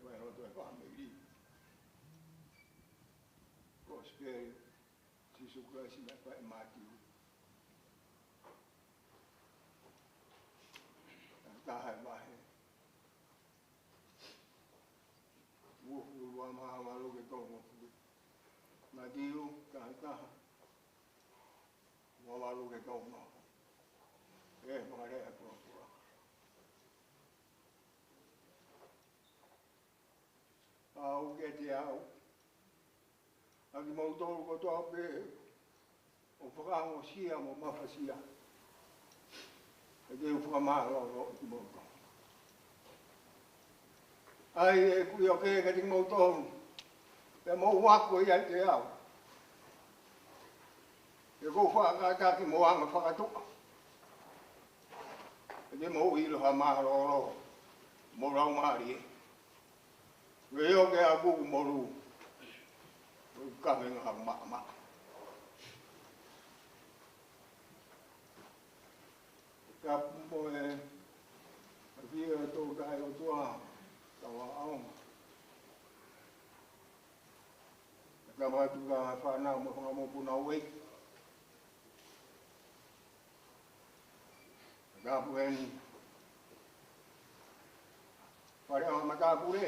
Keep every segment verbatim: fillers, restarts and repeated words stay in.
Ko e lotu ʻa e fāmili. Kosipeli ʻa Sīsū Kalaisi naʻe fai ʻe Mātiu. Taha e vahe. Uofulu mā valu ki he tolungofulu. Mātiu, taha taha. Mā valu ki he tolungofulu. ʻE, fakalea atu ʻa e ʻOtua. ʻOku ʻiate au, ʻa kimoutolu kotoa pē ʻoku fakaongosia mo mafasia, ʻe te u fakamālōlō kimoutolu. ʻAi ʻeku ʻioke kiate kimoutolu, pea mou ako ʻiate au, he ʻoku ou faʻa kātaki mo anga fakatuʻa, ʻe te mou ʻilo ha mālōlō mo laumālie. Ko e ʻioke ʻaʻaku ʻoku molu, ʻoku ʻikai ha maʻamaʻa. Ka mo e, ʻa e fie tō kai ʻOtua, tau ʻaonga. Ka matu ka fānau mo e fanga mokopuna ʻoku ʻi ai. Tapu eni. Fale ʻa matāpule.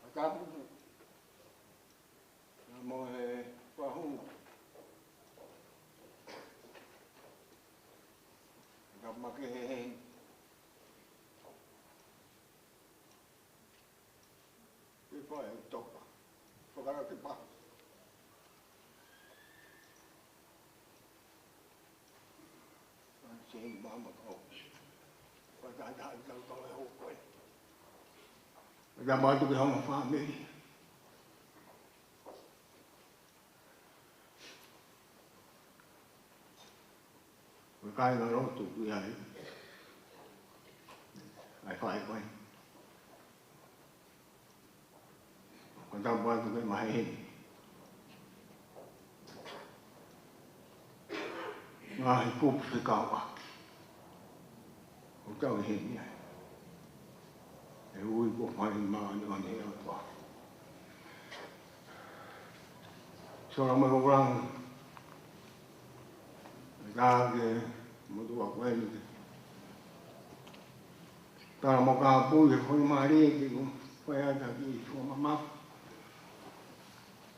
Matāpule. Mo e fahu. Tapu makehe. Ke fai e toka. Toka la ke pa. Sing mama kau. Ko e taha taha tau tau e hoko ē. Ka matu ke hanga fāmili. Ko e kāinga lotu ʻoku ʻi ai. ʻAi fai koe. Ko e tapu atu ke maheni. Ngaahi kupu fekauʻaki. ʻOku tau ʻi heni ai. ʻE ui ko fai māʻoniʻoni ʻa e ʻOtua. Sola mai ko Kulangi. Ka ke motu a ko eni ke. Tala mo ka pui ke koni mālie ke ko fai ata ki fua mama.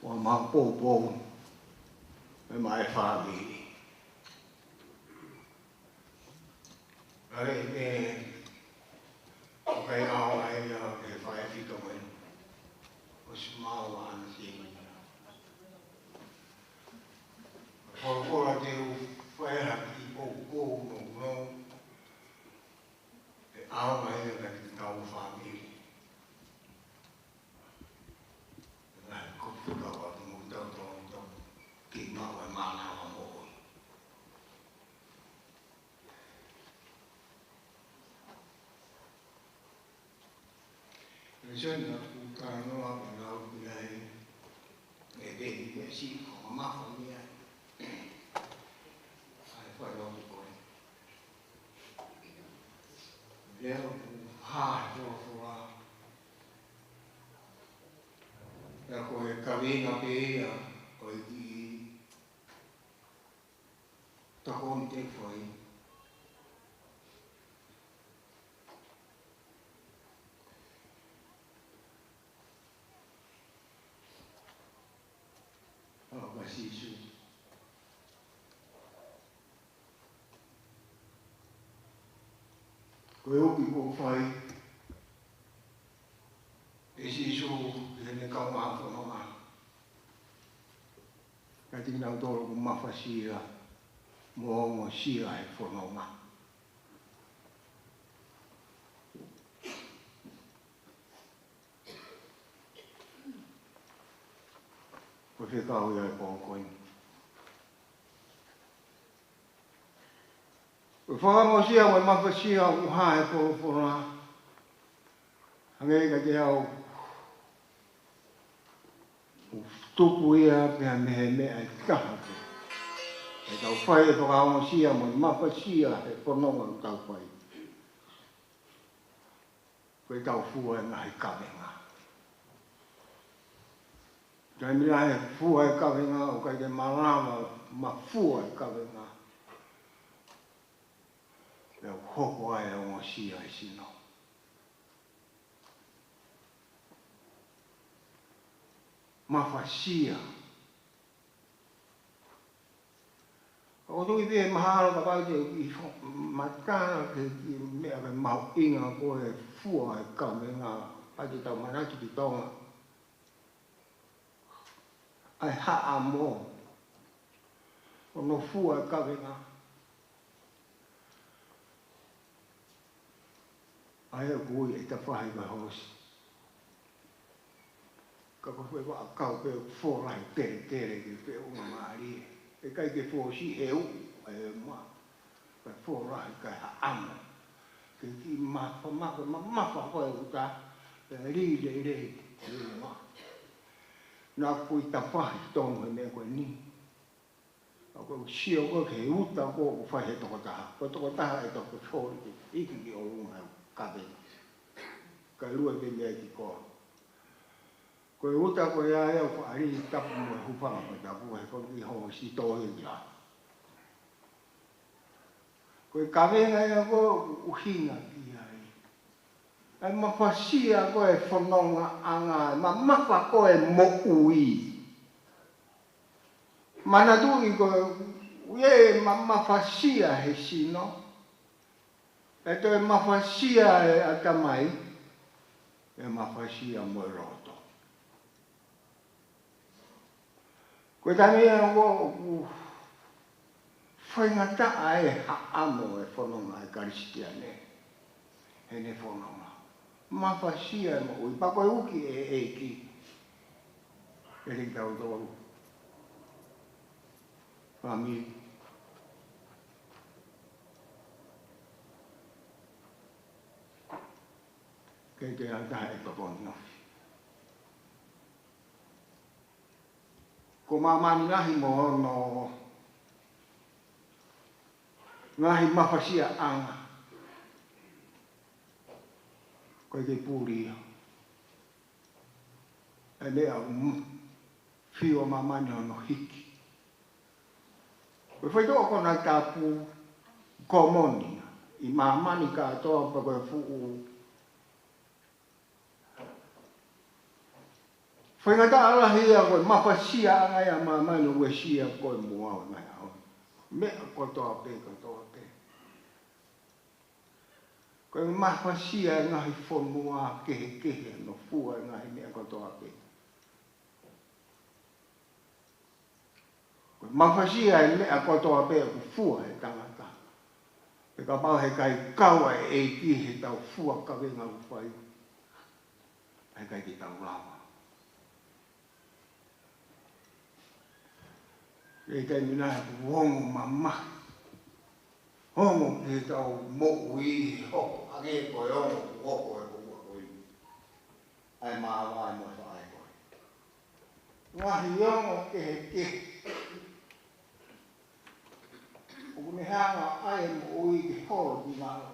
Fua mama poupou. ʻE mai fāmili. Kale ʻe, ʻoku ʻikai ʻaonga ia ke fai fito mai. ʻOsi maʻu ʻa ana sēmina. Ko, ko la te u fai ha kiʻi poupou nounou. ʻE ʻaonga ia ka ki tau fāmili. Ngaahi kupu fekauʻaki mo tau tau tau. Kiʻi maʻu e mānava moʻui. Lēsoni naʻa ku talanoa pea lau ki ai, ʻe peni pea si ko mamafa mei ai. ʻAi fai lotu ko ē. Leo ku hā he folofola. Pea ko e kaveinga pē ia ʻo e kiʻi tokoni te u fai. ʻAo ka Sīsū. Ko e uki kuo fai ʻe Sīsū ki heʻene kaungā fononga. Ka tiki nau tolo ku mafasia mo ongosia he fononga. Ko e fekau ia e pō ko eni. Ko e fakaongosia mo e mafasia ʻoku hā he folofola. Hangē ka te au ʻoku tupu ia pea mei he meʻa ʻe taha pē. ʻEtau fai e fakaongosia mo e mafasia he fononga ʻoku tau fai, ko ʻetau fua e ngaahi kavenga. Taimi lahi e fua e kavenga, ʻoku ʻikai ke malava mo fua e kavenga, pea ʻoku hoko ai e ongosia e sino. Mafasia. ʻOku ou tui pē mahalo kapau te u kiʻi fo-, matala ki he kiʻi meʻa ke mahuʻinga ko e fua e kavenga, ʻa ia te tau manatu ki Tonga. ʻA e haʻamo hono fua e kavenga. ʻA ia ʻoku ui e tafahi ko e hoosi. Ka ko e foʻi vaʻakau pē ʻoku fōlahi kelekele ki he feʻunga mālie. ʻIkai ke fosi he uʻu, ʻe ma. Kae fōlahi kae haʻamo. Ke kiʻi mafa, mafa, ma-, mafa ko e uta, pea lī lelei, lī ma. Naʻa ku ʻi tafahi tonu he meʻa ko eni. ʻA ko e sio ko e uta ko ē ʻoku fai he tokotaha. Ko e tokotaha ʻe toki fō, ʻe hiki ki ʻolunga he kavenga. Kae lue pē mei ai ki kolo. Ko e uta ko ia ʻoku faʻa lī tapu mo e hūfanga mo e tapu he ko e kiʻi hoosi tō ia ki lalo. Ko e kavenga ia ko ē ʻoku ʻuhinga ki ai ʻa e mafasia ko e fonongaʻanga, ʻa e mamafa ko e moʻui. Manatuʻi ko e ʻuhi e ma-, mafasia he sino, ʻe toe mafasia e ʻatamai, ʻe mafasia mo e loto. Ko e taimi ia ʻoku, ʻoku faingataʻa e haʻamo e fononga e Kalisitiane. Heʻene fononga. Mafasia e moʻui, pea ko e uki e ʻEiki. ʻE lī tautolu. Fāmili. Ke te ata e tokoni ofi. Ko māmani lahi mo hono ngaahi mafasiaʻanga. Ko e ke puli ia. ʻE meʻa ʻoku fiu ʻa māmani hono hiki. Ko e faitoʻo konatapu ko e moʻoni ia. ʻI māmani kātoa pea ko e fuʻu faingataʻa lahi ia ko e mafasiaʻanga ia ʻa māmani ʻoku uesia ko e muʻa ʻo e ngaahi ʻaho. Meʻa kotoa pē, kotoa pē. Ko e mafasia e ngaahi fonua kehekehe, hono fua e ngaahi meʻa kotoa pē. Ko e mafasia e meʻa kotoa pē ʻoku fua he tangata. Pea kapau heʻikai kau ʻa e ʻEiki heʻetau fua kavenga ʻoku fai, heʻikai ke tau lava. ʻI he taimi lahi ʻoku ongo mamahi. Ongo ki heʻetau moʻui, hoko hangē ko e ongo kuo hoko he kuonga ko eni. ʻA e māvae mo e faʻē ko ē. Ngaahi ongo kehekehe. ʻOku ne hanga ʻa e moʻui ke holo ki lalo.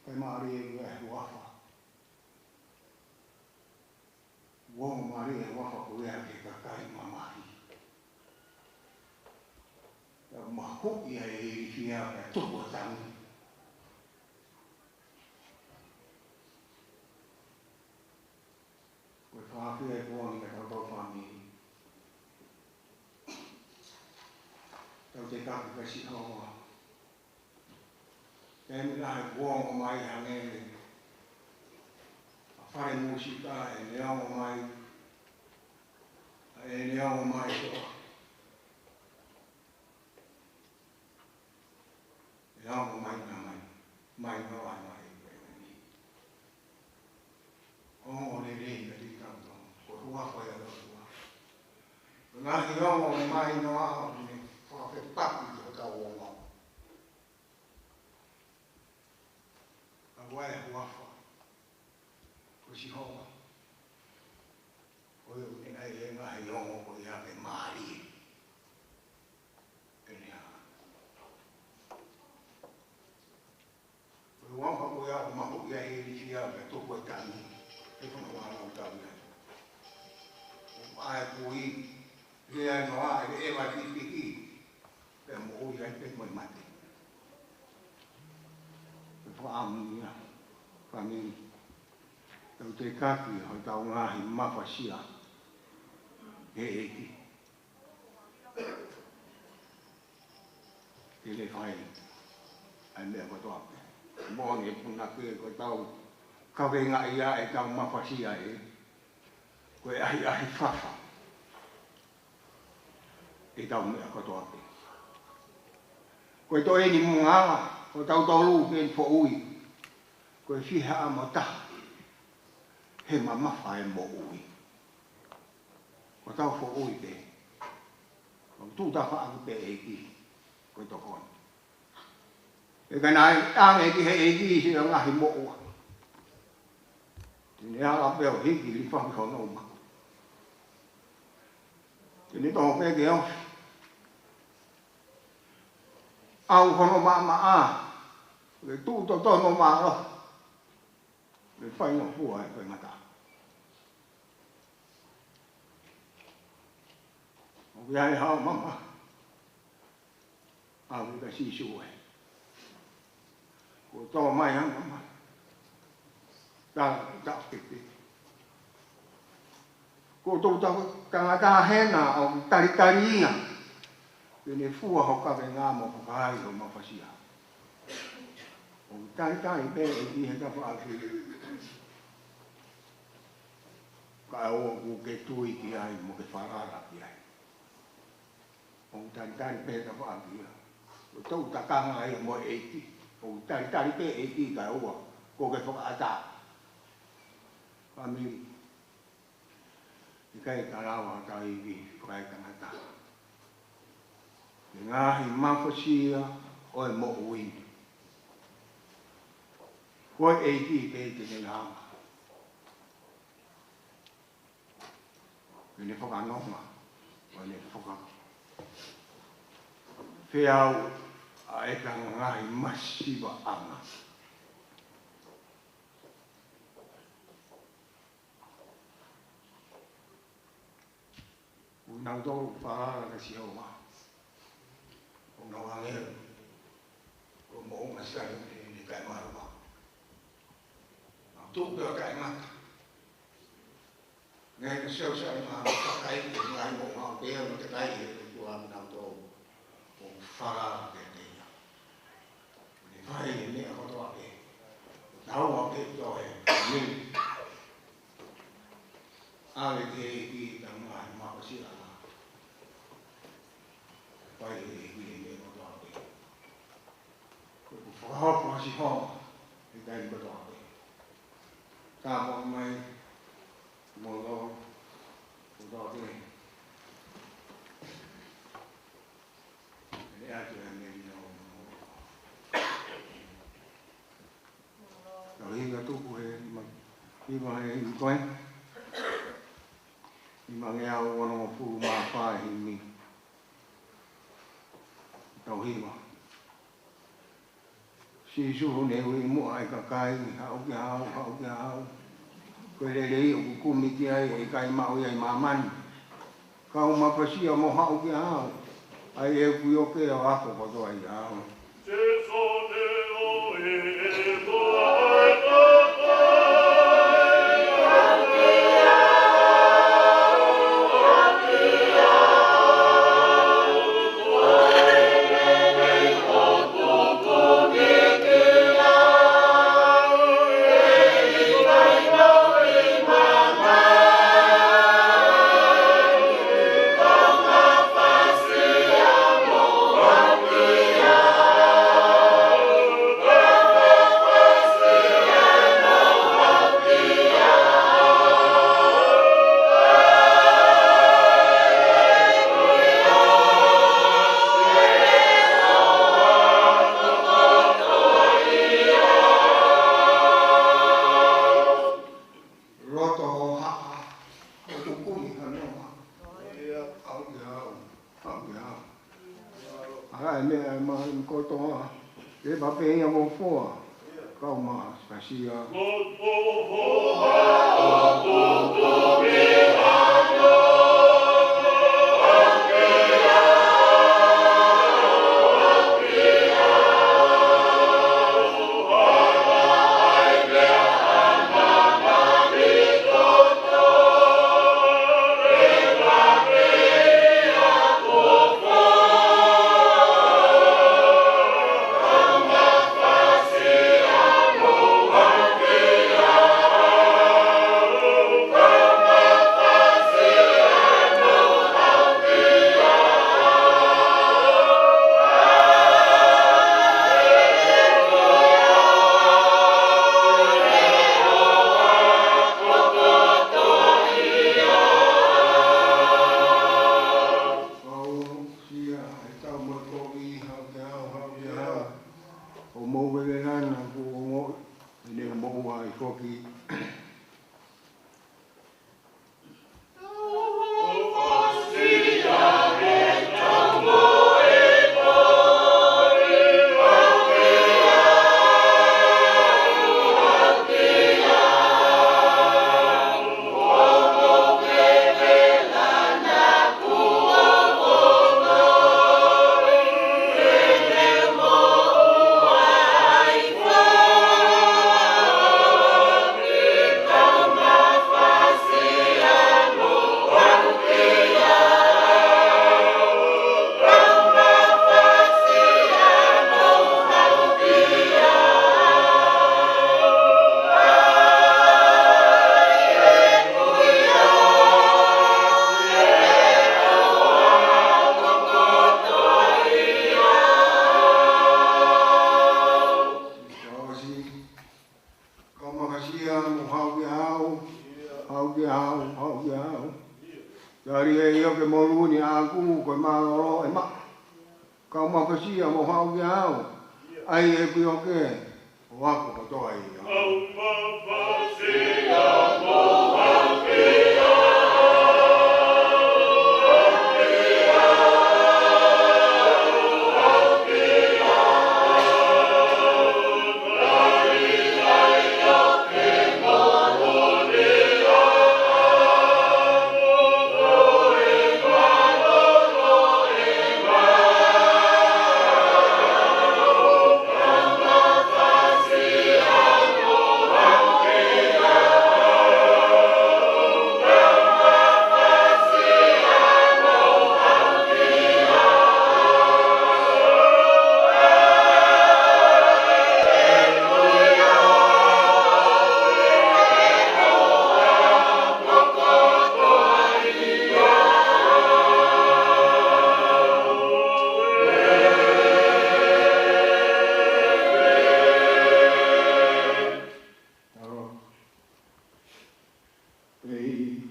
Kae mālie e huafa. Ongo mālie e huafa ko ia ki he kakai mamahi. Pea mahuʻi ʻa e ilifia pea tuku ʻa e tangi. Ko e fakaafeʻi e kuonga ʻa e kau fāmili. Tau te kaku ka si hawa. Taimi lahi ʻoku ongo mai hangē ʻa e fale mūsika ʻene ongo mai, ʻene ongo mai soa. ʻE ongo mai na mai, mai na mai mai mai mai. Ongo lelei na te tau tau, ko e huafa ia ʻo e ʻOtua. Ko e ngaahi ongo mai na ʻoku ne fakafetaʻi ki hotau ongo. ʻA ia ko e huafa ko Sihova. ʻa e kui, lea noa, ʻe ʻeva e pikipiki, pea moʻui ai pē mo e mate. Pea fakaʻamu ia, fāmili, tau tekaki hotau ngaahi mafasia he ʻEiki. Ke ne fai ʻa e meʻa kotoa pē. Moʻoni e punake ko ʻetau kavengaʻi ʻa ʻetau mafasia ē, ko e ʻahiʻahi fafa ʻetau meʻa kotoa pē. Ko e toeni mo e ngala, ko tautolu ke foʻui. Ko e fiha mo taha he mamafa e moʻui. Ko tau foʻui pē. Ko tau tafaʻaki pē ʻEiki, ko e tokoni. ʻE ka naʻe ʻange ki he ʻEiki siʻo ngaahi moʻua, te ne ala pē ʻo hiki lifa ki hono uma. Te ne toho pē ke ofi. ʻAu hono maʻamaʻa, ke tuʻu totonu mālohi, ke faingofua e faingataʻa. ʻOku ʻi ai haʻo mamahi, ʻalu kia Sīsū ē. Kuo tō mai haʻo mamahi. Tau, tau pēpē. Ko tau tau tangata hena ʻoku talitali ia ke ne fua ho kavenga mo fakaai ho mafasia. ʻOku talitali pē ʻEiki he tafaʻaki, kae ʻoua kuo ke tui ki ai mo ke falala ki ai. ʻOku talitali pē tafaʻaki ia. Ko tau takanga ia mo e ʻEiki. ʻOku talitali pē ʻEiki kae ʻoua kuo ke fakaʻatā. Fāmili, ʻikai ke lava ha taha ivi fakaetangata he ngaahi mafasia ʻo e moʻui. Ko e ʻEiki pē te ne lava ke ne fakanonga, ʻo ne fakafeau ʻa e ngaahi masivaʻanga. ʻOku nau tō falala kia Sihova. ʻOku nau ʻāngelo. Ko e moʻunga Saione ʻoku ʻikai maluʻanga. Nau tuʻu pē ʻo taʻengata. Ngeʻi ʻa Sihova ʻi he ngaahi kakai, ʻi he ngaahi moʻunga ʻo pea mo e kakai he ʻOtua ʻoku nau tō ʻo falala kiate ia. Ne fai e meʻa kotoa pē. Tau ʻa pē toe. ʻAve ki he ʻEiki ʻetau ngaahi mafasia. Fai e ʻEiki e meʻa kotoa pē. Ko e fakahoko ʻa Sihova he taimi kotoa pē. Tāpuaki mai, mo lo, kotoa pē. ʻE atu e meʻa ni ʻo. Tau hiva tuku he ma, hiva he himi ko ē. Himangeau onongofulu mā fā himi. Tau hiva. Sīsū ne ui muʻa e kakai, haʻu kia au, haʻu kia au. Ko e lelei ʻoku kumi ki ai ʻe ʻikai maʻu ia ʻi māmani. Kau mafasia mou haʻu kia au. ʻAi ʻeku ioke ʻo ako kotoa ʻiate au. Loto hohaʻa, ʻoku kumi ka noa. ʻAu ia, ʻau ia. ʻAi e meʻa ʻa e māhina kotoa. Ke pape ia mo foa. Kau mafasia. Tali ʻe ʻIoke mo Luni ʻaʻaku, ko e mālōlō ʻe maʻa. Kau mafasia mo haʻu kia au, ʻai ʻeku ʻioke ʻo ako kotoa ia. Pei,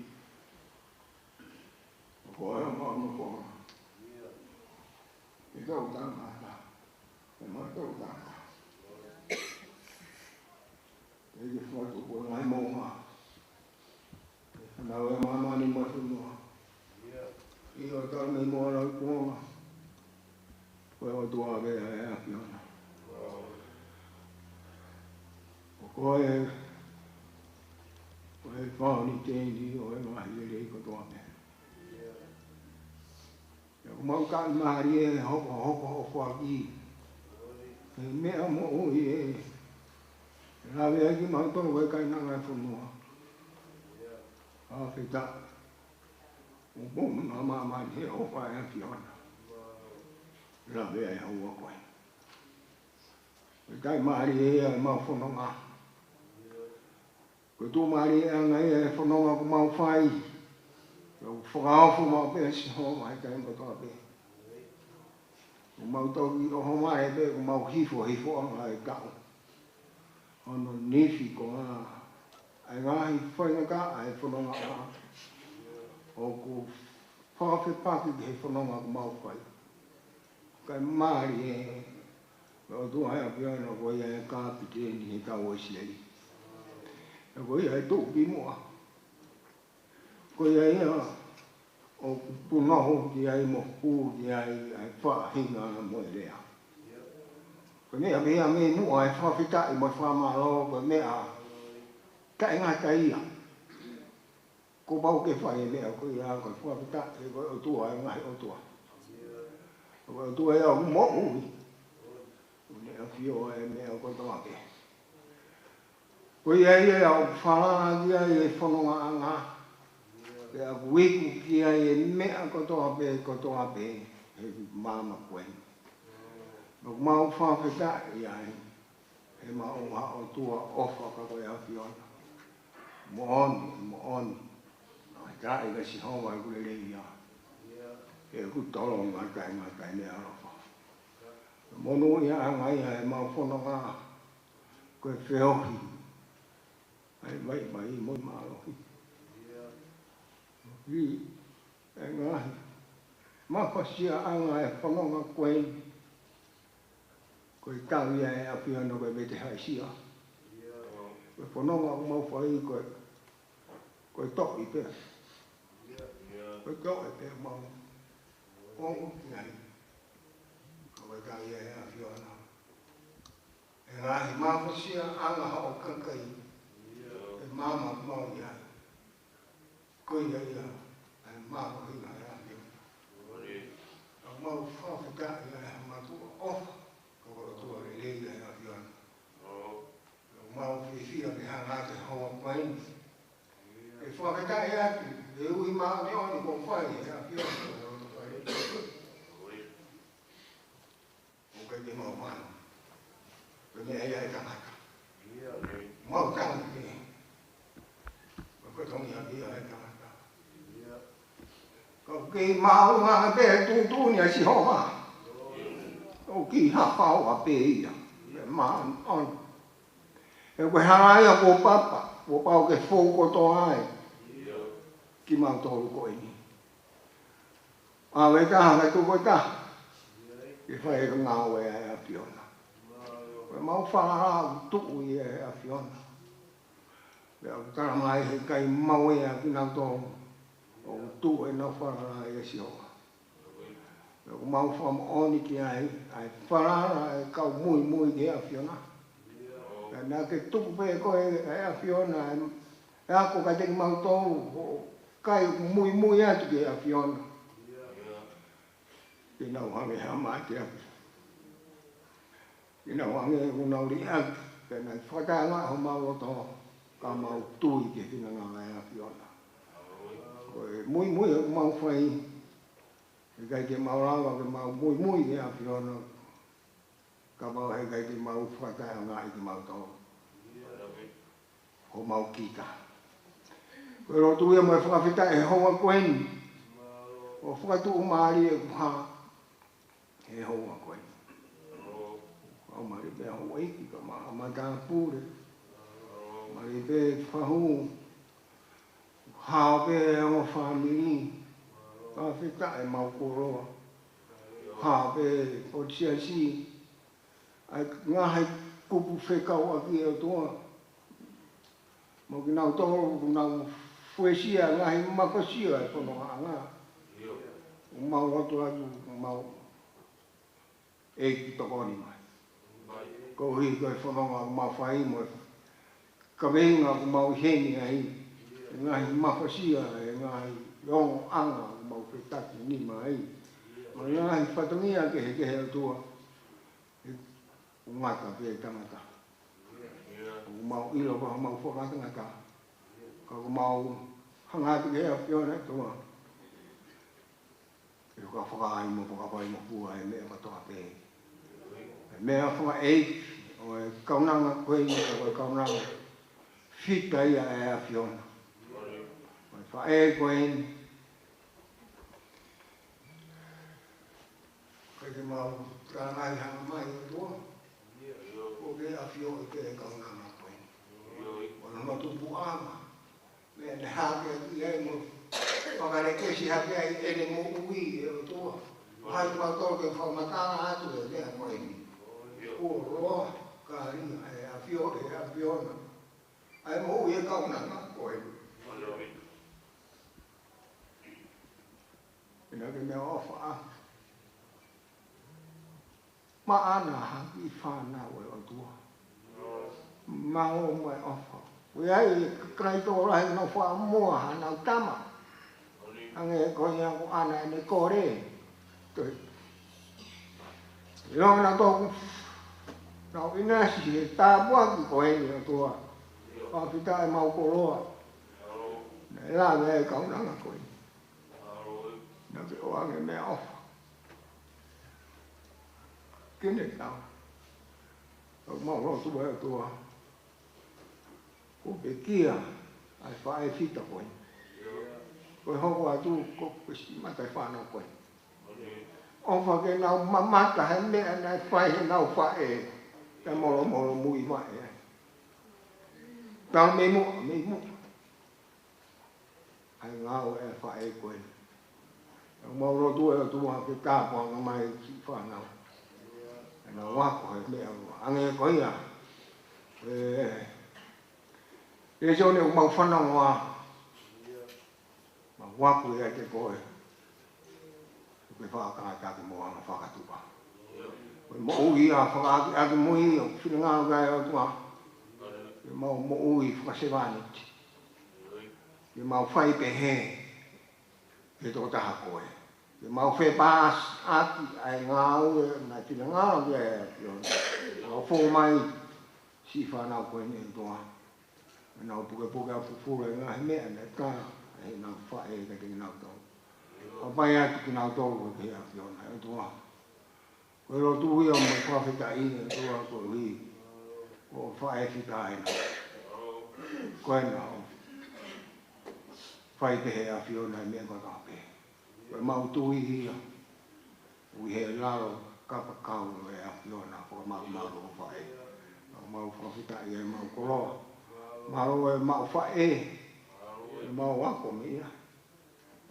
ko e maʻu ko e tau tangata, e maʻu tau tangata. Pei ke fatu ko e ngaahi moʻunga, ʻe fanau e māmani mo e fonua. ʻIo, tau nei mo ala kuonga. Ko e ʻOtua pē ʻa e ʻAfiona. Ko koe, ko e fauniteni ʻo e ngaahi lelei kotoa pē. ʻOku mau ka mālie hokohoko hokohoko ʻi he meʻa moʻui ʻe lave ai kimautolu ko e kainanga e fonua. Fakafetaʻi. ʻOku mau māmani he ʻofa ʻa e ʻAfiona. Lave ai ha ua ko ē. Ko e taimi mālie ia ʻemau fononga. Ko e tuʻumālieʻanga ia e fononga ʻoku mau fai. ʻOku fakaofo maʻu pē ʻa Sihova he taimi kotoa pē. ʻOku mau toki ʻohovale pē, ʻoku mau hifo, hifoʻanga e taʻu. Hono nifi ko ā ʻa e ngaahi faingataʻa e fononga ʻa ʻoku fakafepaki ki he fononga ʻoku mau fai. Kae mālie, ʻOtua ʻa e ʻAfiona, ko ia e kapiteni he tau ʻo ʻIsileli. Pea ko ia e tuʻukimuʻa. Ko ia ia ʻoku punou ki ai mo hū ki ai ʻa e faʻahinga mo e lea. Ko e meʻa pē ia mei muʻa e fakafetaʻi mo e fakamālō, ko e meʻa taʻengata ia. Kuo pau ke fai e meʻa ko ia, ko e fakafetaʻi, ko e ʻOtua ʻo e ngaahi ʻotua. Ko e ʻOtua ia ʻoku moʻui. ʻOku ne ʻafioʻi e meʻa kotoa pē. Ko ia ia ʻoku falala ki ai e fonongaʻanga. Pea ʻoku iku ki ai e meʻa kotoa pē, kotoa pē, he maama ko eni. ʻOku mau fakafetaʻi ai. He maʻu ha ʻOtua ʻofa ka ko e ʻAfiona. Moʻoni, moʻoni. Fakafetaʻi kia Sihova ʻoku lelei ia. He ʻoku tolonga taʻengata ʻene ʻaloʻofa. Monūʻiaʻanga ia ʻemau fononga. Ko e feohi ʻa e vaivai mo e mālohi. ʻI he ngaahi mafasiaʻanga e fononga ko eni. Ko e tau ia e ʻAfiona ko e vete haʻisia. Ko e fononga ʻoku mau fai ko e, ko e toʻi pē. Ko e toʻi pē mau ongo ki ai. Ko e tau ia e ʻAfiona. E ngaahi mafasiaʻanga hoʻo kakai. E maama ʻoku mau ʻi ai. Ko ia ia, ʻa e mālohinga ʻa e ʻAfiona. ʻOku mau fakafetaʻi ʻa e ha mātuʻa ʻofa, ko e ʻOtua lelei ʻa e ʻAfiona. ʻOku mau fiefia ke hanga atu he houa ko eni. ʻE fakafetaʻi atu, he ui māʻoniʻoni kuo fai ʻe he ʻAfiona. ʻOku ʻikai ke mau fai. Ko e meʻa ia e tangata. Mau tangata. Ko e fatongia ia e tangata. Ka ʻoku kei maʻu ange pē e tuʻutuʻuni ʻa Sihova. ʻOku kei hapaua pē ia. Ke maʻu. He ko e hala ia kuo papa, kuo pau ke fou kotoa ai. Kimautolu ko eni. ʻave taha, kae tuku e taha ke fai e ngāue ʻa e ʻAfiona. Ko e mau falala ʻoku tuʻu ia he ʻAfiona. Pea ʻoku tala mai he ʻikai maʻu ia ʻa kinautolu ʻoku tuʻu ʻenau falala ʻia Sihova. Pea ʻoku mau fakamoʻoni ki ai, ʻa e falala ʻa e kau muimui ki he ʻAfiona. Pea naʻa ke tuku pē koe ʻe he ʻAfiona ʻa e, ʻa e ako kiate kimautolu, ʻo e kakai ʻoku muimui atu ki he ʻAfiona, ke nau hangē ha mate atu. Ke nau hangē ʻoku nau liʻaki, pea naʻe fakataʻeʻaongaʻi homau loto, ka mau tui ki he finangalo ʻo e ʻAfiona. Ko e muimui ʻoku mau fai, he ʻikai ke mau lava ke mau muimui ki he ʻAfiona kapau he ʻikai ke mau fakataʻeʻaongaʻi kimautolu, homau kita. Ko e lotu ia mo e fakafetaʻi he houa ko eni, ʻo fakatuʻumālie ʻeku hā he houa ko eni. Kau mālie pē houʻeiki, kau ma-, matāpule, mālie pē fahu, hao pē ongo fāmili, fakafetaʻi ʻemau koloa, hao pē ʻo e siasi, ʻa e ngaahi kupu fekauʻaki ʻe ʻOtua, mo kinautolu ʻoku nau fuesia ngaahi mafasia ʻo e fonongaʻanga. ʻOku mau lotu atu, ʻoku mau ʻEiki tokoni mai. Koeʻuhi ko e fononga ʻoku mau fai mo e kaveinga ʻoku mau ʻi heni ai, e ngaahi mafasia, e ngaahi ongoʻanga ʻoku mau fetakinima ai, mo e ngaahi fatongia kehekehe ʻOtua, he ʻoku ngata pē tangata. ʻOku mau ʻilo ko homau fakangatangata, ka ʻoku mau hanga atu ki he ʻAfiona ʻOtua, ke fakafai mo fakafai mo fua e meʻa kotoa pē. E meʻa fakaʻeiki ʻo e kaunanga ko eni, ko e kaunanga fita ia ʻa e ʻAfiona. Ko e faʻē ko eni, ʻikai ke mau talangai hanga mai ʻOtua, ʻoku ke ʻafioʻi pē e kaunanga ko eni. ʻO hono tupuʻanga, meʻa naʻe hake ʻaki ai mo fakalekesi hake ai ʻene moʻui ʻe ʻOtua. ʻOku ʻikai ke mau toe ke fakamatala atu e meʻa ko eni. Kuo loa, ka ʻi ai e ʻafio, e ʻAfiona, ʻa e moʻui e kaunanga ko eni. Pea naʻa ke meʻaʻofa ʻa maʻana ha kiʻi fānau ʻe ʻOtua. Maʻu mo e ʻofa. ʻOku ʻi ai e kakai tokolahi ʻoku nau fakamuʻa hanau tama. Hangē ko ia ko ʻAna ʻene kole. Toe. ʻIlonga naʻa tau, nau ʻinasi he tāpuaki ko eni ʻOtua. Fakafetaʻi ʻemau koloa. Naʻe lave ai e kaunanga ko eni. Naʻa ke ʻoange meʻaʻofa. Ke ne tau. ʻOku mau lotu ʻe ʻOtua, kuo pekia ʻa e faʻē fita ko eni. Ko e hoko atu, ko e siʻi mata e fānau ko eni. ʻOfa ke nau mamata he meʻa naʻe fai heʻenau faʻē, ʻa e molomolomuivaʻe. Tau mei muʻa, mei muʻa. ʻA e ngāue ʻa e faʻē ko eni. ʻOku mau lotu ʻe ʻOtua ke tāpuakiʻi mai siʻi fānau. ʻEnau ako he meʻa ʻoku hangē ko ia. ʻE, ʻe Sione ʻoku mau fanongo ai. Mau ako ʻiate koe. Ke fakatātā ke mau anga fakatuʻa. Ko e moʻui ʻa e fakaakiaki moʻui ʻoku finangalo ki ai ʻOtua. Ke mau moʻui fakasevāniti. Ke mau fai pehē ki he tokotaha ko ē. Ke mau fepāsiʻaki ʻa e ngāue naʻe finangalo ki ai ʻa e ʻAfiona. Mau fou mai siʻi fānau ko eni ʻOtua. Nau pukepuke ʻa e fufulu e ngaahi meʻa naʻe tā ʻe heʻenau faʻē kiate kinautolu. Kae ʻumaʻā atu kinautolu ki he ʻAfiona ʻOtua. Ko e lotu ia mo e fakafetaʻi ʻOtua koeʻuhi ko e faʻē fita ena. Ko ena ʻoku fai pē he ʻAfiona e meʻa kotoa pē. Ko e mau tui ia, ʻoku ʻi he lalo kapakau ʻo e ʻAfiona, fakamalumalu ʻo faʻē. Mau fakafetaʻi ʻemau koloa. Mālō e mau faʻē, ʻemau ako mei ai.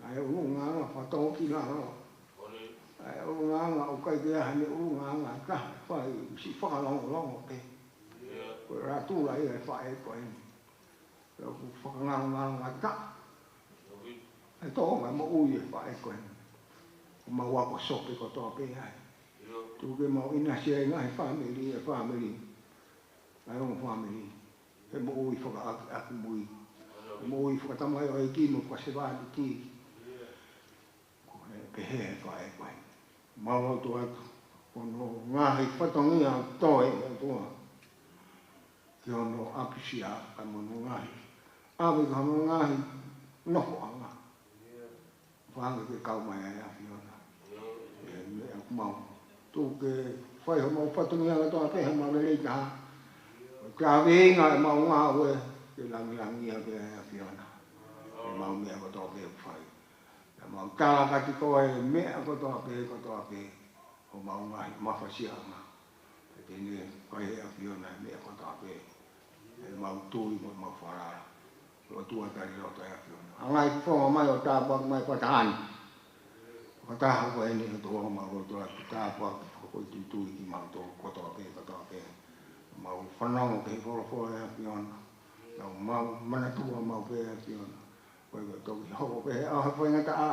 ʻA e ʻulungaanga fakatōkilalo. anga ʻoku ʻikai ke ʻi ai haʻane ʻulungaanga ʻe taha, fai siʻi fakalongolongo pē. Ko e natula ia e faʻē ko eni. Pea ʻoku fakangalongalo ngata e tōʻonga moʻui e faʻē ko eni. Mau ako sope kotoa pē ai. Tuku ke mau ʻinasi ai ngaahi fāmili e fāmili. Ngaahi ongo fāmili. He moʻui fakaʻakiʻakimui. He moʻui fakatamaioʻeiki mo fakasevāniti. Ko e pehē he faʻē ko eni. Mau lotu atu. Ko hono ngaahi fatongia toe ʻe ʻOtua. Ki hono ʻapasia, ka mo hono ngaahi. ʻAve ki hono ngaahi nofoʻanga. Fanga ke kau mai ai ʻa e ʻAfiona. ʻE, meʻa ʻoku mau. Tuku ke fai homau fatongia kotoa pē he mau lelei taha. Ko e kaveinga ʻemau ngāue, ke langilangiʻia pē ʻa e ʻAfiona. ʻEmau meʻa kotoa pē ʻoku fai. Pea mau tala kiate koe meʻa kotoa pē, kotoa pē. Homau ngaahi mafasiaʻanga. Pea te ne fai ʻe he ʻAfiona e meʻa kotoa pē. ʻEmau tui mo ʻemau falala. ʻOtua tali loto ʻe he ʻAfiona. Hanga ʻo fofonga mai ʻo tāpuaki mai fakataha ni. Fakataha ko eni ʻOtua mau lotu atu tāpuaki fakafoʻituitui kimautolu kotoa pē, kotoa pē. Mau fanongo ki he folofola ʻa e ʻAfiona. Mau, mau manatua maʻu pē ʻa e ʻAfiona. Ko e toki hoko pē he ʻaho faingataʻa.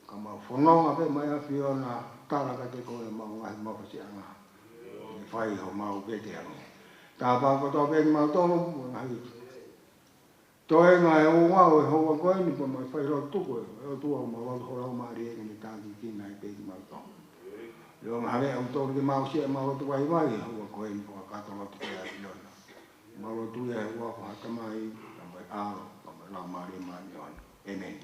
Ka mau fononga pē mai ʻa e ʻAfiona, tala kiate koe ʻemau ngaahi mafasiaʻanga. ʻE fai homau pē te ange. Tāpuaki kotoa pē kimautolu, mo e ngaahi toenga ʻo e ʻū ngāue ʻo e houa ko eni, pea mau fai lotu ko e, ʻOtua mau lotu ho Laumālie ke ne tākiekina ai pē kimautolu. ʻIo ngaahi meʻa ʻoku totonu ke mau aʻusia ʻemau lotu vaivai he houa ko eni, pea kakato lotu ki he ʻAfiona. Mau lotu ia he huafa ʻo e Tamai, pea mo e ʻAlo, pea mo e Laumālie Māʻoniʻoni. ʻĒmeni.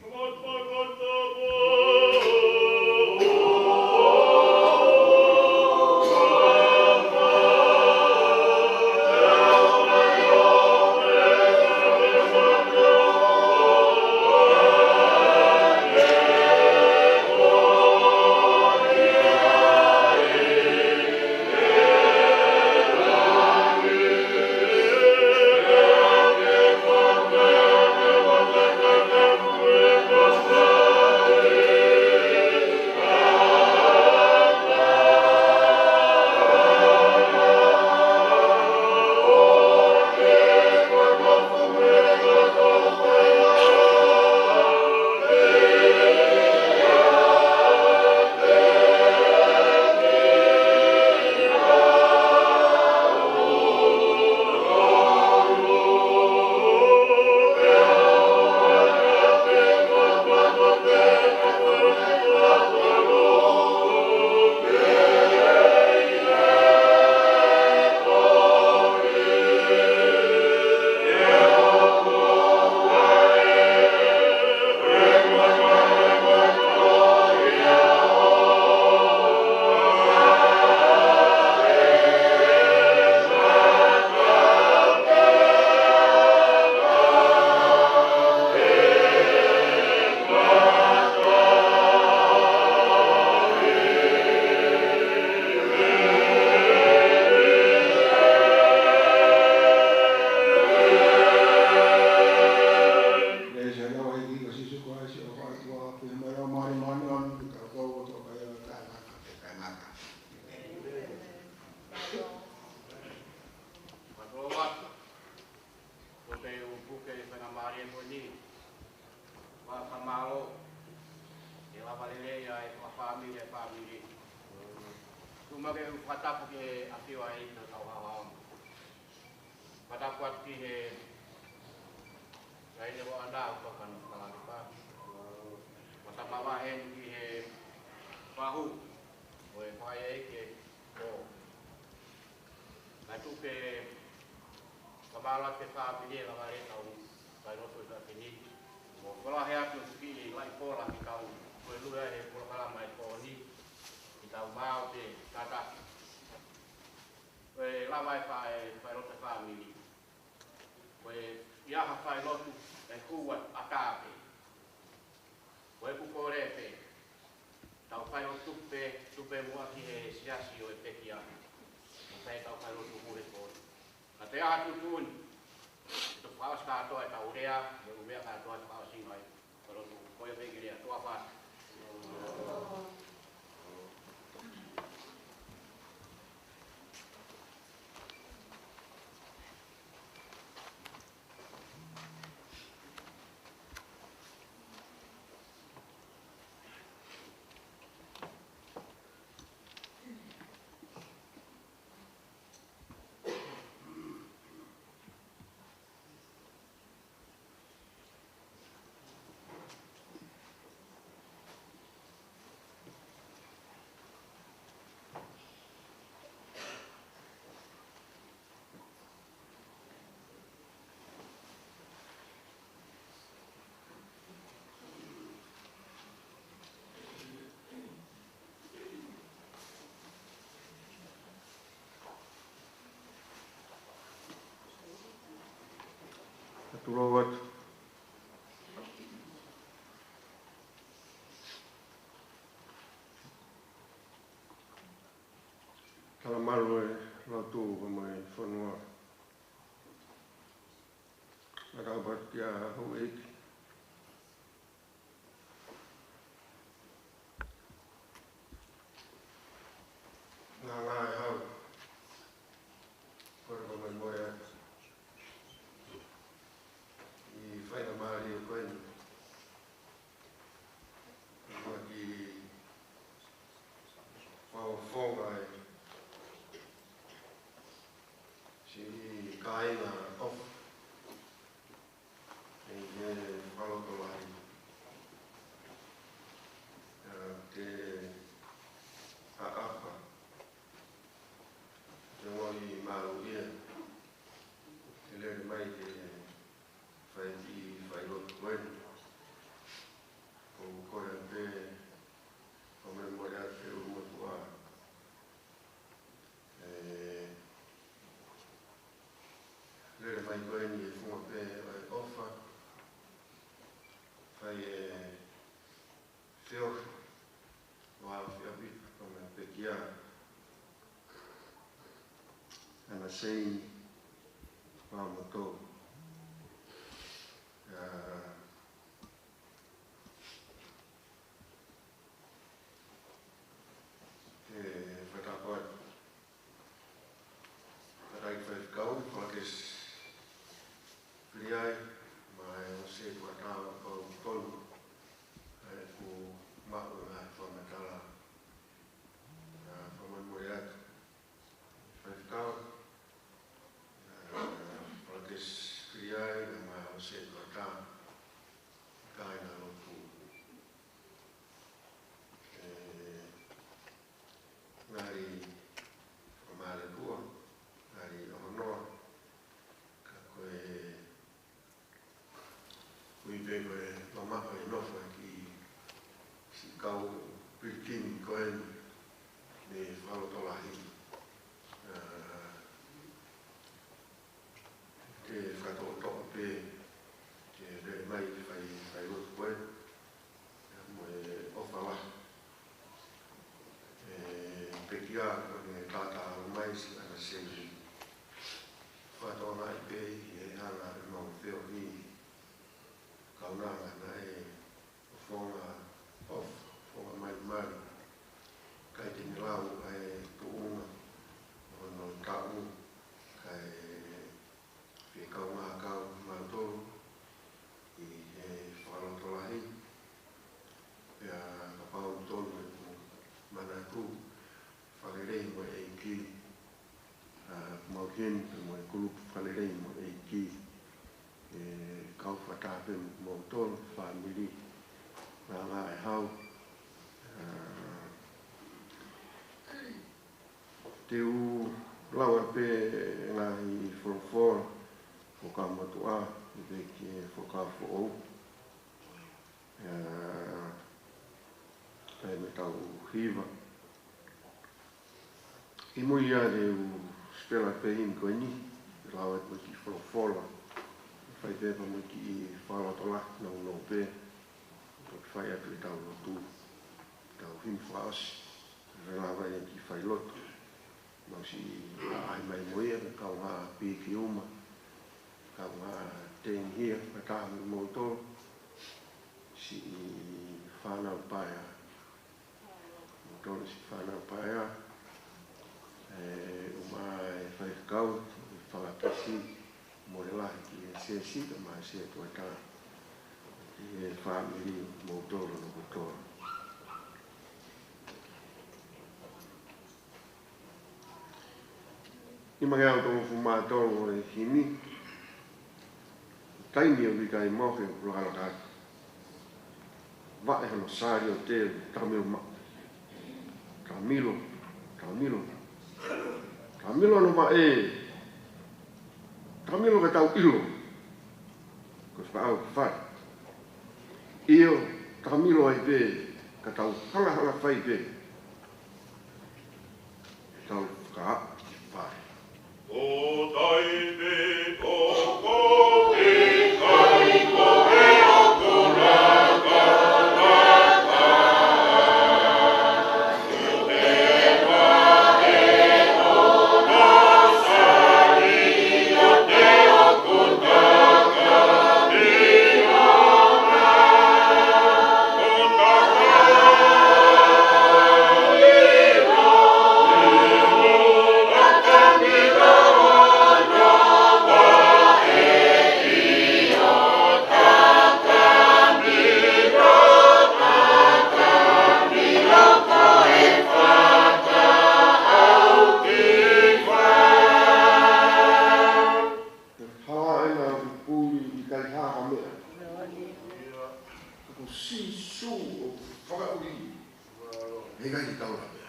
Ko e ʻupuke faingamālie ko eni, fakamālō, ʻe lava lelei ʻa e fakafāmili, ʻa e fāmili. Tuku muʻa ke u fakatapu ki he ʻafio ʻa e ʻEiki ʻi hotau haohaoa. Fakatapu atu ki he taʻahine ʻo ʻAna ʻo Fakana Kalalipa. Fakatapu heni ki he fahu ʻo e fakaʻeiki ko Kae tuku ke fakamālō atu ki he fāmili ʻe lava lelei ʻetau failotu ʻi he efiafi ni. Mo fakalahi atu ki he laʻi pola ke tau koeʻuhi he polokalama ʻi he pō ni. Ke tau maʻu pē kātaki. Ko e lava e fa-, e failotu e fāmili. Ko e ʻi ai ha failotu ʻe hū atu ʻatā pē. Ko ʻeku kole pē, tau failotu pē, tuku pē muʻa ki he siasi ʻo e pekia. Pea tau failotu mui he pō ni. Ka te aha tuʻutuʻuni, ʻe toki fakaʻosi kātoa ʻetau lea, mo e ʻū meʻa kātoa ʻe fakaʻosinga ai. Failotu, ko ia pē ki lea, tuʻa fā. Tulou atu. Tala malu e lotu mo e fonua. Fakatapu atu kia houʻeiki. Ngā ngā e hau. Kole fakamolemole atu ʻi he faingamālie ko eni. Maki fakafofonga e siʻi kāinga ʻofa. ʻI he fakalotolahi ʻa e ʻapaʻapa. Ke ngoi mālō ia. Ke lele mai ke fai ki fai lotu ko eni. Ko koe pē, ko me mo ia te u motua. E, lele mai ko eni e funga pē ʻo e ʻofa. Fai e feohi ʻo aʻu fiʻa pita, ko me pekia. Ana seini, ua moto. Ia, ke fakatapu atu. Fakatapu ki he faifekau, Falakesi Filiai, mo e ʻosi e tuatau kau tolu. ʻA ē kuo maʻu e ngaahi fakamatala. Ā, fakamolemole atu. Faifekau, ā, Falakesi Filiai, ʻa e ʻosi e tuatau. Kāinga lotu. E, ngali fakamālō atu, ngali ʻohonoa, ka ko e ui pē ko e mamafa e nofo ki siʻi kau pilikimi ko eni mei he fakalotolahi. Ā, ke fakatoʻotoʻo pē ke lele mai fai, fai lotu ko ē. Mo e ʻofa lahi. E, pekia ko eni tātau mai siʻana seini. Fakatokangaʻi pē ʻi he anga ʻemau feohi. Kaunanga naʻe ʻofonga, ʻofonga malimali. Kae kei lau ʻa e tuʻunga ʻo hono taʻu, kae fie kaungā kau mautolu ʻi he fakalotolahi. Pea kapau tonu ʻeku manatu, fakalelei mo e ʻEiki, ā, mau keni pē mo e kulupu fakalelei mo e ʻEiki, e kau fakataha pē mo moutolu, fāmili, ngā ngā e hau, ā, te u lau ʻa pē ngaahi folofola, Fuakava Motuʻa, ʻi he Fuakava Foʻou. Ā, pea mo e tau hiva. ʻI muʻa ia te u spela pē himi ko eni, lau atu mo e kiʻi folofola. Fai pē pea mo e kiʻi fakalotolahi nounou pē. Toki fai atu e tau lotu. Tau himi fakaʻosi. Lava e kiʻi fai lotu. Mau siʻi ʻaʻahi mai mo ia, kaungā piki uma. Kaungā tēnihia, fakataha mo moutolu. Siʻi fānau paea. Moutolu siʻi fānau paea. E, uma e faifekau, Falakesi, mole lahi ki he sēsita, mo e sētuata. Ki he fāmili, moutolu, moutolu. Nimangeau tolungofulu mā tolu ʻo e himi. Taimi ʻoku ʻikai mohe ʻoku lakalaka atu. Vaʻe hono sāliote, talamilo maʻu. Talamilo, talamilo. Talamilo hono vaʻe. Talamilo ka tau ʻilo. Ko e fakaʻau ki fale. ʻIo, talamilo ai pē, ka tau hangahanga fai pē. Tau fakaaʻu ki fale. ʻO tai pē toko pē Fakaʻuli. He ʻikai ke tau lave.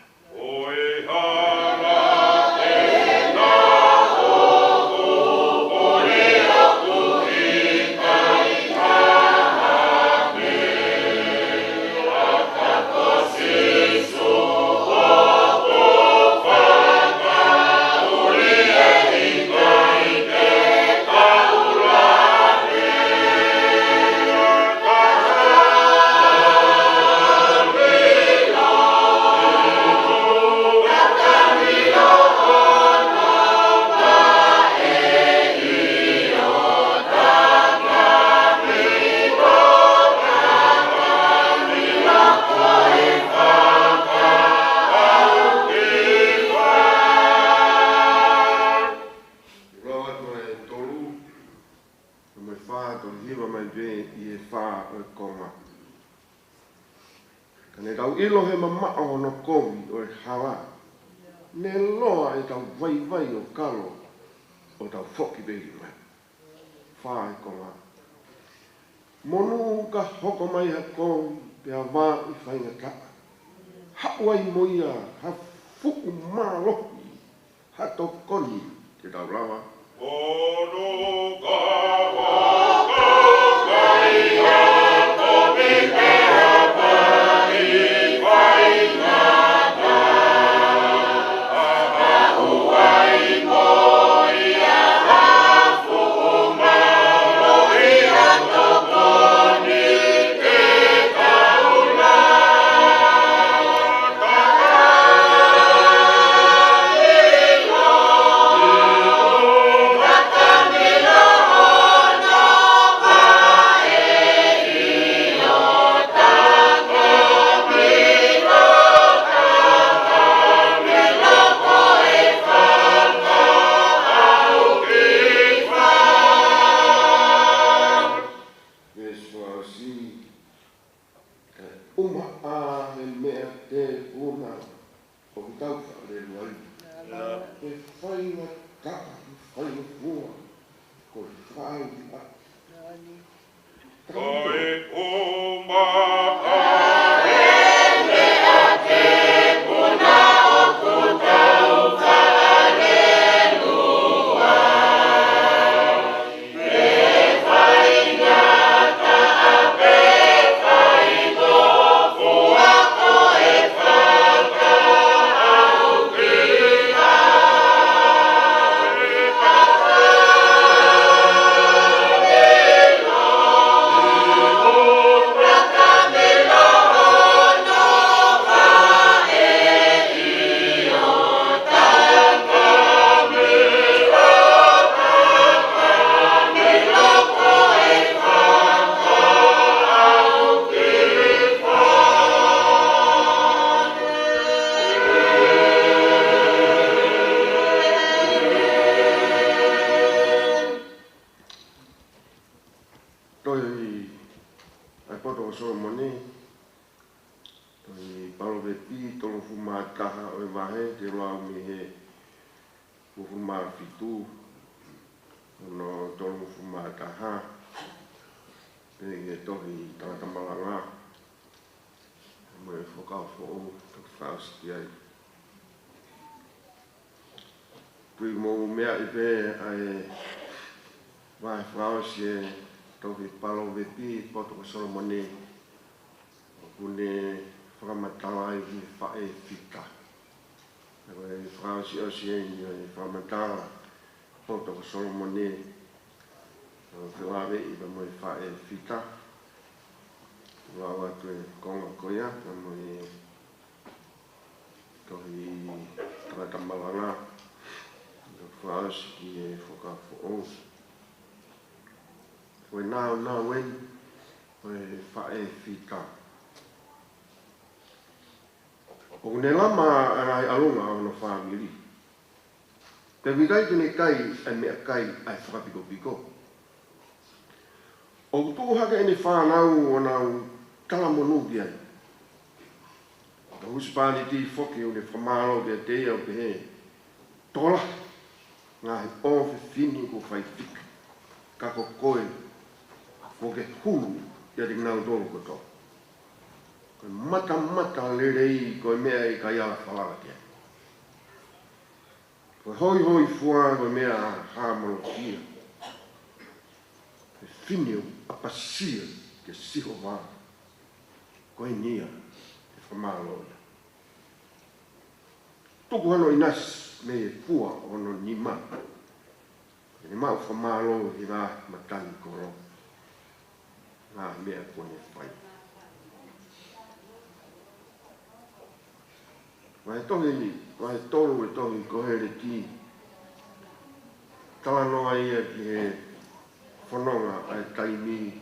Lau atu e tolu, mo e fā, tohi hiva mai pē ʻi he fā ʻo e konga. Ka ne tau ʻilo he mamaʻo hono kovi ʻo e hala, ne loa ʻetau vaivai ʻo kalo, ʻo tau foki pē ki mai. Fā ʻo e konga. Monū ka hoko mai ha kovi, pea vā ʻi faingataʻa. Haʻu ai mo ia ha fuʻu mālohi, ha tokoni ke tau lava. Veesi fā ʻosi, kae ʻumaʻā he meʻa tēpuna ʻoku tau fakalelu ai. He faingataʻa, he faingofua, ko e fai a. Kae ʻumaʻā he meʻa tēpuna ʻoku tau fakalelu ai. Tohi ʻa e Poto ʻo Solomone, tohi Palōvepi, tolungofulu mā taha ʻo e vahe, te u lau mei he uofulu mā fitu, hono tolungofulu mā taha, pea ʻi he tohi Tangata Malanga, mo e Fuakava Foʻou, toki fakaʻosi ki ai. Kui mo meʻa ʻi pē ʻa e vahe fakaʻosi e tohi Palōvepi, Poto ʻo Solomone, ʻoku ne fakamatala ai ki he faʻē fita. Ko e fakaʻosiʻosi eni ʻo e fakamatala Poto ʻo Solomone, ʻo felāveʻi pea mo e faʻē fita. Lau atu e konga ko ia, pea mo e tohi Tangata Malanga, ʻo fakaʻosi ki he Fuakava Foʻou. Ko e nāunau eni ʻo e faʻē fita. ʻOku ne lama ʻa e ngaahi ʻalunga ʻo hono fāmili. Pea ʻoku ʻikai ke ne kai ʻa e meʻakai ʻa e fakapikopiko. ʻOku tuʻu hake ʻene fānau ʻo nau talamonū ki ai. Ka husepāniti foki ʻoku ne fakamālō kiate ia ʻo pehē, tokolahi ngaahi ʻofefine kuo fai fika, ka ko koe kuo ke hulu ʻiate kinautolu kotoa. Ko e matamata lelei ko e meʻa ʻikai ala falala ki ai. Ko e hoihoifua ko e meʻa hāmolokia. Ko e fefine ʻoku ʻapasia kia Sihova, ko eni ia ʻe fakamālō ia. Tuku hono ʻinasi mei he fua ʻo hono nima, ke ne maʻu fakamālō ʻi he ngaahi matangi kolo, ngaahi meʻa kuo ne fai. Vahe tohi, vahe tolu ʻo e tohi Koheleti, talanoa ia ki he fononga ʻa e taimi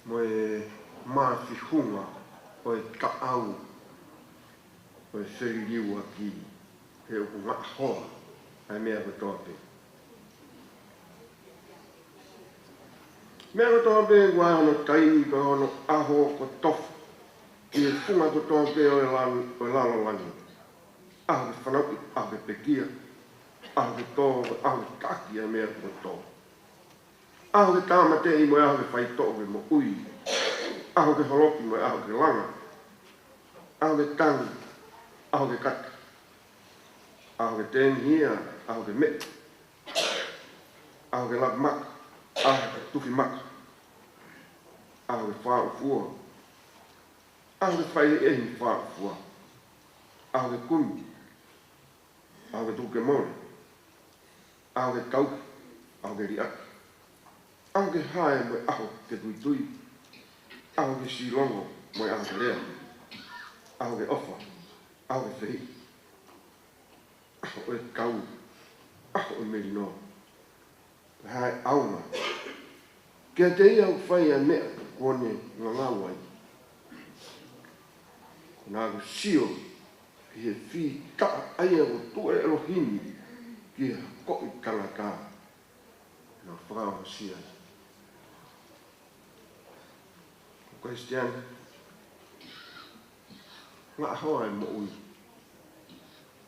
mo e māfihunga ʻo e taʻau ʻo e feliliuaki, he ʻoku ngaʻahoa ʻa e meʻa kotoa pē. Meʻa kotoa pē ʻoku ʻi ai hono taimi, ko hono ʻaho kotoa, ki he funga kotoa pē ʻo e lan-, ʻo e lalo langi. ʻAho ke fanauʻi, ʻaho ke pekia, ʻaho ke tō, ʻaho ke taki ʻa e meʻa kotoa. ʻAho ke tāmateʻi mo e ʻaho ke faitoʻo ke moʻui. ʻAho ke holoki mo e ʻaho ke langa. ʻAho ke tangi, ʻaho ke kata. ʻAho ke tēnihia, ʻaho ke meʻa. ʻAho ke laku maka, ʻaho ke tufi maka. ʻAho ke fāʻofua, ʻaho ke fai ʻe he fāʻofua. ʻAho ke kumi, ʻaho ke tuku ke mole. ʻAho ke tauhi, ʻaho ke liʻaki. ʻAho ke hae mo e ʻaho ke tuitui. ʻAho ke silongo mo e ʻaho ke lea. ʻAho ke ʻofa, ʻaho ke fehiʻa. ʻAho ʻo e kau, ʻaho ʻo e melino. Ko e hā e ʻaonga kiate ia ʻoku fai ʻa e meʻa kuo ne ngangau ai? Ko ʻena ʻoku sio ki he fītaʻa ʻa ia kuo tuʻu ʻe ʻElohimi ki he hakoʻi tangata, ʻena fakaongosia. Ko e Kalisitiane, ngaʻahoa e moʻui,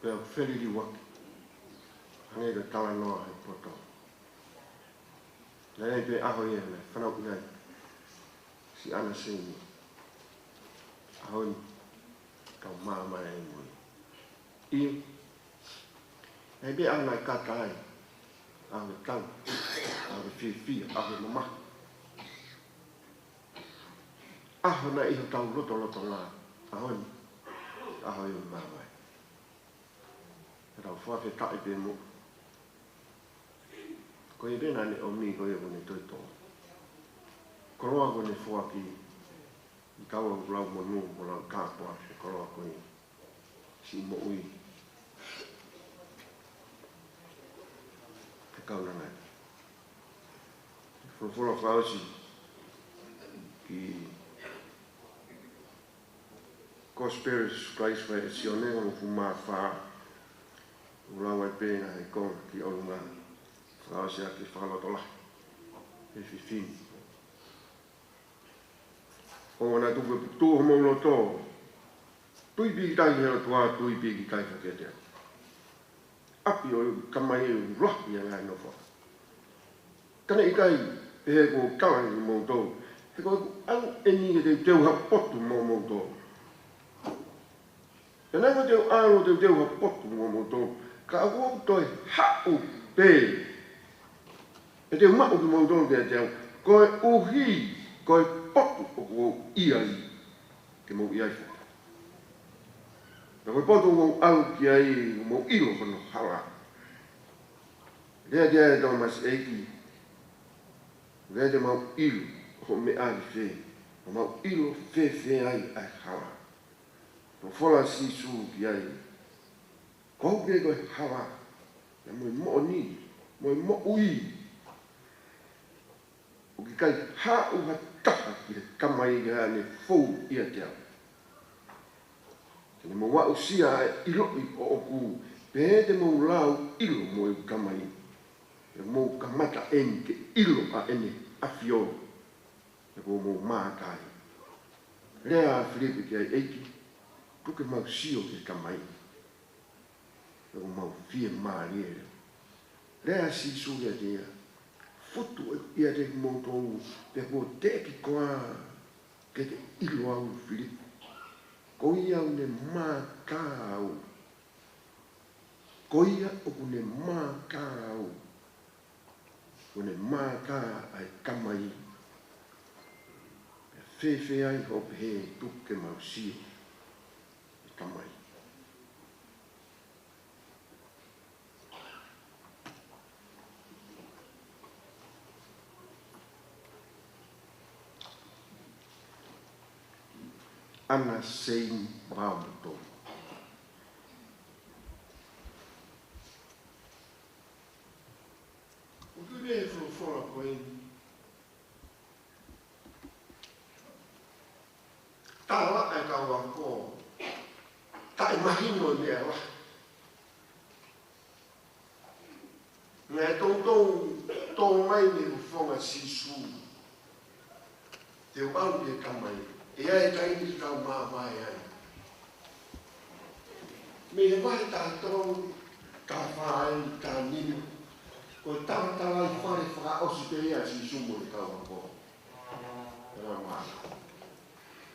pea ʻoku feliliuaki, hangē ko e talanoa he poto. Naʻe ʻi ai pē ʻaho ia naʻe fanauʻi ai siʻana Seini. ʻAho ni, kau māmani ai mo ia. ʻIo, naʻe ʻi ai pē ʻaho naʻe kata ai, ʻaho ke tau, ʻaho ke fiefia, ʻaho ke mamahi. ʻAho naʻe ʻi hotau lotolotonga, ʻaho ni, ʻaho ia ʻo māmani. Pea tau fakafetaʻi pē mo, ko ia pē naʻa ne ʻomi, ko ia kuo ne toitō. Koloa kuo ne foaki, ʻi he kau ʻoku lau monū mo lau tāpuaki, koloa ko ia siʻi moʻui. Ke kaunanga. Folofola fakaʻosi ki he Gospel ʻa Sīsū Kalaisi ʻa Sione, hongofulu mā fā. ʻOku lau ai pē ʻi he konga ki ʻolunga. Fakaʻosi ʻaki e fakalotolahi ʻa e fefine. ʻOua naʻa tuku ke putu homou loto. Tui pīkitai ki he ʻOtua, tui pīkitai foki kiate au. ʻApi ʻo e Tamai ʻoku lahi ʻa e ngaahi nofo. Ka naʻe ʻikai pehē kuo u tala kimoutolu, he ko ʻeku ʻalu eni ke teuteu ha potu moʻomoutolu. Pea neongo te u ʻalu ʻo teuteu ha potu moʻomoutolu, ka ʻoku ou toe haʻu pē, pea te u maʻu kimoutolu kiate au, koeʻuhi ko e potu ʻoku ou ʻi ai, ke mou ʻi ai foki. Pea ko e potu ʻoku ou ʻalu ki ai, ʻoku mou ʻilo hono hala. Lea ki ai ʻa Tōmasi: ʻEiki, ʻoku ʻikai te mau ʻilo ʻoku meʻa ʻi fē, ʻoku mau ʻilo fēfē ai ʻa e hala? Folofola ʻa Sīsū ki ai: Ko au pē ko e hala, mo e moʻoni, mo e moʻui. ʻOku ʻikai haʻu ha taha ki he Tamai ʻi haʻane fou ʻiate au. Te ne mou aʻusia ʻa e ʻiloʻi ʻoʻoku, pea te mou lāuʻilo mo ʻeku Tamai. Pea mou kamata eni ke ʻilo ʻa ʻEne ʻAfio, he kuo mou mātā ai. Lea ʻa Filipe ki ai: ʻEiki, tuku ke mau sio ki he Tamai, pea ʻoku mau fiemālie leva. Lea ʻa Sīsū kiate ia: Futu ʻeku ʻiate kimoutolu, pea kuo teʻeki koā Ke ke ʻilo au, Filipe, ko ia ʻoku ne mātā au. Ko ia ʻoku ne mātā au. ʻOku ne mātā ʻa e Tamai. Pea fēfē ai hoʻo pehē tuku ke mau sio ʻa e Tamai? ʻAna Seini vahe tolu. ʻOku ne folofola ko eni. Tala ʻe he kau ako, taʻemahino e meʻa lahi. Naʻe toutou tō mai mei he fofonga ʻo Sīsū, te u ʻalu ki he Tamai, ʻe ʻi ai e taimi te tau māvae ai. Mei he vahe taha tolu, taha fā, taha nima, ko e talatalaifale fakaʻosi pē ia ʻa Sīsū mo e kau ako.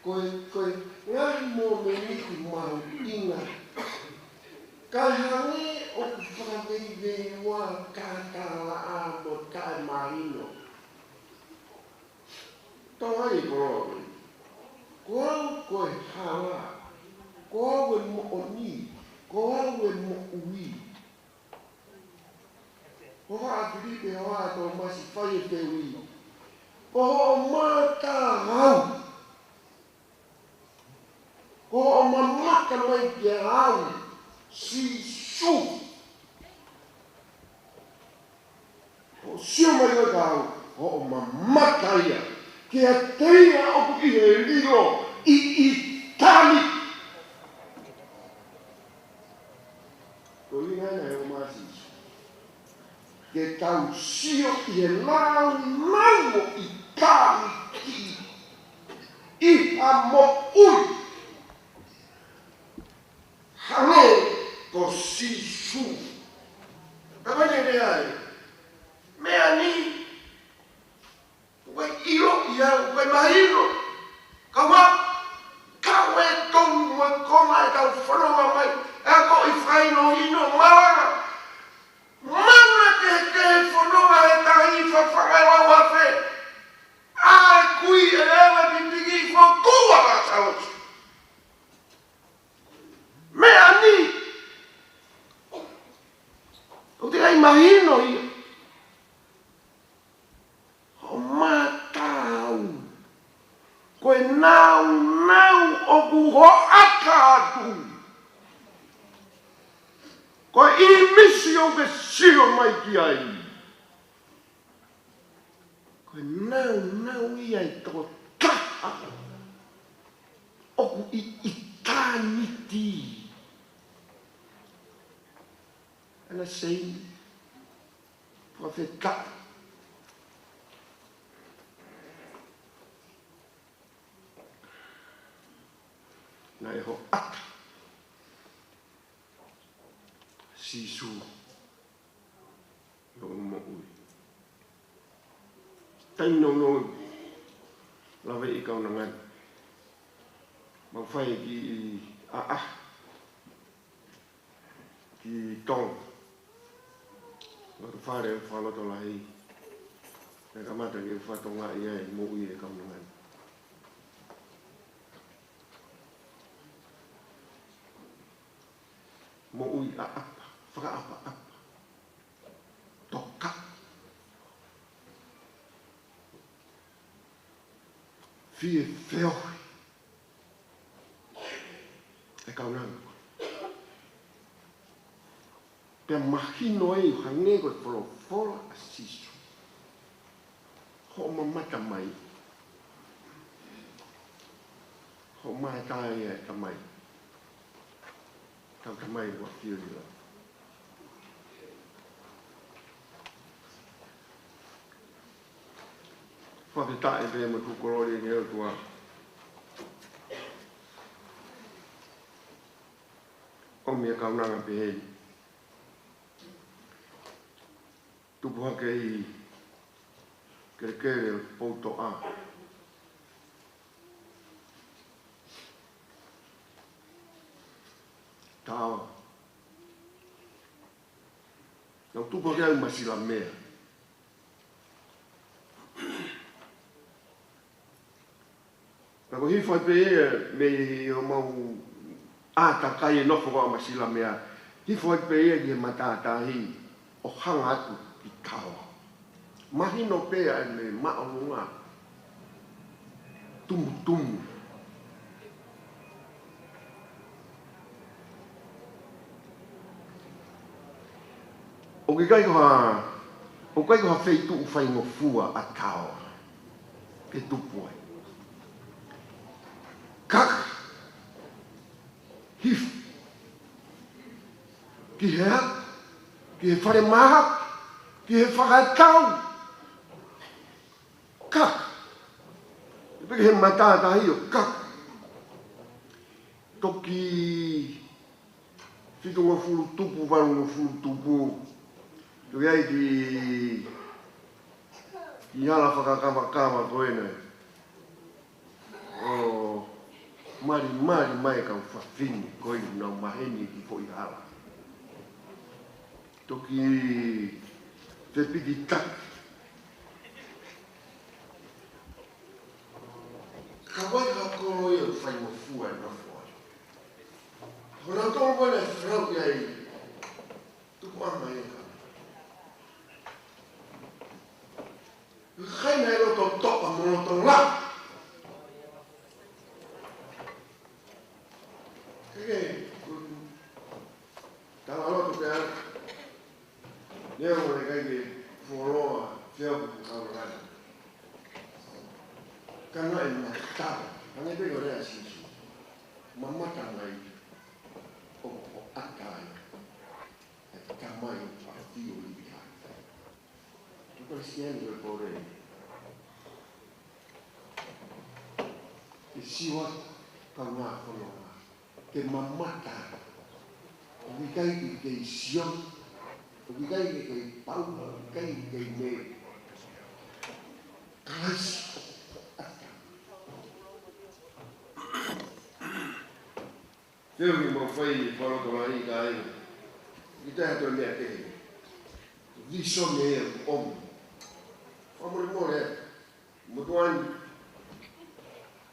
Ko e, ko e ngaahi mōmeniti mahuʻinga. Ka hangē ʻoku fakaveiveiua, taʻetokanga mo taʻemahino. Tau ai e koloa ko ē. Ko au ko e hala. Ko au e moʻoni. Ko au e moʻui. Hohaʻa Filipe, hohaʻa Tōmasi, fai e fehuʻi. Ko hoʻo mātā au. Ko hoʻo mamata mai kia au, Sīsū. Hoʻo sio mai kia au, hoʻo mamata ia. Kiate ia ʻoku ʻi he lilo ʻi ʻitāniti. Ko e ʻuhinga ia ʻo e ʻomai ʻa Sīsū. Ke tau sio ʻi he nāunau ʻo ʻitāniti. ʻI ha moʻui hangē ko Sīsū. Ka mai lele ai. Meʻa ni, ʻoku ʻiloʻi au, ʻoku mahino. Kaua, kau e tolu mo e konga ʻetau fononga mai, ʻa ia ko e fakahinohino malanga. Mana ke ke fononga he tahi fafanga lau afe. ʻA e kui e leʻo pipiki fokotuʻu ʻa Lāsalosi. Meʻa ni, ʻoku teʻeki ai mahino ia. Hoʻo mātā au. Ko e nāunau ʻoku hoʻata atu. Ko e ʻīmisi ʻoku ke sio mai ki ai. Ko e nāunau ia ʻe toko taha ʻoku ʻi ʻitāniti. ʻAna Seini, fakafetaʻi. Naʻe hoʻata Sīsū ʻi hoʻo moʻui. Taimi nounou, lave ʻi kaunanga ni. Mau fai ki ʻaʻahi ki Tonga. Loto fale fakalotolahi. Naʻe kamata ke u fakatokangaʻi ai e moʻui ʻa e kaunanga ni. Moʻui ʻaʻapa, fakaʻapaʻapa. Toka. Fie feohi e kaunanga. Pea mahino ai hangē ko e folofola ʻa Sīsū. Hoʻo mamata mai. Hoʻo mātā ia e Tamai. Tau Tamai ʻoku ʻafio ʻi loto. Fakafetaʻi pē mo tuku kolōlia ki he ʻOtua. ʻOmi e kaunanga pehē ni. Tupu hake ʻi he kelekele ʻo e poutoʻa. Taoa. Naʻe tupu hake au ʻi Masilamea. Ka ko e hifo ai pē ia mei homau ʻātakai ʻo nofo ko ē ʻa Masilamea. Hifo ai pē ia ki he matātahi ʻo hanga atu ki Taoa. Mahino pē ʻa e meʻa māʻolunga. Tumutumu. ʻOku ʻikai ko ha, ʻoku ʻikai ko ha feituʻu faingofua ʻa Taoa ke tupu ai. Kaka. Hifo. Ki he ʻapi, ki he falemahaki, ki he fakatau. Kaka. Pē ki he matātahi ʻo kaka. Toki fitungofulu tupu, valungofulu tupu. Toki ʻai ki, ki hala fakakavakava ko ena. ʻO malimali mai e kau fafine ko ē naʻa nau maheni ki foʻi hala. Toki fepikitaki. Ka ʻoku ʻikai ha kolo ia ʻoku faingofua e nofo ai. Ko nautolu ko ē naʻe flau ki ai. Tuku ʻa mai e ka. Kakai naʻe loto toʻa mo loto lahi. Ke ke, tala loto pē ʻa. Leo mo e kai ke fuoloa, feo ku kau lana. Ka naʻe matala, hangē pē ko e lea ʻa Sīsū. Mamata mai, ʻo, ʻo ʻata ai. ʻE Tamai ʻoku ʻafio ʻi he ʻaho. Ko e Kalisitiane ko e pole. Ke sio atu, kaungā fononga. Ke mamata. ʻOku ʻikai ke kei Sione. ʻOku ʻikai ke kei Paula. ʻOku ʻikai ke kei Mele. Kalaisi. Te u ni mau fai fakalotolahi ka ai. ʻIkai ha toe meʻa kehe. Vīsone ia ʻoku ʻomi. Fakamolemole. Motuʻa ni.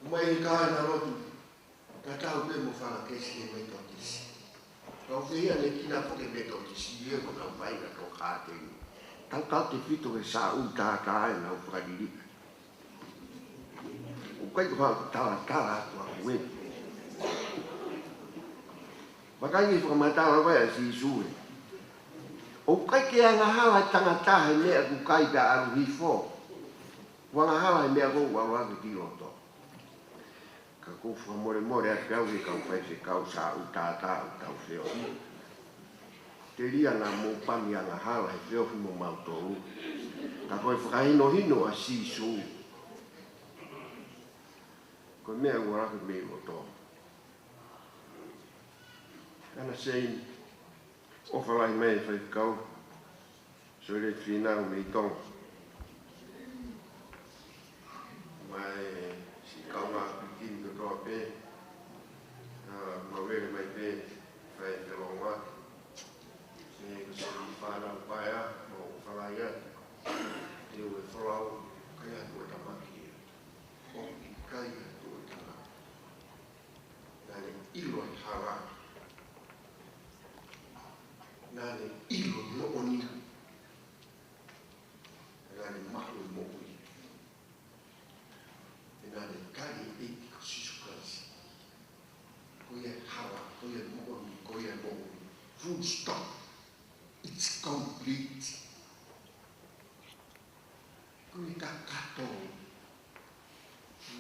Mai he kāingalotu. Tatau pē mo Falakesi he Metotisi. Kau fēia ne kina ko e Metotisi, ia ko nau fai na tō kāteni. Tautautefito he sāʻu tātā ʻenau fakaliliʻa. ʻOku ʻikai ko ha talatala atu ʻaku ē. Vakai ki he fakamatala ko ē ʻa Sīsū ē. ʻOku ʻikai ke angahala e tangata he meʻa ʻoku kai pea ʻalu hifo. ʻOku angahala he meʻa ʻoku ʻalu hake ki loto. Ka ʻoku ou fakamolemole atu pē au ki he kau faifekau sāʻu tātā ʻoku tau feohi. Telia naʻa mou pani angahala he feohi mo mautolu. Ka ko e fakahinohino ʻa Sīsū. Ko e meʻa ʻoku ʻalu hake mei loto. Ana Seini, ʻofa lahi mai faifekau. Sōleti Fīnau mei Tonga. Mai siʻi kaungā pilikimi kotoa pē. ʻA, mau lele mai pē, fai e felongoaki. Mei ko Sōleti Fīnau paea, mau ʻofa lahi atu. Te u e folau, ʻikai ha tuʻutāmaki ia. ʻOku ʻikai ha tuʻutāmaki. Naʻa ne ʻilo e hala. Naʻa ne ʻilo e moʻoni. Naʻa ne maʻu e moʻui. Naʻa ne tali e ʻEiki ko Sīsū Kalaisi. Ko ia e hala, ko ia e moʻoni, ko ia e moʻui. Full stop. It's complete. Ko e kakato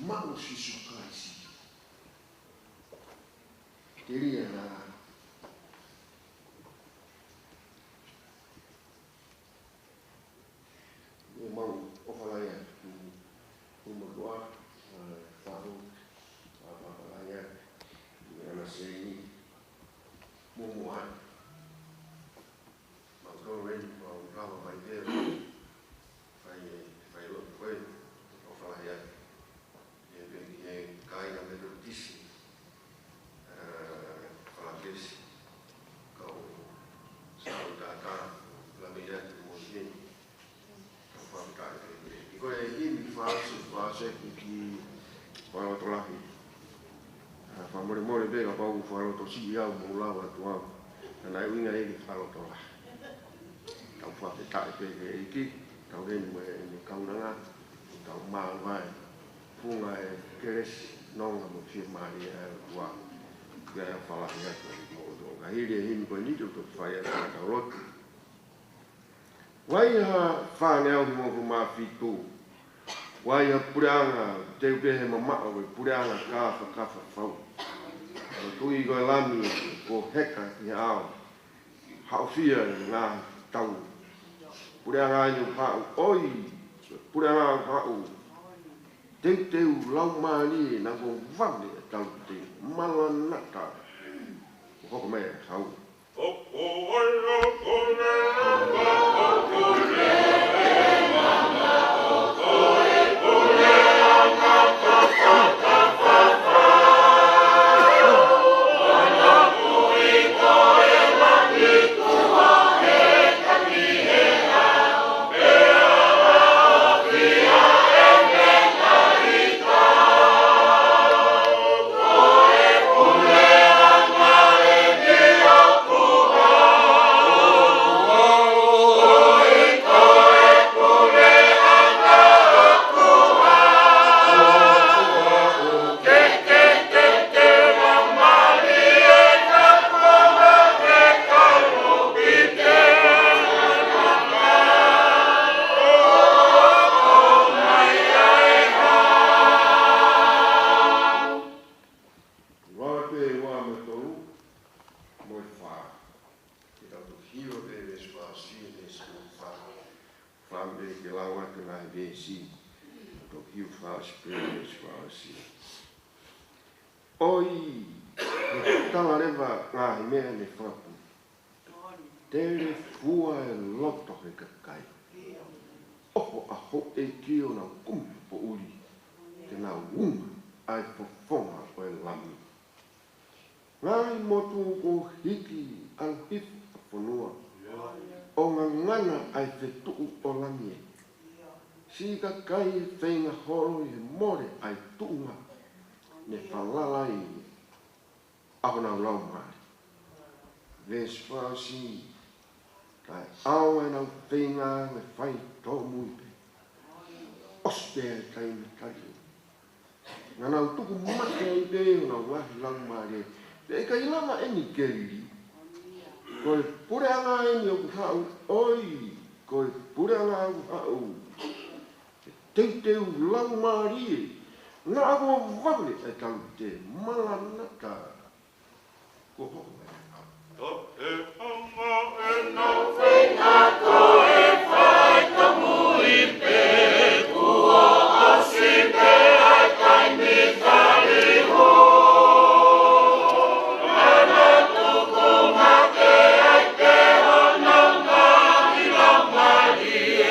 maʻu Sīsū Kalaisi. Telia na ʻe mau ʻofa lahi atu ki he motuʻa, ʻa, fahu, ʻa, ʻofa lahi atu ki he Ana Seini, mo Moani. Mau tō eni, mau lava mai pē, fai, fai lotu ko ē, ʻofa lahi atu. He pē ki he kāinga Metotisi, ʻa, Falake Mole pē kapau ʻoku fakalotosiʻi au mo lava atu au. Ka naʻe ʻuhinga ia ke fakalotolahi. Tau fakafetaʻi pē ki he ʻEiki, tau heni mo ʻene kaunanga, tau māvae, funga e kelesi, nonga mo e fiemālie ʻa e ʻOtua. Pea ʻe falahi atu ai mo ʻoto. Ka hili e himi ko eni te u toki fai atu ʻetau lotu. Vahe fāngeau hongofulu mā fitu. Vahe puleʻanga, teu pē he mamaʻo, ko e puleʻanga kāfakafa fau. Ko e Tuʻi ko e Lami, kuo heka ki he ʻao. Haʻofia e ngaahi tau. Puleʻanga ʻoku haʻu, ʻoi, puleʻanga ʻoku haʻu. Teuteu laumālie naʻa kuo vave e talupite. Malanata. Kuo hoko mai e hau. Vahe ua mo e tolu, mo e fā. Ke tau toki hiva pē veesi fakaʻosi, veesi fā. Fā pē ke lau atu e ngaahi veesi. Tau toki hiva fakaʻosi pē veesi fakaʻosi. ʻOi, he tala leva ngaahi meʻa ne fakapulu. Telefua e loto he kakai. ʻOho ʻa houʻeiki ʻo nau kumi poʻuli. Ke nau unga ʻa e fofonga ʻo e Lami. Ngaahi motu kuo hiki ʻalu hifo ʻa fonua. ʻO ngangana ʻa e fetuʻu ʻo langi e. Siʻi kakai ʻe feinga holo ʻi he mole ʻa e tuʻunga. Ne falala ai ʻa honau laumālie. Veesi fakaʻosi, kae ʻaonga ʻenau feinga ʻo fai tōmui pē. ʻOsi pē ʻa e taimi tali. Naʻa nau tuku mate ai pē honau ngaahi laumālie. Pea ʻikai lava eni ke liliu. Ko e puleʻanga eni ʻoku haʻu, ʻoi, ko e puleʻanga ʻoku haʻu. Teuteu laumālie, naʻa kuo vave e talupite. Malanata. Kuo hoko mai e ʻaho. Ko e ʻaonga ʻenau feinga ko e fai tōmui pē, kuo ʻosi pē ʻa e taimi tali hū. Naʻa nau tuku mate ai pē honau ngaahi laumālie.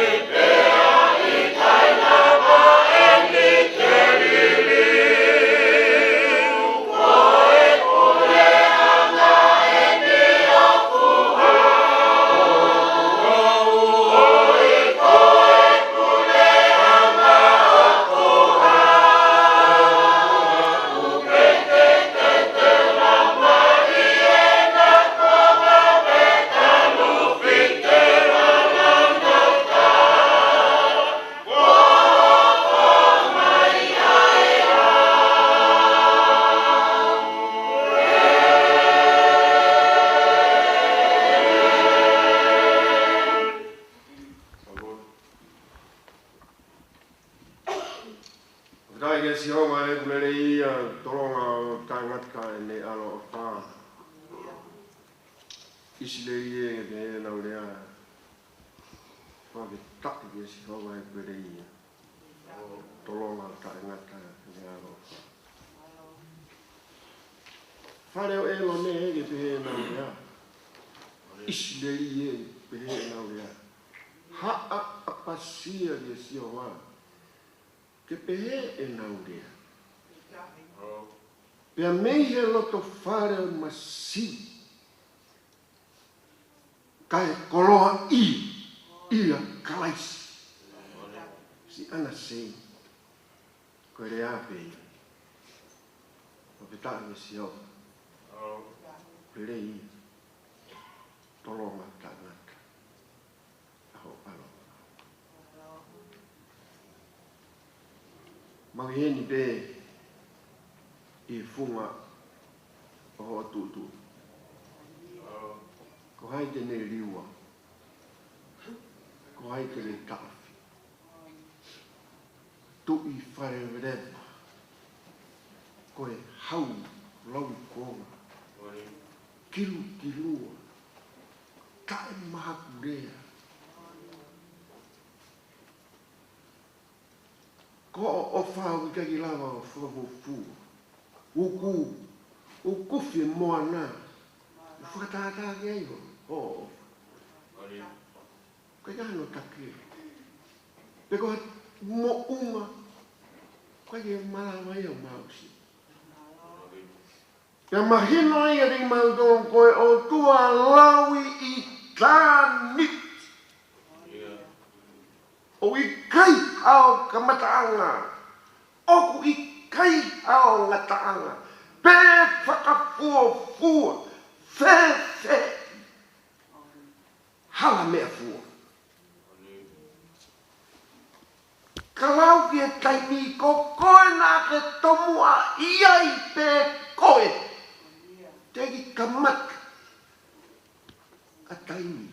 Fakafetaʻi kia Sihova ʻeku lelei ia, tolonga ʻo taʻengata ʻene ʻaloʻofa. ʻIsileli ē, ke pehē ʻenau lea. Fakafetaʻi kia Sihova ʻeku lelei ia, tolonga ʻo taʻengata ʻene ʻaloʻofa. Fale ʻo ʻĒlone ē, ke pehē ʻenau lea. ʻIsileli ē, pehē ʻenau lea. Haʻa ʻapasia kia Sihova, ke pehē ʻenau lea. Pea mei he loto fale ʻo e masiva, kae koloaʻia ʻia Kalaisi. Siʻana sei, ko e lea pē ia. Fakafetaʻi kia Sihova. Lelei ia. Tolonga taʻengata ʻa hoʻo ʻAlo. Mau ʻi heni pē ʻi he funga ʻo hoʻo tuʻutuʻuni. Ko hai te ne liua? Ko hai te ne taʻofi? Tuʻi faleveleva, ko e hau lauikuonga, kilukilua, taʻemahakulea. Ko hoʻo ʻofa ʻoku ʻikai ke lava ʻo fakafuofua. ʻOku, ʻoku fie moana. ʻOku fakatātā ki ai hoʻo, hoʻo ʻofa. ʻIkai ke ʻi ai hano taki. Pe ko ha moʻunga, ʻikai ke malava ia ʻo maʻusia. Pea mahino ia kiate kimautolu ko e ʻOtua lauiʻitāniti. ʻOku ʻikai hao kamataʻanga. ʻOku ʻikai hao ngataʻanga. Pe fakafuofua. Fēfē. Hala meʻa fua. Ka lau ki he taimi ko koe naʻa ke tomuʻa ʻi ai pē koe. Teʻeki kamata ʻa taimi.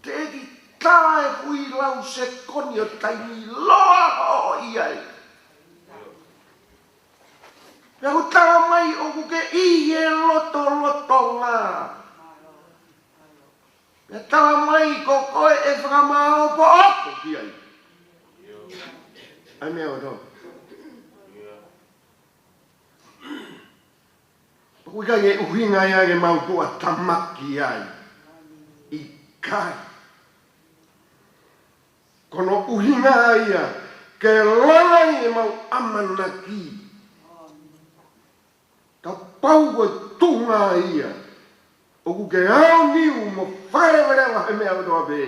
Teʻeki tā e hui lau sekoni ʻo taimi loa hoʻo ʻi ai. Pea ʻoku tala mai ʻoku ke ʻi he lotolotonga. Pea tala mai ko koe ʻe fakamāopoopo ki ai. ʻA e meʻa ʻoku tau. ʻOku ʻikai ke ʻuhinga ia ke mau tuʻa tamaki ai. ʻIkai. Ko hono ʻuhinga ia ke langa ʻemau ʻamanaki. Kapau ko e tuʻunga ia, ʻoku ke aoniu mo faleveleva he meʻa kotoa pē.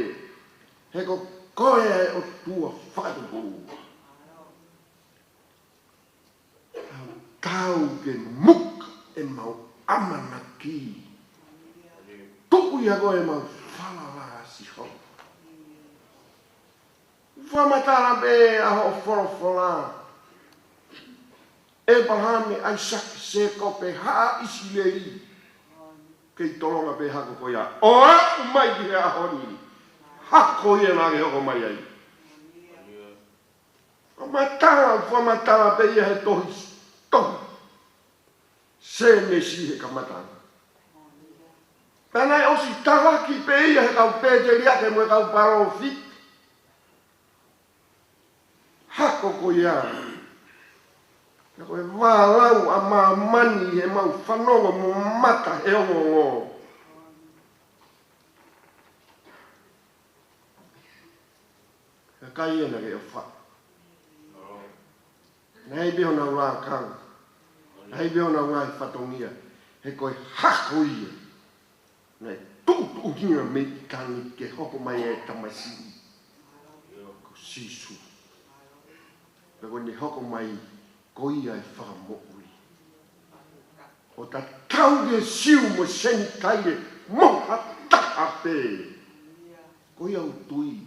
He ko koe ʻa e ʻOtua fakatupu. Tau ke muka ʻemau ʻamanaki. Tuku ia ko ʻemau falala Sihova. Fakamatala pē ʻa hoʻo folofola. ʻĒpalahame, ʻAisake, Sēkope, Haʻa ʻIsileli. Kei tolonga pē hako ko ia. ʻO aʻu mai ki he ʻaho ni. Hako ia naʻa ke hoko mai ai. Fakamatala, fakamatala pē ia he tohi, tohi Sēnesi he kamata. Pea naʻe ʻosi talaki pē ia he kau pēteliake mo e kau palōfita. Hako ko ia. Pea ko e vālau ʻa māmani he mau fanongo mo mata he ongoongo. Kakai ē naʻa ke ʻofa. Naʻe ʻi ai pē honau lakanga. Naʻe ʻi ai pē honau ngaahi fatongia. He ko e hako ia. Naʻe tuʻutuʻuni ia mei ʻitāniti ke hoko mai e tamasiʻi. Ko Sīsū. Pea ko ʻene hoko mai ko ia e fakamoʻui. ʻO tatau ki he Siu mo e Senitaile mo ha taha pē. Ko ia ʻoku tui.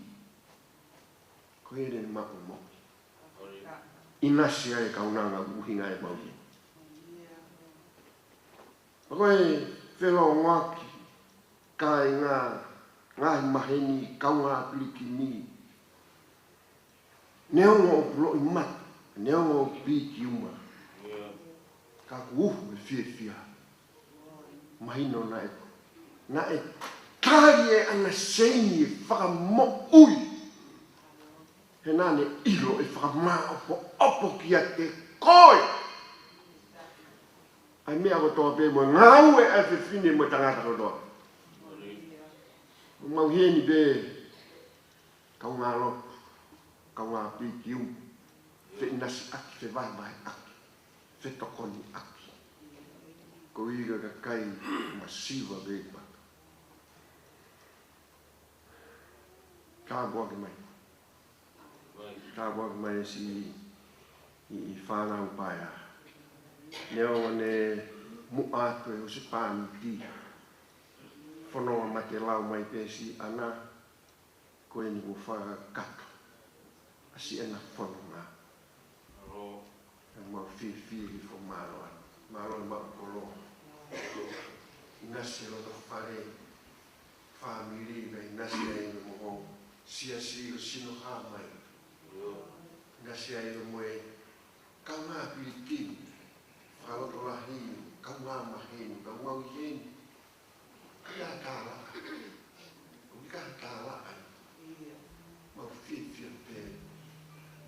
Ko ia ʻene maʻu moʻui. ʻInasi ai e kaunanga ʻuhinga e maui. Ko e felōngoaki, kāinga, ngaahi maheni, kaungā pilikimi. Neongo ʻoku loʻimata, neongo ʻoku piki uma. Ka ʻoku uhu e fiefia. Mahino naʻe, naʻe tali ʻe ʻAna Seini e fakamoʻui. He naʻa ne ʻilo ʻe fakamāʻopoʻopo kiate koe ʻa e meʻa kotoa pē mo e ngāue ʻa e fefine mo e tangata kotoa. Mau ʻi heni pē, kaungā lotu, kaungā pikiu, feʻinasiʻaki, fevahevaheʻaki, fetokoniʻaki. Ko e kakai masiva pē ka. Tāpuaki mai. Tāpuaki mai siʻi, ʻi, ʻi fānau paea. Neongo ne muʻa atu e husepāniti, fononga mate lau mai pē siʻana, ko eni kuo fakakakato ʻa siʻana fononga. Ka mau fiefia ʻi he fakamālō. Mālō e maʻu kolo. ʻInasi e loto fale, fāmili, kae ʻinasi ai mo e siasi ʻoku sino hā mai. ʻInasi ai mo e kaungā pilikimi, fakalotolahi, kaungā maheni, kaungā ʻi heni. Ka kālā, ʻoku kālā ai. Mau fiefia pē,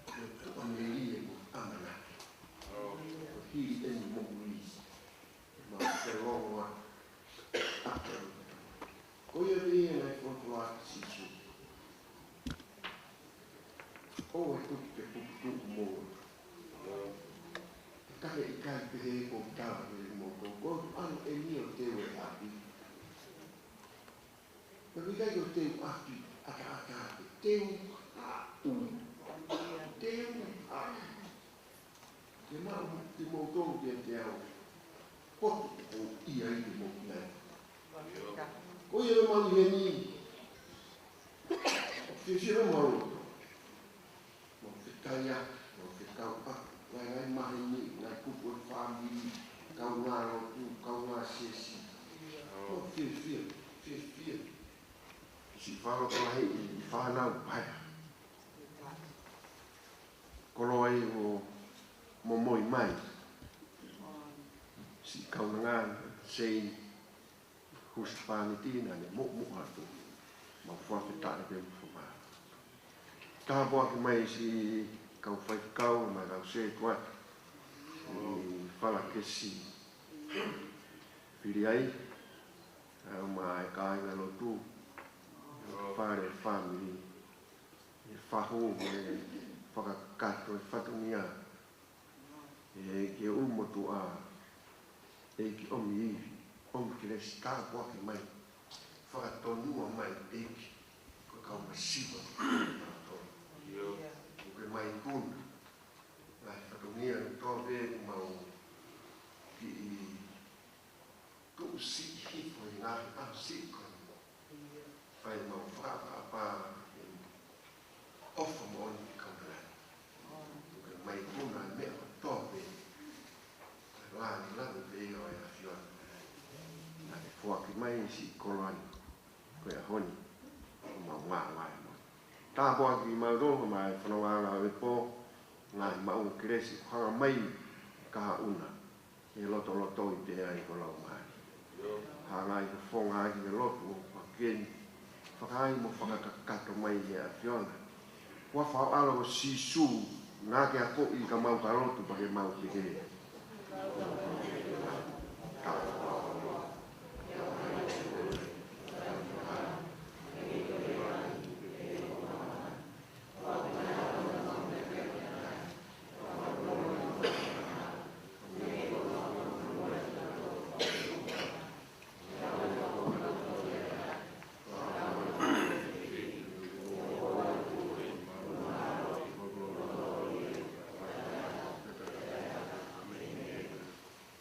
ko e tuʻa melie mo ʻamanaki. Ko e hili eni moʻui, mau felongoaki. Ko ia pē ia naʻe folofola ʻaki Sīsū. ʻOua ʻe tuku ke puputuʻu homou loto. Ka ʻe ʻikai pehē ʻoku ou tala kiate kimoutolu, ko e tuʻa eni ʻoku teu e ʻapi. Pea ʻoku ʻikai ko e teu ʻapi ʻataʻatā, ko e teu haʻu. Teu haʻu. Ke maʻu kimoutolu kiate au, poto ʻoku ʻi ai te mou ʻi ai. Ko ia ʻoku mau ʻi heni, fiefia mo mau loto. Mau fekauʻaki, mau fekauʻaki, ngaahi, ngaahi maheni, ngaahi kupu ʻo e fāmili, kaungā lotu, kaungā siasi. Mau fiefia, fiefia. Siʻi fakalotolahi ʻi he fānau paea. Koloa ʻi ʻo momoi mai. Siʻi kaunanga, Seini, husepāniti naʻa ne muʻomuʻa atu. Mau fakafetaʻi pē mo fakamālō. Tāpuaki mai siʻi kau faifekau, mo e kau sētuata. Siʻi Falakesi. Fili ai, ʻa e ʻuma e kāinga lotu. Fale fāmili. ʻI he fahu mo e fakakakato e fatongia. ʻEiki ʻulumotuʻa, ʻEiki ʻomi ivi, ʻomi kelesi, tāpuaki mai. Fakatonua mai ʻEiki, ko e kau masiva. ʻOku ke mai ikuna. Ngaahi fatongia ʻoku tō pē ʻoku mau kiʻi tuʻu siʻi hifo ʻi he ngaahi ʻaho siʻi ko eni. Fai mau fakaʻapaʻapa he ʻofa moʻoni ki he kaunanga ni. ʻOku ke mai ikuna e meʻa kotoa pē. Ko e lāngilangi pē ia ʻo e ʻAfiona. Naʻa ke foaki mai siʻi koloa ni. Ko e ʻaho ni, ʻoku mau ngāue mo. Tāpuaki kimautolu, ko e mai fononga ʻo e pō, ngaahi maʻu kelesi, hanga mai ka haʻuna, ʻe lotolotoi pē ai ho laumālie. Hanga ʻi he fofonga ʻaki e lotu ʻoku ke ni, fakaai mo fakakakato mai ʻe he ʻAfiona. Kuo fai ʻe he ʻAlo ko Sīsū, ngāue ke akoʻi ka mau ka lotu pea ke mau pehē.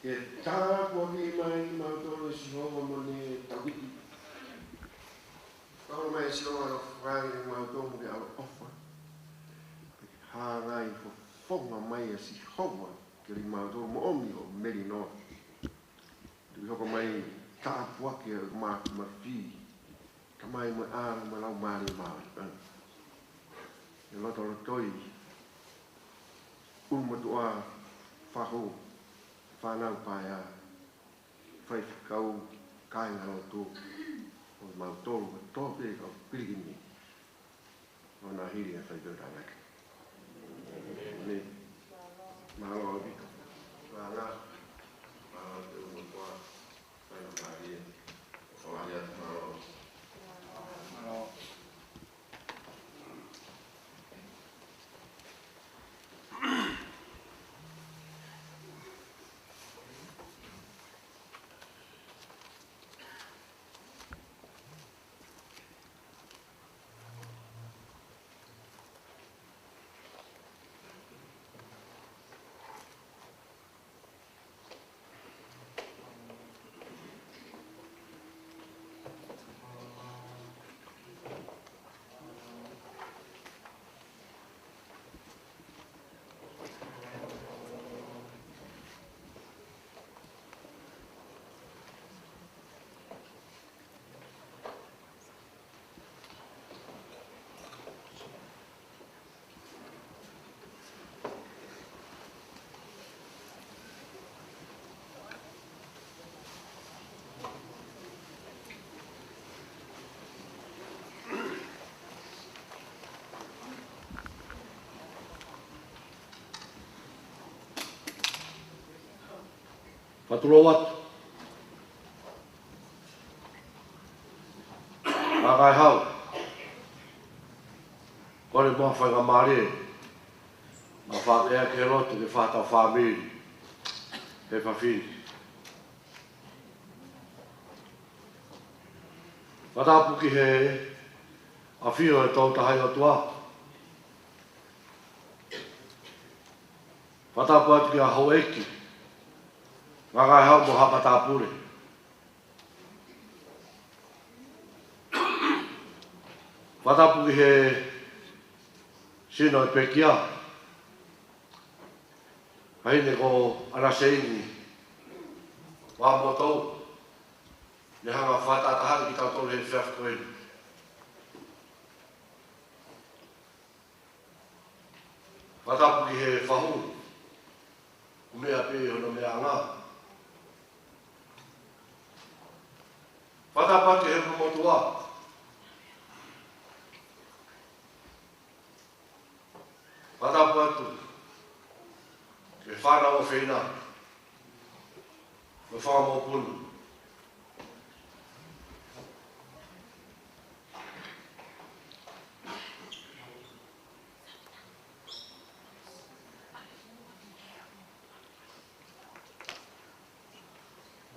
Ke tāpuakiʻi mai kimautolu ʻe Sihova mo ʻene tauhiki. Kau mai Sihova ʻo fai kimautolu mo ke ʻaloʻofa. Hanga ʻi he fofonga mai ʻa Sihova kiate kimautolu mo ʻomi hoʻo melino. Tuʻi hoko mai, tāpuaki ʻa e Māfimafi, Tamai mo e ʻAlo mo e Laumālie Māʻoniʻoni. ʻE lotolotoi, ʻulumotuʻa, fahu, fānau paea, faifekau, kāinga lotu, ʻo mautolu kotoa pē kau pilikimi. ʻO na hili ʻa e faifekau tānaki. Ni. Mālō ʻaupito. Mālō. Mālō te u mokoa. Fai na mālie. Fai na mālie. Mālō. Mālō. Tulou atu. Ngaahi hau. Kole mo e faingamālie. Mo e faʻa ke lotu ki he fātau fāmili. He fafine. Fakatapu ki he ʻafio ʻa e Tolu Tahaʻi ʻOtua. Fakatapu atu ki he houʻeiki. Ngaahi hau mo e haʻa matāpule. Fakatapu ki he sino ʻo e pekia. Pehē ni ko ʻAna Seini Vamotou. Ne hanga ʻo fakataha kitautolu he efiafi ko eni. Fakatapu ki he fahu. Ko e meʻa pē hono meʻa ʻanga. Fakatapu ki he motuʻa. Fakatapu atu ki he fānau ʻofeina mo e fanga mokopuna.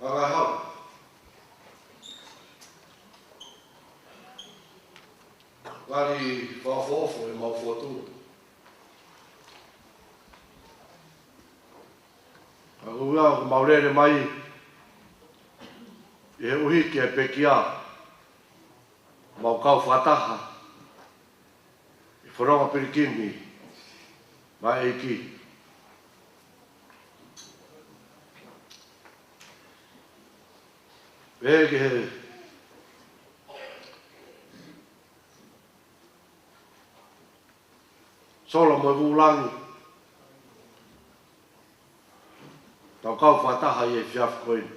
Ngaahi hau. Ngali fakaʻofoʻofa ʻemau fotu. Ka ʻoku mau lele mai ʻi he ʻuhiki ʻa e pekia. Mau kau fakataha ʻi he fononga pilikimi maʻa e ʻEiki. Pehē ki he Solo mo e Vulangi. Tau kau fakataha ʻi he efiafi ko eni.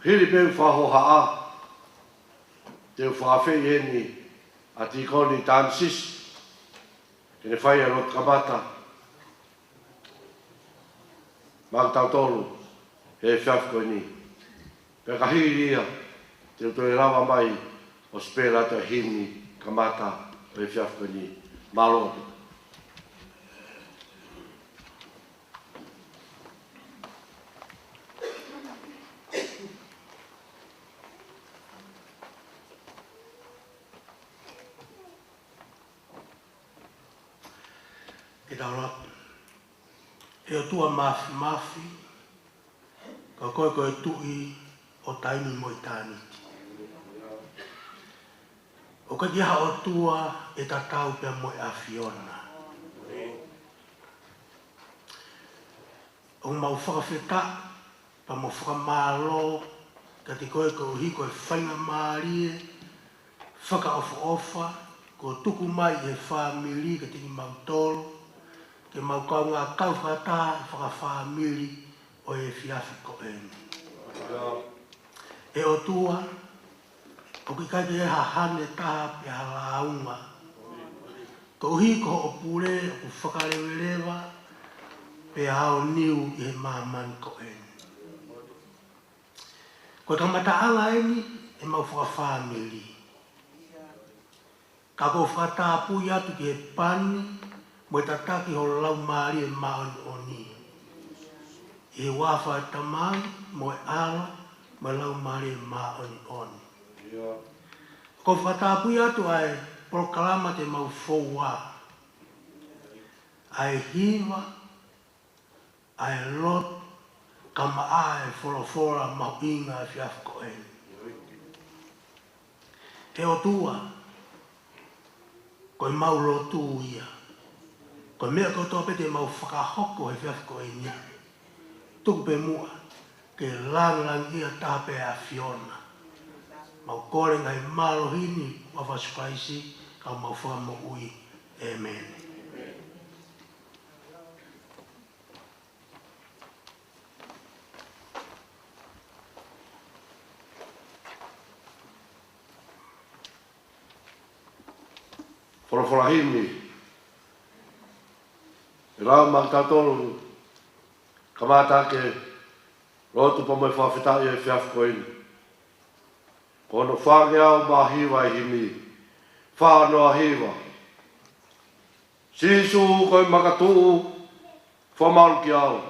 Hili pē ʻeku fakahohaʻa, te u fakaafeʻi eni ʻa Tīkoni Tanisisi ke ne fai ʻa e lotu kamata maʻa kitautolu he efiafi ko eni. Pea ka hili ia, te u toe lava mai ʻo sipela atu e himi kamata ʻo e efiafi ko eni. Mālō. Ke tau lotu. ʻE ʻOtua Māfimafi, ko koe ko e Tuʻi ʻo taimi mo ʻitāniti. ʻOku ʻikai ha ʻOtua ʻe tatau pea mo e ʻAfiona. ʻOku mau fakafetaʻi pea mo fakamālō kiate koe koeʻuhi ko e faingamālie fakaʻofoʻofa kuo tuku mai ʻe he fāmili kiate kimautolu, ke mau kaungā kau fakataha ʻi he fakafāmili ʻo e efiafi ko eni. ʻE ʻOtua, ʻoku ʻikai ke ʻi ai ha hane taha pe ha lāunga. Koeʻuhi ko hoʻo pule ʻoku fakaleveleva pea aoniu ʻi he māmani ko eni. Ko e kamataʻanga eni ʻemau fakafāmili. Ka ʻoku ou fakatapui atu ki he pani mo e tataki ho Laumālie Māʻoniʻoni. ʻI he huafa ʻo e Tamai mo e ʻAlo mo e Laumālie Māʻoniʻoni. ʻOku ou fakatapui atu ʻa e polokalama te mau foua. ʻA e hiva, ʻa e lotu, kae ʻumaʻā e folofola mahuʻinga ʻo e efiafi ko eni. ʻE ʻOtua, ko ʻemau lotu ia. Ko e meʻa kotoa pē te mau fakahoko he efiafi ko eni, tuku pē muʻa ke lāngilangiʻia taha pē ʻa e ʻAfiona. Mau kole ngaahi mālohi ni ʻi he huafa ʻo Sīsū Kalaisi, ko homau Fakamoʻui. ʻĒmeni. Folofola himi. ʻE lau maʻa kitautolu, Kamata ke lotu pea mo e fakafetaʻi he efiafi ko eni. Ko hono fāngeau mā hiva e himi. Fā noa hiva. Sīsū ko e makatuʻu, fakamalu kiate au.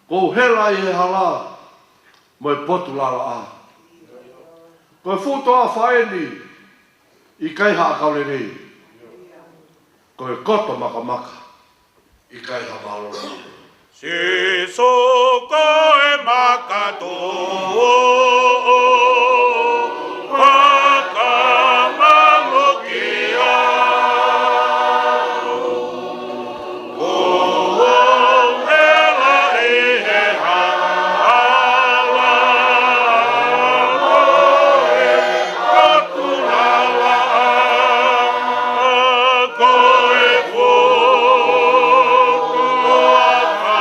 Kuo u hela ʻi he hala mo e potu lalaʻā. Ko e fuʻu toafa eni, ʻikai ha ʻakau lelei. Ko e koto makamaka, ʻikai ha mālōlō. Sīsū ko e makatuʻu, fakamalu kiate au. Kuo u hela ʻi he hala mo e potu lalaʻā. Ko e fuʻu toafa eni,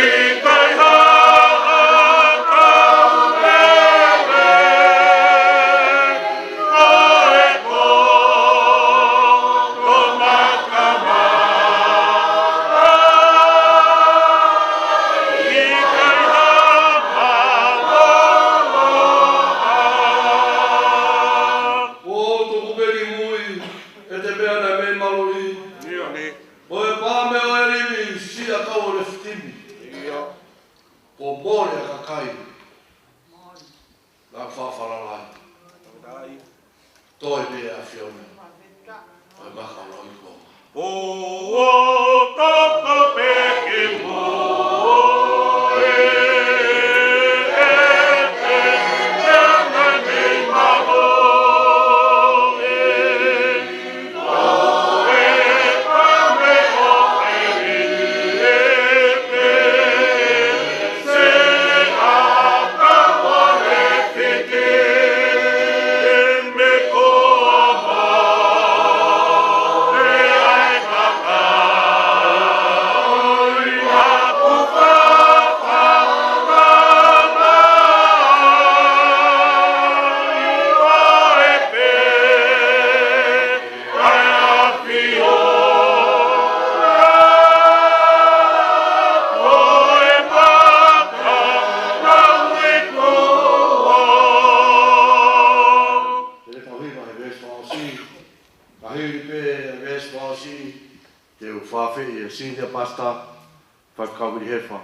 ʻikai ha ʻakau lelei. Ko e koto makamaka, ʻikai ha mālōlō. Kuo u tuku pē ki mui, ʻete meʻa naʻe mei maluʻi. Ko e pā mei ʻElimi, siʻa kau ʻo e lefitimi. Kuo mole ʻa e kakai naʻa ku fafalalai. Toe pē ʻa e ʻAfiona ʻo e maka ʻo lauikuonga. Kuo u toka pē ki mui, ʻete meʻa naʻe mei maluʻi. Te ne fakahiva he veesi fakaʻosi, ka hili pē he veesi fakaʻosi, te u fakaafeʻi e senior pastor, Faifekau Vili Hefa,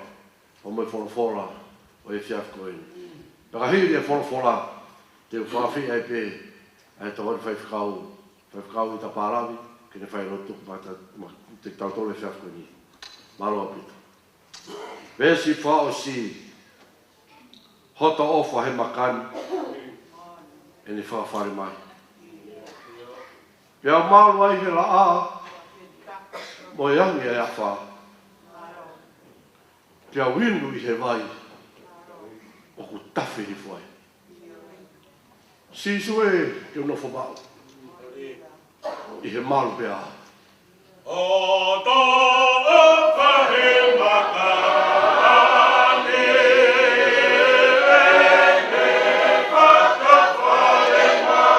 ʻo mo e folofola ʻo e efiafi ko eni. Pea ka hili e folofola, te u fakaafeʻi ai pē ʻa e tokoni faifekau, Faifekau Ita Palavi, ke ne fai lotu maʻa, maʻa kitautolu he efiafi ko eni. Mālō ʻaupito. Veesi fakaʻosi, hoto ʻofa he maka ni, ʻene fakafale mai. Pea u malu ai he laʻā, mo e angi ʻa e afā. Pea u inu ʻi he vai, ʻoku tafe hifo ai. Sīsū ē, ke u nofo maʻu ʻi he malu pē ʻaʻau. Hoto ʻofa he maka ni, ʻene fakafale mai.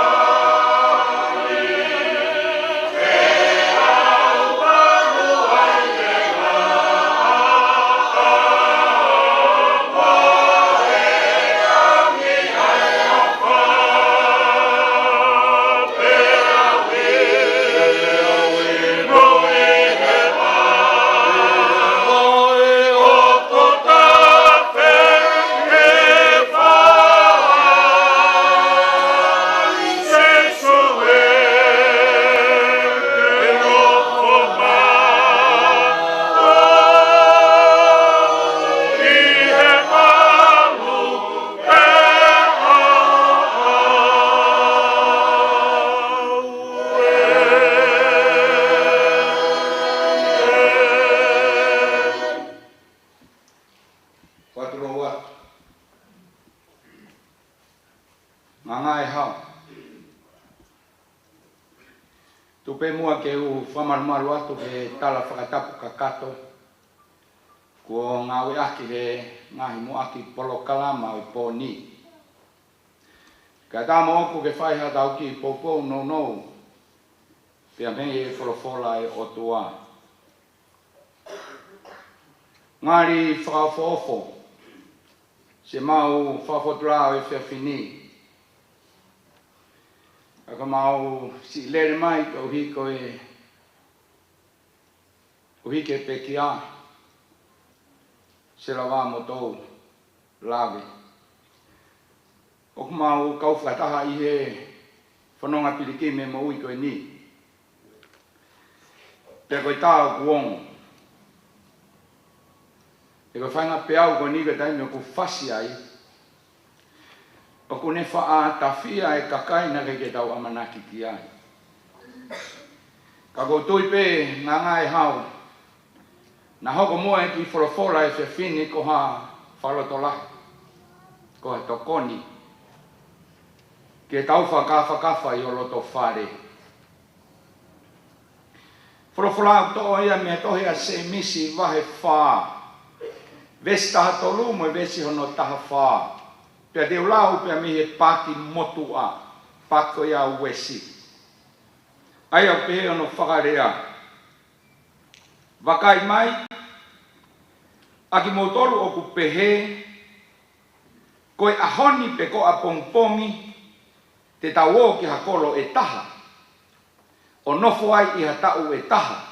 Kuo tuʻu atu. Ngāngāʻehau. Tuku pē muʻa ke u fakamalumalu atu he tala fakatapu kakato kuo ngāueʻaki he ngaahi muʻaki polokalama ʻo e pō ni. Kae ʻatā moʻoku ke fai haʻatau kiʻi poupou nounou pea mei he folofola ʻa e ʻOtua. Ngali fakaofoofo, siʻemau fakafotulā ʻo e efiafi ni. ʻA ka mau siʻi lele mai koeʻuhi ko e, koeʻuhi ke pekia, se lava motou lave. ʻOku mau kau fakataha ʻi he fononga pilikimi moʻui ko eni. Pea ko e tā ʻoku ongo. Pea ko e faʻahinga peau ko eni ko e taimi ʻoku fasi ai. ʻOku ne faʻa tafia e kakai naʻe ʻikai ke tau ʻamanaki ki ai. Ka ʻoku ou tui pē ngangā e hau. Naʻa hoko muʻa e kiʻi folofola ʻo e efiafi ni ko ha fakalotolahi, ko ha tokoni ke tau fakafakafa ʻi ho loto fale. Folofola ʻoku toʻo ia mei he tohi ʻa Sēmisi vahe fā, veesi taha tolu mo e veesi hono taha fā. Pea te u lau pea mei he paaki motuʻa, paaki ko ia ʻa Uesi. ʻA ia ʻoku pehē hono fakalea: Vakai mai, ʻa kimoutolu ʻoku pehē, ko e ʻaho ni pe ko ʻapongipongi te tau ō ki ha kolo ʻe taha, ʻo nofo ai ʻi ha taʻu ʻe taha,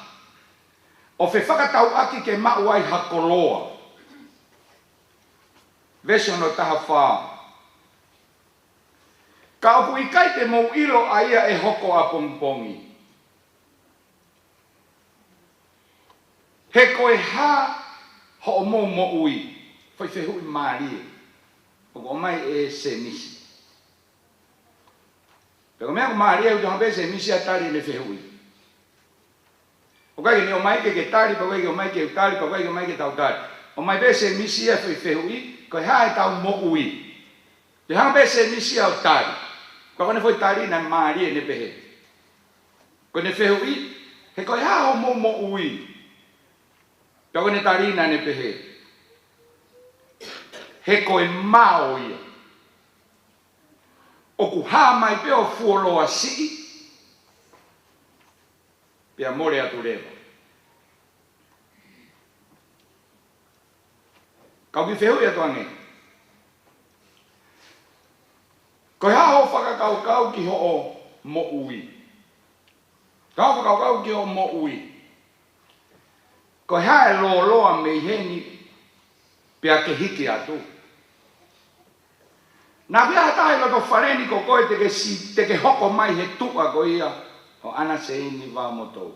ʻo fefakatauʻaki ke maʻu ai ha koloa. Veesi hono taha fā. Ka ʻoku ʻikai te mou ʻilo ʻa ia ʻe hoko ʻapongipongi. He ko e hā hoʻomou moʻui? Foʻi fehuʻi mālie ʻoku ʻomai ʻe Sēmisi. Pea ko e meʻa ʻoku mālie ʻoku te hanga pē Sēmisi ʻo tali ʻene fehuʻi. ʻOku ʻikai ke ne ʻomai ke ke tali, pea ʻoku ʻikai ke ʻomai ke u tali, pea ʻoku ʻikai ke ʻomai ke tau tali. ʻOmai pē Sēmisi ʻa e foʻi fehuʻi, ko e hā ʻetau moʻui? Te hanga pē Sēmisi ʻo tali. Pea ko ʻene foʻi tali naʻe mālie ʻene pehē. Ko ʻene fehuʻi, he ko e hā hoʻomou moʻui? Pea ko ʻene tali naʻe pehē, he ko e mao ia. ʻOku hā mai pē ʻo fuoloa siʻi, pea mole atu leva. Kau kiʻi fehuʻi atu ange. Ko e hā hoʻo fakakaukau ki hoʻo moʻui? Ka hoʻo fakakaukau ki hoʻo moʻui, ko e hā e lōloa mei heni pea ke hiki atu? Naʻa ʻi ai ha taha ʻi loto fale ni ko koe te ke si-, te ke hoko mai he tuʻa ko ia ʻo ʻAna Seini Vaomotou.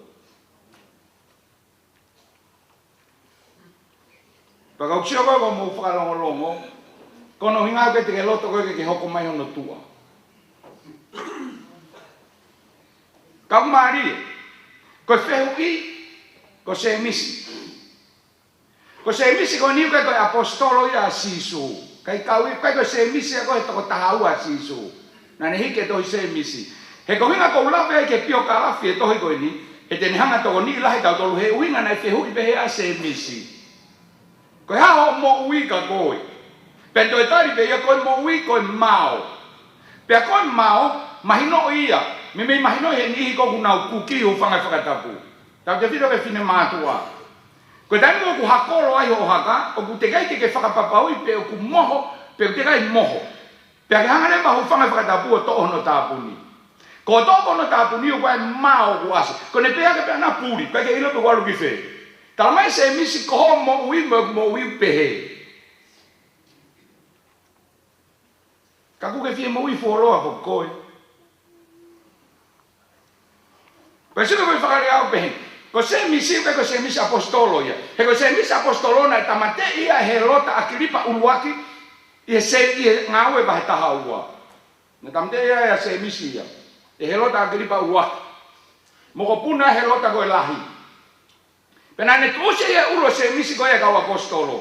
Pea ka u sio ko ē ʻoku mou fakalongolongo, ko hono ʻuhinga ʻoku ʻikai te ke loto koe ke ke hoko mai hono tuʻa. Ka ʻoku mālie, ko e fehuʻi, ko Sēmisi. Ko Sēmisi ko eni ʻoku ʻikai ko e ʻaposetolo ia ʻa Sīsū. ʻIkai kau ia, ʻikai ko Sēmisi ia ko e toko taha ua ʻa Sīsū. Naʻa ne hiki e tohi Sēmisi. He ko e ʻuhinga ʻoku ou lave ai ki he piokalafi e tohi ko eni, he te ne hanga ʻo tokoniʻi lahi kitautolu he ʻuhinga naʻe fehuʻi pehē ʻa Sēmisi. Ko e hā hoʻo moʻui kia koe? Pea toe tali pē ia, ko e moʻui ko e mao. Pea ko e mao, mahinoʻi ia. Meimei mahinoʻi he niʻihi ko ē ʻoku nau kuki ʻo hūfanga he fakatapu. Tautefito ki he finemātuʻa. Ko e taimi ʻoku hakolo ai hoʻo haka, ʻoku teʻeki ai ke ke fakapapauʻi pe ʻoku moho, pe ʻoku teʻeki ai moho. Pea ke hanga leva ʻo hūfanga he fakatapu ʻo toʻo hono tāpuni. Ko e toʻo hono tāpuni ʻoku ʻi ai e mao ʻoku ʻasi. Ko ʻene pehē ange pē ʻa ʻana puli, ʻikai ke ʻilo pe ʻoku ʻalu ki fē. Talamai ʻe Sēmisi ko hoʻo moʻui mo e moʻui pehē. Ka ʻoku ke fie moʻui fuoloa foki koe. Pea sio ki he fakalea ʻoku pehē ni. Ko Sēmisi, ʻikai ko Sēmisi ʻaposetolo ia. He ko Sēmisi ʻaposetolo naʻe tāmateʻi ia ʻe Helota ʻAkilipa ʻuluaki, ʻi he Se-, ʻi he Ngāue vahe taha ua. Naʻe tāmateʻi ia ʻe Sēmisi ia, ʻe Helota ʻAkilipa ʻuluaki. Mokopuna ʻa Helota ko e lahi. Pea naʻa ne tuʻusi ia ʻi he ʻulu ʻo Sēmisi ko e kau ʻaposetolo.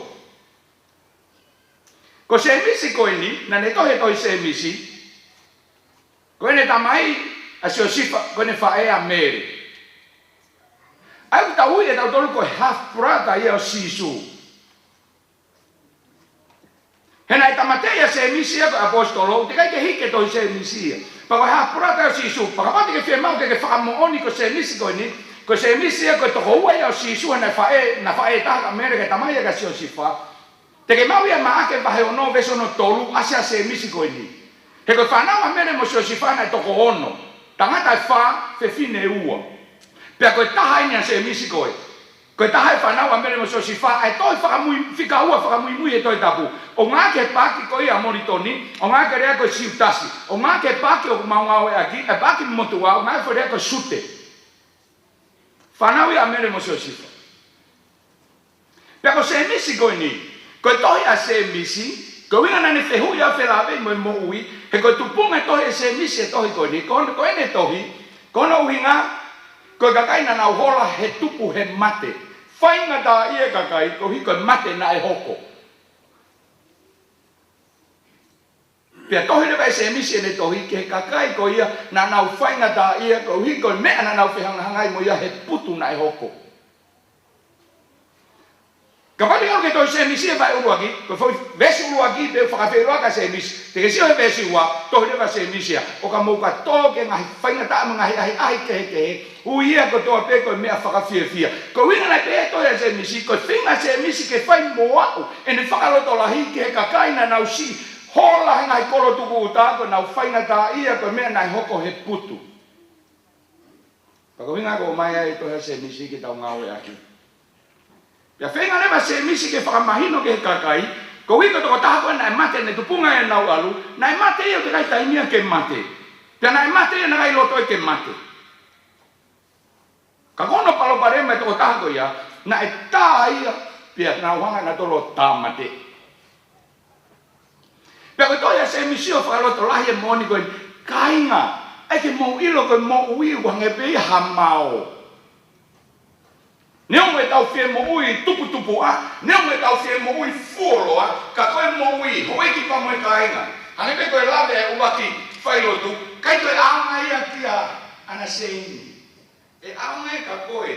Ko Sēmisi ko eni, naʻa ne tohi e tohi Sēmisi, ko ʻene tamai ʻa Siosifa, ko ʻene faʻē ʻa Mele. ʻA ia ʻoku tau ui ʻe tautolu ko e half brother ia ʻo Sīsū. He naʻe tāmateʻi ʻa Sēmisi ia ko e ʻaposetolo, teʻeki ai ke hiki e tohi Sēmisi ia. Pea ko e half brother ʻo Sīsū, pea kapau te ke fiemaʻu ke ke fakamoʻoni ko Sēmisi ko eni, Ko Sēmisi ia ko e tokoua ia ʻo Sīsū, naʻe faʻē, naʻe faʻē taha ʻa Mele, ko e tamai ia ʻa Siosifa. Te ke maʻu ia ʻi Maʻake vahe ono veesi hono tolu, ʻasi ʻa Sēmisi ko eni. He ko e fānau ʻa Mele mo Siosifa naʻe toko ono. Tangata ʻe fā, fefine ʻe ua. Pea ko e taha eni ʻa Sēmisi ko ē. Ko e taha ʻi he fānau ʻa Mele mo Siosifa, ʻa e tohi fakamui, fika ua fakamuimui ʻi he Tohi Tapu. ʻOku ngāueʻaki e paaki ko ia ʻa Molitoni, ʻoku ngāueʻaki e lea ko e Siutasi. ʻOku ngāueʻaki e paaki ʻoku mau ngāueʻaki, e paaki motuʻa, ʻoku ngāueʻaki e foʻi lea ko e sute. Fānau ia ʻa Mele mo Siosifa. Pea ko Sēmisi ko eni, ko e tohi ʻa Sēmisi, ko e ʻuhinga naʻa ne fehuʻi ʻo felāveʻi mo e moʻui, he ko e tupunga e tohi ʻa Sēmisi e tohi ko eni, ko, ko ʻene tohi, ko hono ʻuhinga, ko e kakai naʻa nau hola he tupu he mate. Faingataʻaʻia e kakai, koeʻuhi ko e mate naʻe hoko. Pea tohi leva ʻe Sēmisi ʻene tohi ki he kakai ko ia naʻa nau faingataʻaʻia koeʻuhi ko e meʻa naʻa nau fehangahangai mo ia he putu naʻe hoko. Kapau te ke ʻalu ki he tohi Sēmisi e vahe ʻuluaki, ko e foʻi veesi ʻuluaki pē ʻoku fakafeʻiloaki ʻa Sēmisi. Te ke sio he veesi ua, tohi leva ʻe Sēmisi ia, ʻo ka mou ka tō ki he ngaahi faingataʻa mo e ngaahi ʻahiʻahi kehekehe, ui ia kotoa pē ko e meʻa fakafiefia. Ko e ʻuhinga naʻe pehē e tohi ʻa Sēmisi, ko e feinga ʻa Sēmisi ke fai mo aʻu ʻene fakalotolahi ki he kakai naʻa nau siʻi hola he ngaahi kolo tukuʻuta, ko ʻenau faingataʻaʻia ko e meʻa naʻe hoko he putu. Pea ko e ʻuhinga ʻoku ʻomai ai e tohi ʻa Sēmisi ke tau ngāueʻaki. Pea feinga leva ʻa Sēmisi ke fakamahino ki he kakai, koeʻuhi ko e tokotaha ko ē naʻe mate, naʻe tupunga ʻenau ʻalu, naʻe mate ia ʻoku teʻeki ai taimi ia ke mate. Pea naʻe mate ia naʻe ʻikai loto ia ke mate. Ka ko hono palopalema e tokotaha ko ia, naʻe tā ia, pea nau hanga ʻe nautolu ʻo tāmateʻi. Pea ko e tohi ʻa Sēmisi ʻoku fakalotolahi e moʻoni ko eni, kāinga, ʻai ke mou ʻilo ko e moʻui ʻoku hangē pē ia ha mao. Neongo ʻetau fie moʻui tuputupuʻa, neongo ʻetau fie moʻui fuoloa, ka ko e moʻui, houʻeiki pea mo e kāinga, hangē pē ko e lave ʻa e ʻuluaki failotu, ʻikai toe ʻaonga ia kia ʻAna Seini. ʻE ʻaonga ia kia koe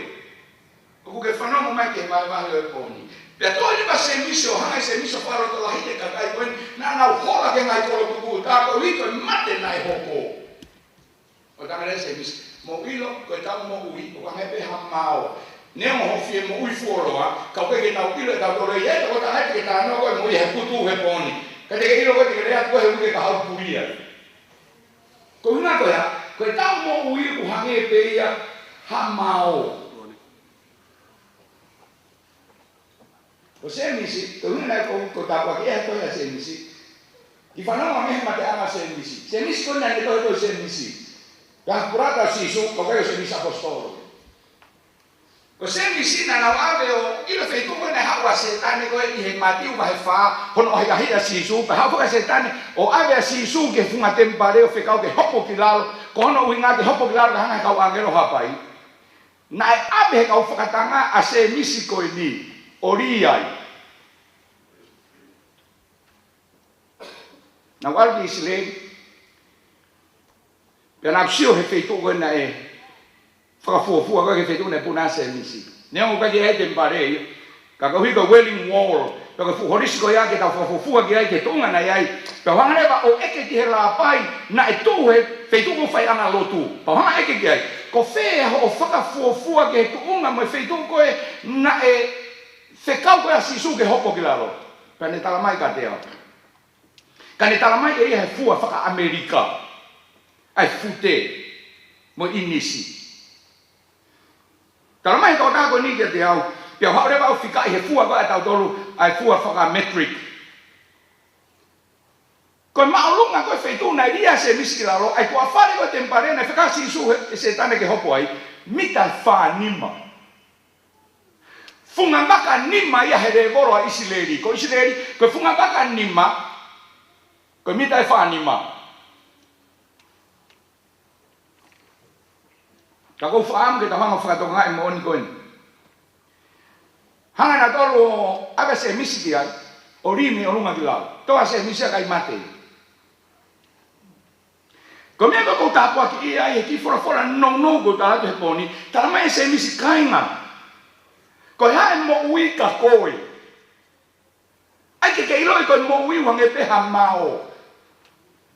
ʻoku ke fanongo mai ki he vahevahe ʻo e pō ni. Pea tohi leva ʻe Sēmisi ʻo hanga ʻe Sēmisi ʻo fakalotolahi e kakai ko eni naʻa nau hola ki he ngaahi kolo tukuʻuta koeʻuhi ko e mate naʻe hoko. ʻO talaange leva ʻe Sēmisi, mou ʻilo ko ʻetau moʻui ʻoku hangē pē ha mao. Neongo hoʻo fie moʻui fuoloa, ka ʻoku ʻikai ke tau ʻilo ʻe tautolu ia, ʻe tautolu ia ke talanoa ko e moʻui he putu he pō ni. Ka te ke ʻilo ko e te ke lea ko e he uike ka hau pulia. Ko e ʻuhinga ko ia, ko ʻetau moʻui ʻoku hangē pē ia ha mao. Ko Sēmisi, ko e ʻuhinga naʻe ko, ko e tāpuaki ʻe he tohi ʻa Sēmisi. Kiʻi fanongo mei he mateʻanga ʻo Sēmisi. Sēmisi ko ena ʻene tohi tohi Sēmisi. Ka purata Sīsū, ka ko e Sēmisi ʻaposetolo. Ko Sēmisi naʻa nau ʻave ʻo ʻilo e feituʻu ko ē naʻe haʻu ai ʻa Sētane ko ē ʻi he Mātiu vahe fā, hono ʻahiʻahiʻi ʻa Sīsū, pea haʻu foki ʻa Sētane ʻo ʻave ʻa Sīsū ki he funga temipale ʻo fekau ke hopo ki lalo, ko hono ʻuhinga ke hopo ki lalo ka hanga ʻe he kau ʻāngelo ʻo hapai. Naʻe ʻave ʻe he kau fakatanga ʻa Sēmisi ko eni ʻo lī ai. Nau ʻalu ki ʻIsileli, pea nau sio he feituʻu ko ē naʻe fakafuofua ko ē ki he feituʻu naʻe puna ai ʻa Sēmisi. Neongo ʻoku ʻikai ke ʻi ai e temipale ia, ka koeʻuhi ko e Wailing Wall, pea ko e fuʻu holisti ko ia ke tau fakafuofua ki ai ki he tuʻunga naʻe ʻi ai. Pea ʻoku hanga leva ʻo ʻeke ki he lāpai naʻe tuʻu he feituʻu ko ē faiʻanga lotu. Pea ʻoku hanga ʻeke ki ai, ko fē hoʻo fakafuofua ki he tuʻunga mo e feituʻu ko ē naʻe fekau ko ē ʻa Sīsū ke hopo ki lalo? Pea ne talamai kiate au. Ka ne talamai ʻe ia he fua faka-ʻAmelika, ʻa e fute mo e ʻinisi. Talamai ʻe he tokotaha ko eni kiate au, pea u haʻu leva ʻo fikaʻi he fua ko ē ʻa tautolu, ʻa e fua faka-metric. Ko e māʻolunga ko ē feituʻu naʻe lī ai ʻa Sēmisi ki lalo, ʻa e tuʻa fale ko ē temipale naʻe fekau ʻa Sīsū ʻe, ʻe Sētane ke hopo ai, mita ʻe fā nima. Funga vaka nima ia he lēvolo ʻa ʻIsileli. Ko ʻIsileli, ko e funga vaka nima, ko e mita ʻe fā nima. Ka ʻoku ou fakaʻamu ke tau hanga ʻo fakatokangaʻi e moʻoni ko eni. Hanga ʻe nautolu ʻo ʻave ʻa Sēmisi ki ai, ʻo lī mei ʻolunga ki lalo. Toʻo ʻa Sēmisi ia kae mate. Ko e meʻa ko ē ʻoku ou tāpuakiʻia ai he kiʻi folofola nounou ʻoku ou tala atu he pō ni, talamai ʻe Sēmisi, kāinga, ko e hā e moʻui kia koe? ʻAi ke ke ʻiloʻi ko e moʻui ʻoku hangē pē ha mao.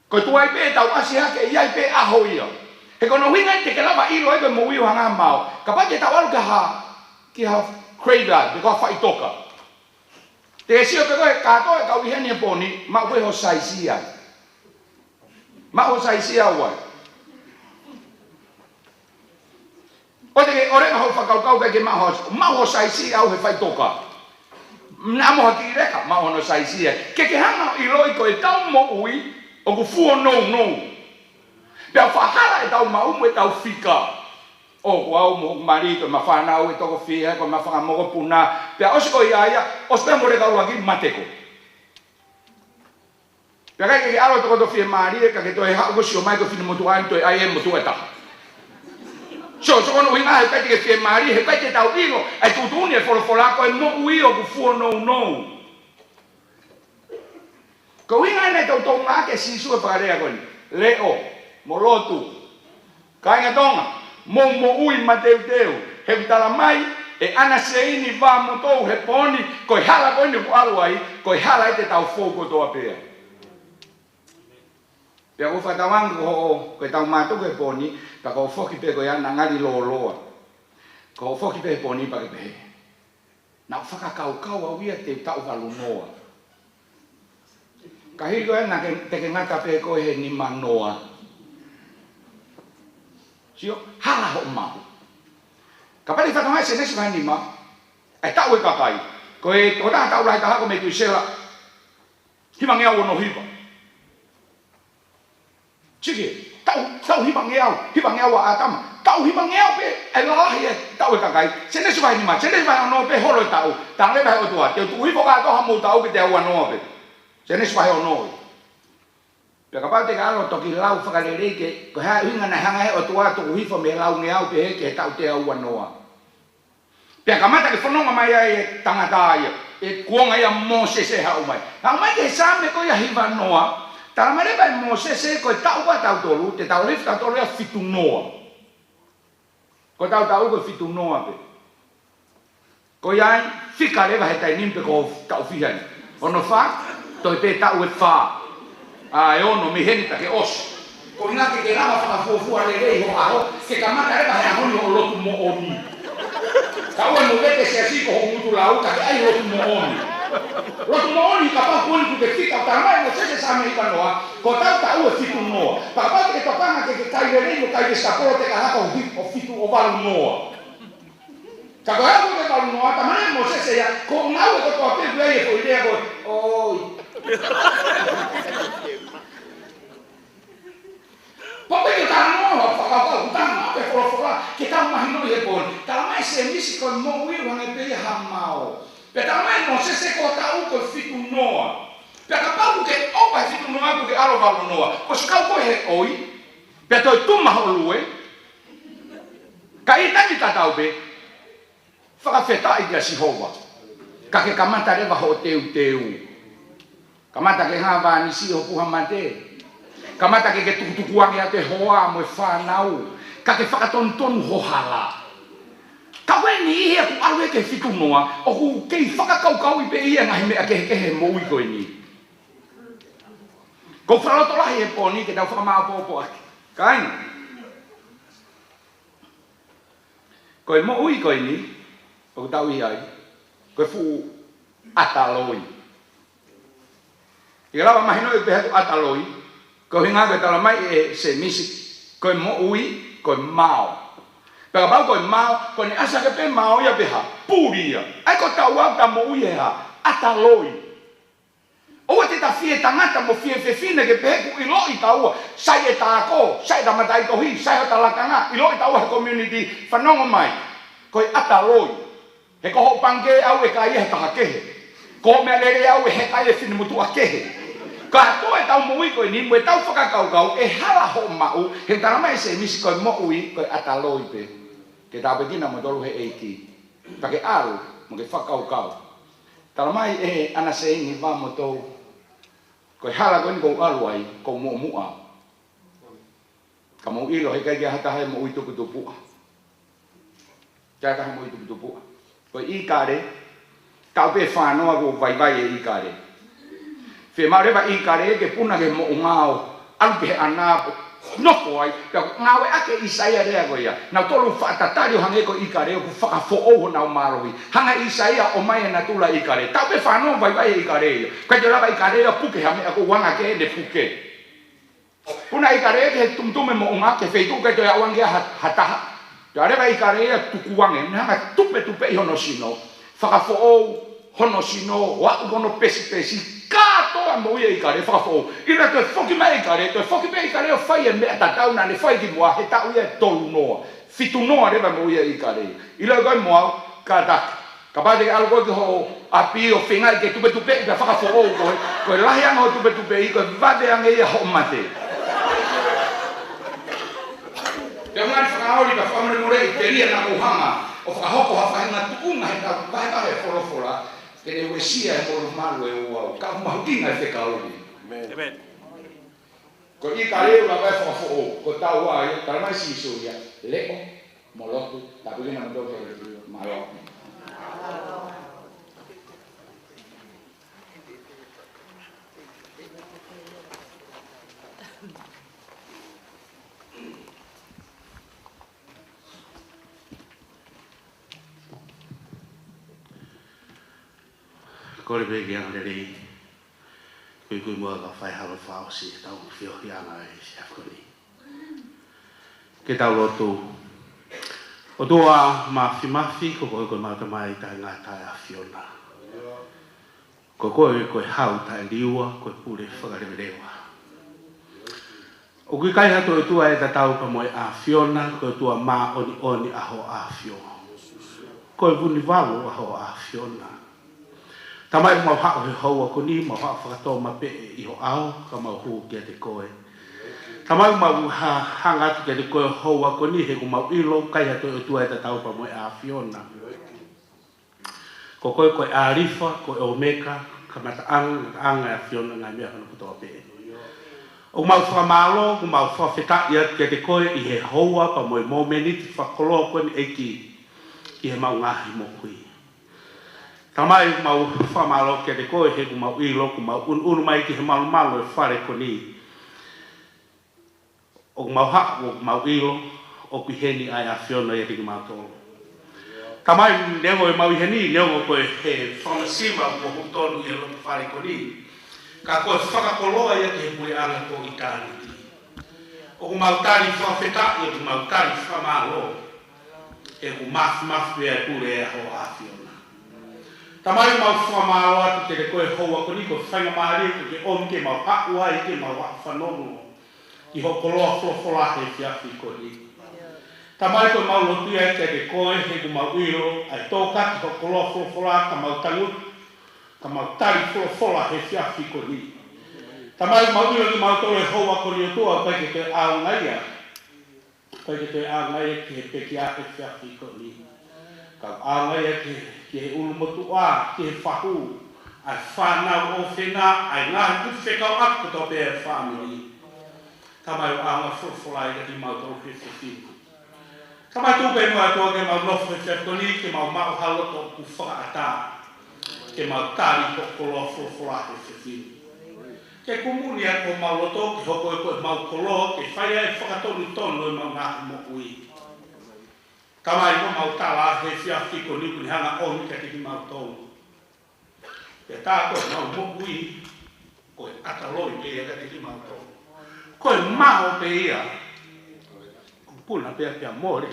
Ko e tuai pē ʻe tau ʻasi hake ʻi ai pē ʻaho ia. He ko hono ʻuhinga ia te ke lava ʻilo ai ko e moʻui ʻoku hangē ha mao. Kapau te tau ʻalu ki ha, ki ha graveyard, pe ko ha faʻitoka. Te ke sio pē koe, kātoa e kau ʻi heni he pō ni, maʻu ko ē ho saisi ia. Maʻu ho saisi ia ʻoku ʻi ai. ʻOua te ke ʻoleva hoʻo fakakaukau ʻikai ke maʻu ho, maʻu ho saisi ia ʻoku ʻi he faʻitoka. Naʻa mo ha kiʻi leka, maʻu hono saisi ia. Ke ke hanga ʻo ʻiloʻi ko ʻetau moʻui ʻoku fuonounou. Pea faʻa hala ʻetau maʻu mo ʻetau fika. ʻO, ko au mo hoku mali, ko ʻema fānau ʻe toko fiha, ko ʻema fanga mokopuna. Pea ʻosi ko ia ia, ʻosi pē mo e leka ʻuluaki, mate koe. Pea ʻikai ke ke ʻalu ʻo tokoto fiemālie, ka ke toe haʻu ko ē ʻo sio mai ko e finemotuʻa ʻeni toe ʻai e motuʻa ʻe taha. So, so ko hono ʻuhinga he ʻikai te ke fiemālie, he ʻikai te tau ʻilo ʻa e tuʻutuʻuni ʻa e folofola ko e moʻui ʻoku fuonounou. Ko e ʻuhinga ʻeni ʻoku toutou ngāueʻaki ʻe Sīsū e fakalea ko eni. Leʻo, mo lotu. Kāinga Tonga, mou moʻui mateuteu, he ʻoku tala mai ʻe ʻAna Seini Vamotou he pō ni, ko e hala ko eni ʻoku ʻalu ai, ko e hala ʻetau fou kotoa pē. Pea ko e fakatauange ko hoʻo, ko ʻetau mātuku he pō ni, pea ko hoʻo foki pē ko ia naʻa ngali lōloa. Ko hoʻo foki pē he pō ni pea ke pehē, naʻa ku fakakaukau au ia te u taʻu valu noa. Ka hili ko ē naʻa ke, te ke ngata pē koe he nima noa. Sio, hala hoʻo maʻu. Kapau te ke fakatokangaʻi Sēnesi vahe nima, ʻa e taʻu ʻo e kakai. Ko e tokotaha taʻu lahi taha ko Metusela, hivangeau ono hiva. Sio ki he, taʻu, taʻu hivangeau, hivangeau ʻa ʻĀtama. Taʻu hivangeau pē, ʻa e lalahi e taʻu ʻo e kakai. Sēnesi vahe nima, Sēnesi vahe ono pē holo e taʻu. Talaange leva ʻe he ʻOtua, te u tuku hifo kātoa homou taʻu ki he teau ua noa pē. Sēnesi vahe ono. Pea kapau te ke ʻalu ʻo toki lau fakalelei ki he, ko e hā e ʻuhinga naʻe hanga ʻe he ʻOtua ʻo tuku hifo mei he laungeau pehē ki he taʻu teau ua noa. Pea kamata ke fononga mai ai e tangata ia, e kuonga ia ʻo Mōsese haʻu mai. Haʻu mai ki he Saame ko ia hiva noa, tala mai leva ʻe Mōsese ko e taʻu ʻa tautolu, te tau liliu tautolu ia fitu noa. Ko ʻetau taʻu ko e fitu noa pē. Ko ia ai, fika leva he taimi ni pe ko e taʻu fiha eni. Ono fā, toe pē taʻu ʻe fā. ʻA e ono mei heni pea ke ʻosi. Ko e ʻuhinga ke ke lava fakafuofua lelei ho ʻaho, ke kamata leva he ʻaho ni hoʻo lotu moʻoni. Ka ʻoua naʻa mou vete siasi ko hoʻo ngutu lau, ka ke ʻai lotu moʻoni. Lotu moʻoni kapau ko eni kuo ke fika, tala mai ʻe Mōsese Saame hiva noa, ko ʻetau taʻu ʻe fitu noa. Pea kapau te ke tokanga ke ke kai lelei mo kai vesitapolo te ke laka ʻo hi-, ʻo fitu ʻo valu noa. Ka ko e aʻu ki he valu noa, tala mai ʻe Mōsese ia, ko e ngāue kotoa pē ʻoku ʻi ai e foʻi lea ko ē, ʻoi. Pea pehē ke tau noa, fakakaukau, tau noa pē folofola, ke tau mahinoʻi he pō ni. Tala mai ʻe Sēmisi ko e moʻui ʻoku hangē pē ia ha mao. Pea tala mai ʻe Mōsese ko e taʻu ko e fitu noa. Pea kapau ʻoku ke ʻova he fitu noa, ʻoku ke ʻalu valu noa. Ko e sikau ko ē he ʻoi. Pea toe tuma hoʻo lue. Ka ʻi he taimi tatau pē, fakafetaʻi kia Sihova. Ka ke kamata leva hoʻo teuteu. Kamata ke hā vānisi ho puha mate. Kamata ke ke tukutukuange atu e hoa mo e fānau. Ka ke fakatonutonu ho hala. Ka ko eni ʻi he ʻoku ʻalu ia ki he fitu noa, ʻoku kei fakakaukauʻi pē ia e ngaahi meʻa kehekehe he moʻui ko eni. Ko e fakalotolahi he pō ni ke tau fakamāʻopoʻopo ʻaki. Kāinga. Ko e moʻui ko eni, ʻoku tau ʻi ai, ko e fuʻu ʻata loi. ʻIkai lava mahinoʻi pehē atu ʻata loi, ko e ʻuhinga ko e tala mai ʻe Sēmisi, ko e moʻui, ko e mao. Pea kapau ko e mao, ko ʻene ʻasi hake pē mao ia pē hā, puli ia. ʻA ia ko taua ʻoku ta moʻui he hā, ʻata loi. ʻOua te ta fie tangata mo fie fefine ke pehē kuo ʻiloʻi taua, sai ʻeta ako, sai ʻeta mataʻitohi, sai hota lakanga, ʻiloʻi taua he community, fanongo mai. Ko e ʻata loi. He ko hoʻo pangikē ʻoku ʻikai ia he taha kehe. Ko hoʻo meʻalele ʻoku ʻikai ia he finemotuʻa kehe. Kātoa ʻetau moʻui ko eni, mo ʻetau fakakaukau, ʻe hala hoʻo maʻu, he tala mai ʻe Sēmisi ko e moʻui, ko e ʻata loi pē. Ke tāpuekina kimoutolu he ʻEiki. Pea ke ʻalu, mo ke fakakaukau. Tala mai ʻe ʻAna Seini Vamotou, ko e hala ko eni ʻoku ou ʻalu ai, ʻoku ou muʻomuʻa. Ka mou ʻilo he ʻikai ke ʻi ai ha taha ʻe moʻui tuputupuʻa. ʻIkai ha taha ʻe moʻui tuputupuʻa. Ko e ʻīkale, taʻu pē fā noa ʻoku ou vaivai e ʻīkale. Fiemaʻu leva ʻīkale ke puna ki he moʻunga ʻo ʻalu ki he ʻana pē. nofo ai, pea ngāueʻaki ʻe ʻĪsaia e lea ko ia. Nautolu faʻa tatali ʻo hangē ko ʻIkale ʻoku fakafoʻou honau mālohi. Hanga ʻe ʻĪsaia ʻo ʻomai e natula ʻo ʻIkale. Taʻu pē fā noa vaivai ʻe ʻIkale ia. ʻIkai toe lava ʻe ʻIkale ia ʻo puke ha meʻa, ko e anga ʻene puke. Puna ʻe ʻIkale ia ki he tumutumu moʻunga, ki he feituʻu ʻikai toe aʻu ange ha, ha taha. Toe leva ʻe ʻIkale ia ʻo tukuange, ne hanga ʻo tupetupeʻi hono sino. Fakafoʻou hono sino, ʻo aʻu ki hono pesipesi, kātoa e moʻui ʻa ʻIkale, fakafoʻou. ʻIlo toe foki mai ʻIkale, toe foki mai ʻIkale ʻo fai e meʻa tatau naʻa ne fai kimuʻa he taʻu ia ʻe tolu noa. Fitu noa leva e moʻui ʻa ʻIkale. ʻIlo ko e moʻui, kātaki. Kapau te ke ʻalu koe ki ho ʻapi ʻo feingaʻi ke tupetupeʻi pea fakafoʻou koe, ko e lahi ange hoʻo tupetupeʻi, ko e vave ange ia hoʻo mate. Pea ngali fakaoli ka fakamolemoleʻi telia naʻa mou hanga ʻo fakahoko ha faʻahinga tuʻunga he tau vahevahe e folofola, ke ne uesia e molumalu ʻe ouau, ka ʻoku mahuʻinga e fekauli. ʻĒmeni. Ko ʻIkale ʻoku lava e fakafoʻou, ko taua ia, talamai ʻe Sīsū ia, leʻo mo lotu, tāpuekina kimoutolu, mālō. Kole pē ki he angalelei, kuikui muʻa ka fai halo fakaʻosi ʻetau feohiʻanga ʻi he efiafi ko eni. Ke tau lotu. ʻOtua Māfimafi, ko koe ko homau Tamai taʻengata ʻa e ʻAfiona. Ko koe ko e Hau taʻeliua, ko e Pule fakaleveleva. ʻOku ʻikai ha toe ʻOtua ʻe tatau pea mo e ʻAfiona, ko e ʻOtua māʻoniʻoni ʻa hoʻo ʻAfio. Ko e Vunivalu ʻa hoʻo ʻAfiona. Tamai, mau haʻu he houa ko eni, mau haʻu fakatōmapeʻe ʻi ho ʻao, ka mau hū kiate koe. Tamai, mau ha-, hanga atu kiate koe he houa ko eni, he ʻoku mau ʻilo, ʻikai ha toe ʻOtua ʻe tatau pea mo e ʻAfiona. Ko koe ko e ʻAlifa, ko e ʻOmeka, kamataʻanga, ngataʻanga ʻa e ʻAfiona, ngaahi meʻa hono kotoa pē. ʻOku mau fakamālō, ʻoku mau fakafetaʻi atu kiate koe ʻi he houa pea mo e mōmeniti fakakoloa ko eni ʻEiki, ki heʻemau ngaahi moʻui. Tamai, ʻoku mau fakamālō kiate koe he ʻoku mau ʻilo, ʻoku mau ʻunuʻunu mai ki he malumalu ʻo e fale ko eni. ʻOku mau haʻu, ʻoku mau ʻilo, ʻoku ʻi heni ʻa e ʻAfiona ʻiate kimautolu. Tamai, neongo ʻemau ʻi heni, neongo ko e he fakamasiva kuo hū tonu ʻi he loto fale ko eni, ka ko e fakakoloa ia ki he puleʻanga ko ʻitāniti. ʻOku mau tali fakafetaʻi, ʻoku mau tali fakamālō, he ʻoku māfimafi pē ʻa e pule ʻa hoʻo ʻAfiona. Tamai, mau fakamālō atu kiate koe he houa ko eni, ko e faingamālie kuo ke ʻomi ke mau haʻu ai, ke mau haʻu fanongo ki hoʻo koloa folofola he efiafi ko eni. Tamai, ko ʻemau lotu ia kiate koe, he ʻoku mau ʻilo, ʻa e tō kaki hoʻo koloa folofola, ka mau tangutu, ka mau tali folofola he efiafi ko eni. Tamai, mau ʻilo kimautolu he houa ko eni ʻOtua, ʻoku ʻikai ke toe ʻaonga ia. ʻIkai ke toe ʻaonga ia ki he pekia he efiafi ko eni. Ka ʻoku ʻaonga ia ki, ki he ʻulumotuʻa, ki he fahu, ʻa e fānau, ʻofeina, ʻa e ngaahi kupu fekauʻaki kotoa pē ʻa e fāmili. Tamai, ʻoange folofola ia kiate kimautolu he efiafi ni. Tamai, tuku pē muʻa ʻOtua ke mau nofo he efiafi ko eni, ke mau maʻu ha loto ʻoku fakaʻatā, ke mau tali hoʻo koloa folofola he efiafi ni. Ke kumuni ʻa homau loto, ke hoko ia ko ʻemau koloa, ke fai ai e fakatonutonu ʻo ʻemau ngaahi moʻui. Tamai, ko ʻemau tala he efiafi ko eni ʻoku ne hanga ʻo ʻomi kiate kimautolu. Pea tā ko ʻemau moʻui, ko e ʻata loi pē ia kiate kimautolu. Ko e maʻu pē ia, ʻoku puna pē ia pea mole.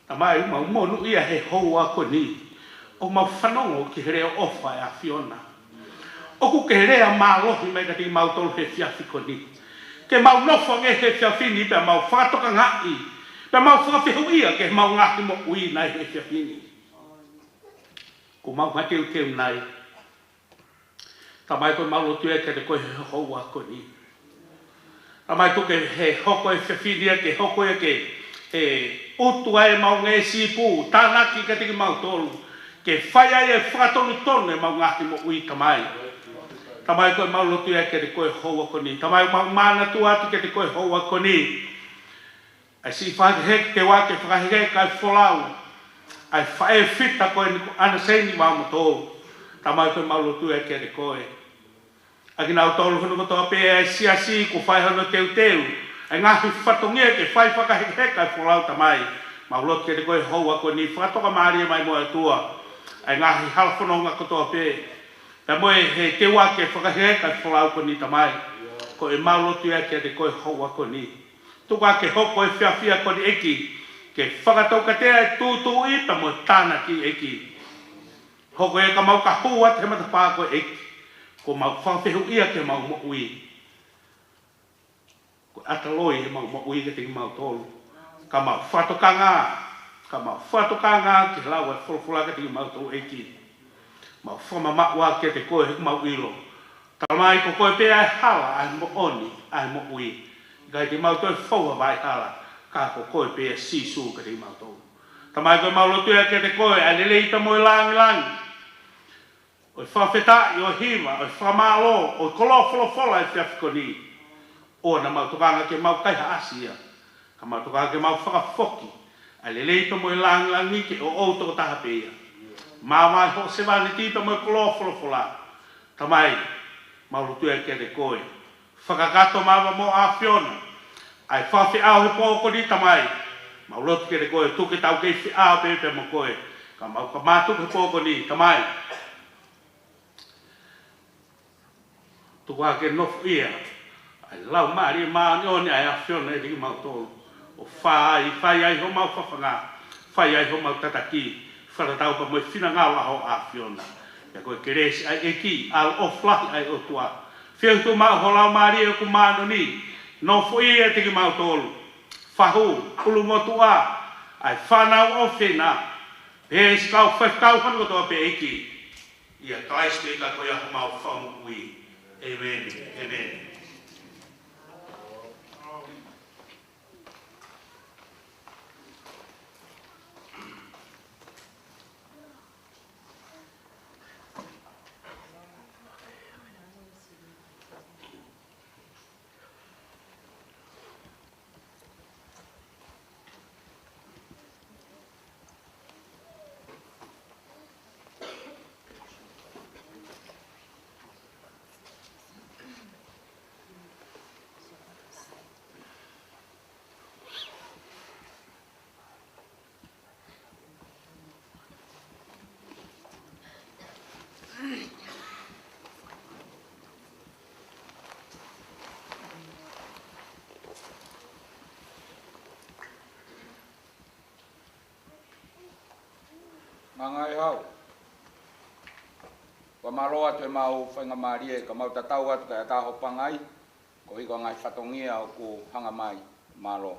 Tamai, mau monūʻia he houa ko eni, ʻoku mau fanongo ki he leʻo ʻofa ʻa e ʻAfiona. ʻOku ke lea mālohi mai kiate kimautolu he efiafi ko eni. Ke mau nofo ange he efiafi ni, pea mau fakatokangaʻi, pea mau fakafehuʻia ki heʻemau ngaahi moʻui nai he efiafi ni. ʻOku mau mateuteu nai. Tamai, ko ʻemau lotu ia kiate koe he houa ko eni. Tamai, tuku ke hoko e efiafi ni ia ke hoko ia ke, ʻe, utu ai ʻemau ngaahi sīpū, tānaki kiate kimautolu, ke fai ai e fakatonutonu ʻemau ngaahi moʻui, Tamai. Tamai, ko ʻemau lotu ia kiate koe he houa ko eni. Tamai, mau manatua atu kiate koe he houa ko eni. ʻA e siʻi fakahekeheke, ke fakahekeheke ʻa e folau ʻa e faʻē fita ko eni ko ʻAnaseini Vaomotou. Tamai, ko ʻemau lotu ia kiate koe. ʻA kinautolu hono kotoa pē ʻa e siasi kuo fai hono teuteu ʻa e ngaahi fatongia ke fai fakahekeheka e folau, Tamai. Mau lotu kiate koe he houa ko eni, fakatoka mālie mai mo e ʻOtua ʻa e ngaahi hala fononga kotoa pē, pea mo e he teu ʻa ke fakahekeheka e folau ko eni, Tamai. Ko ʻemau lotu ia kiate koe he houa ko eni. Tuku ā ke hoko e efiafi ko eni, ʻEiki, ke fakataukatea e tūtuuʻi pea mo e tānaki, ʻEiki. Hoko ia ka mau ka hū atu he matapā ko ē, ʻEiki, kuo mau fakafehuʻia ki heʻemau moʻui. Ko e ʻata loi heʻemau moʻui kiate kimautolu. Ka mau fakatokanga, ka mau fakatokanga ki he lau ʻa e folofola kiate kimautolu, ʻEiki. Mau fakamamaʻu ā kiate koe he ʻoku mau ʻilo, Tamai, ko koe pē ʻa e hala, ʻa e moʻoni, ʻa e moʻui. ʻIkai te mau toe fou ha vaʻe hala, ka ko koe pē ʻa Sīsū kiate kimautolu. Tamai, ko ʻemau lotu ia kiate koe, ʻa e lelei pea mo e lāngilangi, ʻo e fakafetaʻi, ʻo e hiva, ʻo e fakamālō, ʻo e koloa folofola he efiafi ko eni. ʻOua naʻa mau tokanga ke mau kaihaʻasi ia, ka mau tokanga ke mau fakafoki ʻa e lelei pea mo e lāngilangi ke ʻoʻou tokotaha pē ia. Māvae hoʻo sevāniti pea mo e koloa folofola. Tamai, mau lotu ia kiate koe, fakakakato mai mo ʻAfiona ʻa e fakafeʻao he pō ko eni, Tamai. Mau lotu kiate koe, tuku ke tau kei feʻao pē pea mo koe, ka mau ka mātuku he pō ko eni, Tamai. Tuku ā ke nofoʻia ʻa e Laumālie Māʻoniʻoni ʻa e ʻAfiona ʻiate kimautolu, ʻo fai, fai ai homau fafanga, fai ai homau tataki, fakatatau pea mo e finangalo ʻa hoʻo ʻAfiona. Pea ko e kelesi ʻa e ʻEiki, ʻaloʻofa lahi ʻa e ʻOtua, feohi tuʻu maʻu ho Laumālie ʻoku māʻoniʻoni, nofoʻia ʻiate kimautolu, fahu, ʻulumotuʻa, ʻa e fānau ʻofeina, pea siʻi kau faifekau hono kotoa pē, ʻEiki. ʻIa Kalaisi pē ka ko ia homau Fakamoʻui. ʻĒmeni. ʻĒmeni. Māngai hau. Fakamālō atu ʻemau faingamālie ka mau tatau atu kae ʻatā hoʻo pangai, koeʻuhi ko e ngaahi fatongia ʻoku hanga mai. Mālō.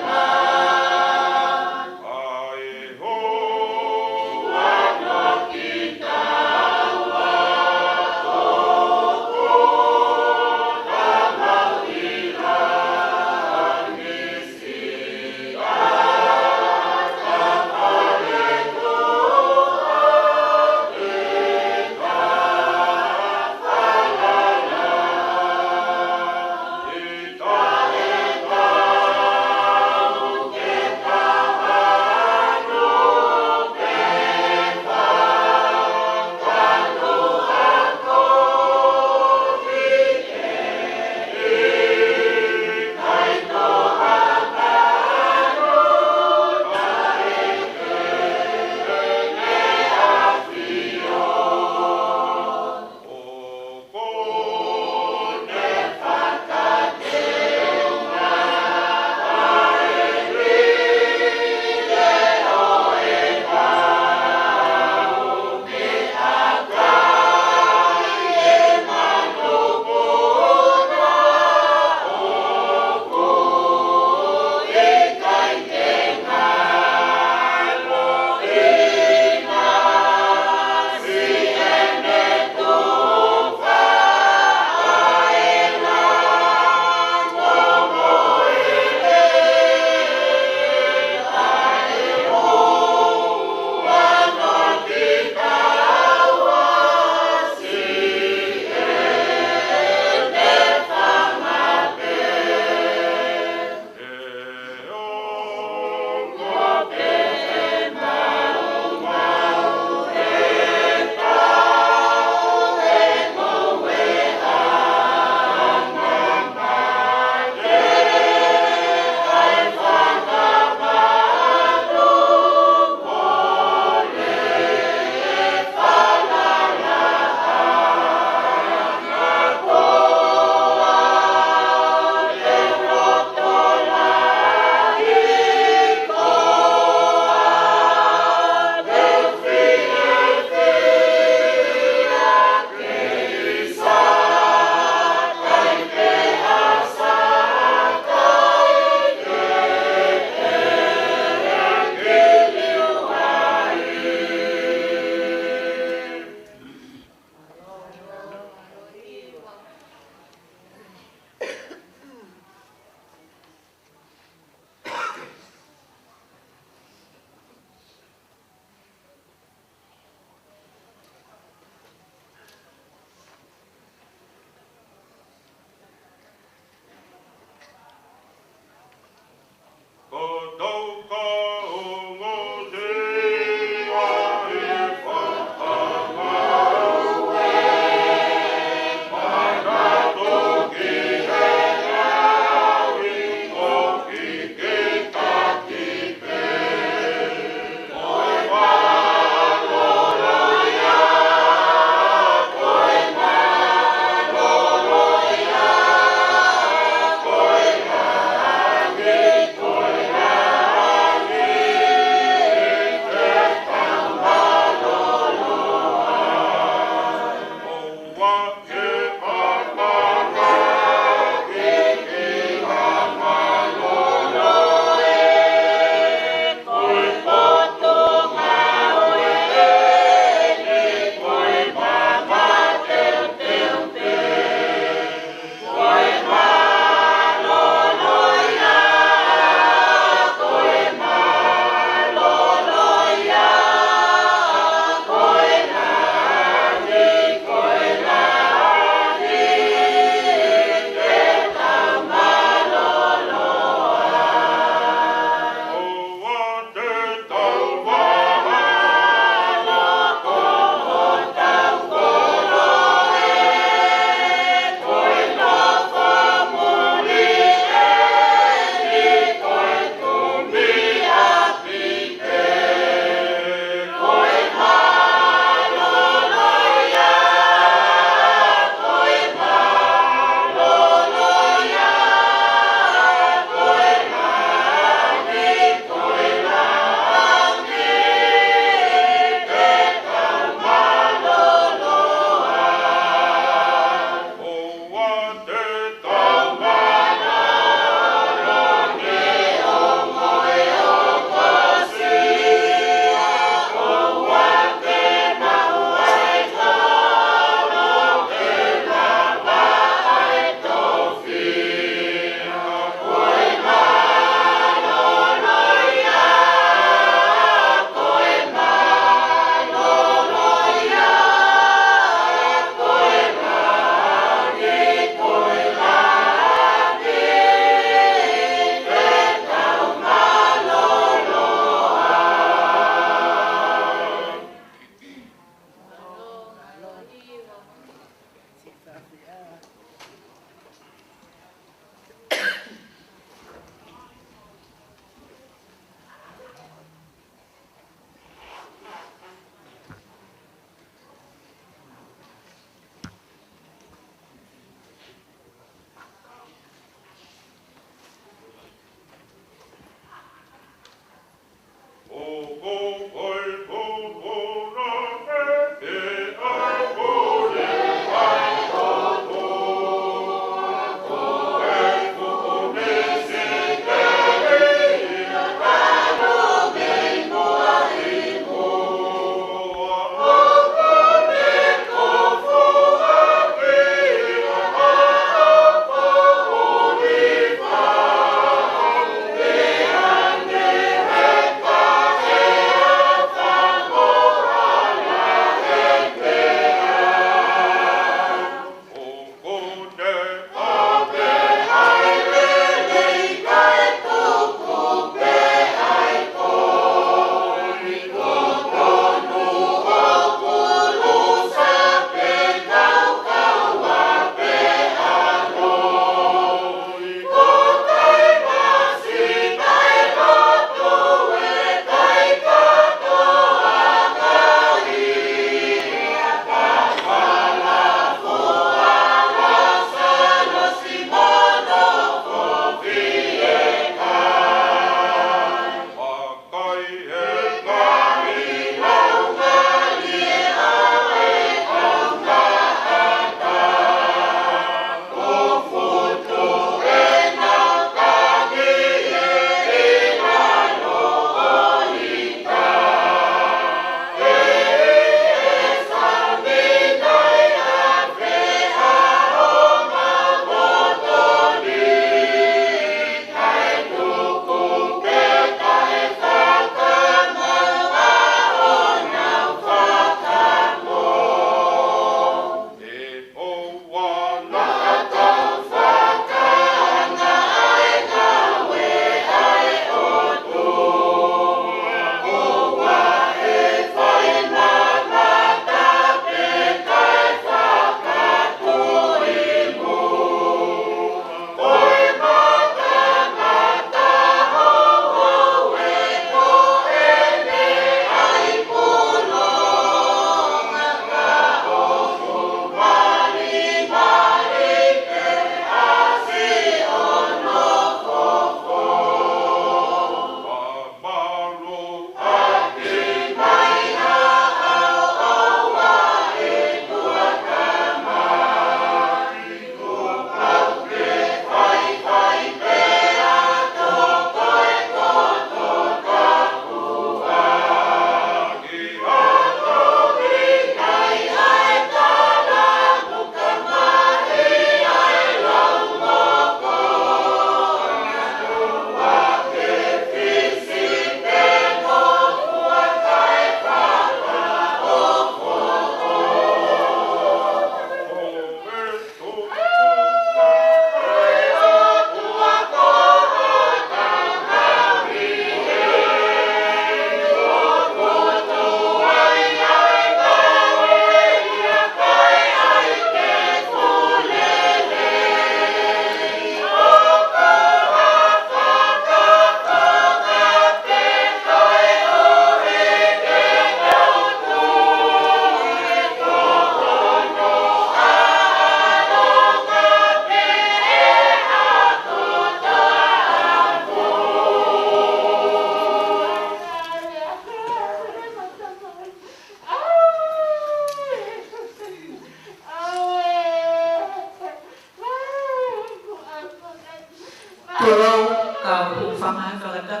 Ko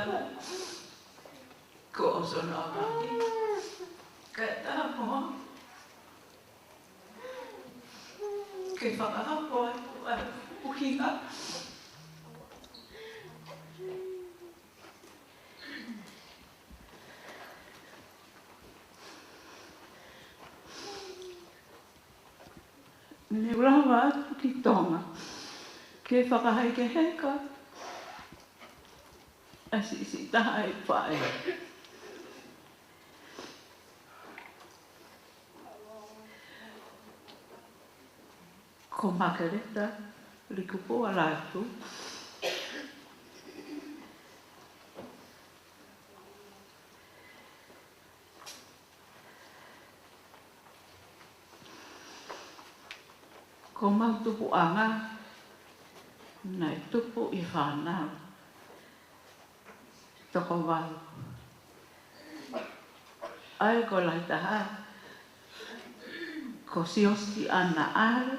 ʻosi hono ʻamanaki. Kae ʻatā mo au ke fakahoko atu ʻa e ʻuhinga. Ne u lava atu ki Tonga ke fakahā ki he heka ʻa e siʻisiʻi taha ʻeku faʻē. Ko Makeleta Likupua Lātū. Ko homau tupuʻanga naʻe tupu ʻi he fānau toko valu. ʻA ia ko e lahi taha ko Siosi ʻAna ʻAle,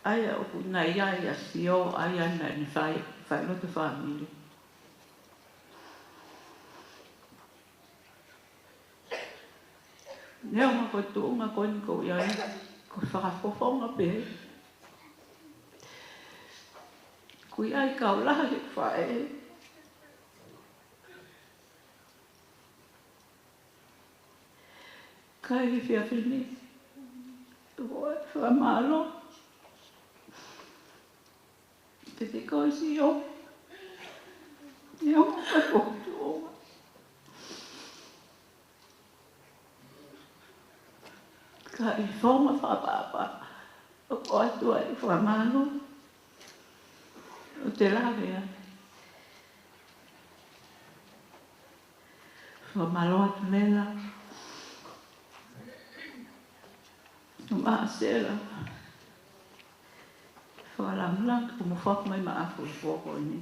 ʻa ia ʻoku nau ʻi ai ʻa Sio, ʻa ia naʻa ne fai, failotu fāmili. Neongo ko e tuʻunga ko eni ʻoku ou ʻi ai, ko e fakafofonga pē. ʻOku ʻi ai e kau lahi ʻeku faʻē. Ka ʻi he efiafi ni, ʻoku ou fakamālō. Te te koe Sio. Neongo ko e tuʻunga. Ka ʻi he founga fakaʻapaʻapa, ʻoku ʻoatu ai e fakamālō ʻo te lave ai. Fakamālō atu Lela. Tuʻunga Sela. Fakalāngilangi kuo mou foaki mai maʻaku he pō ko eni.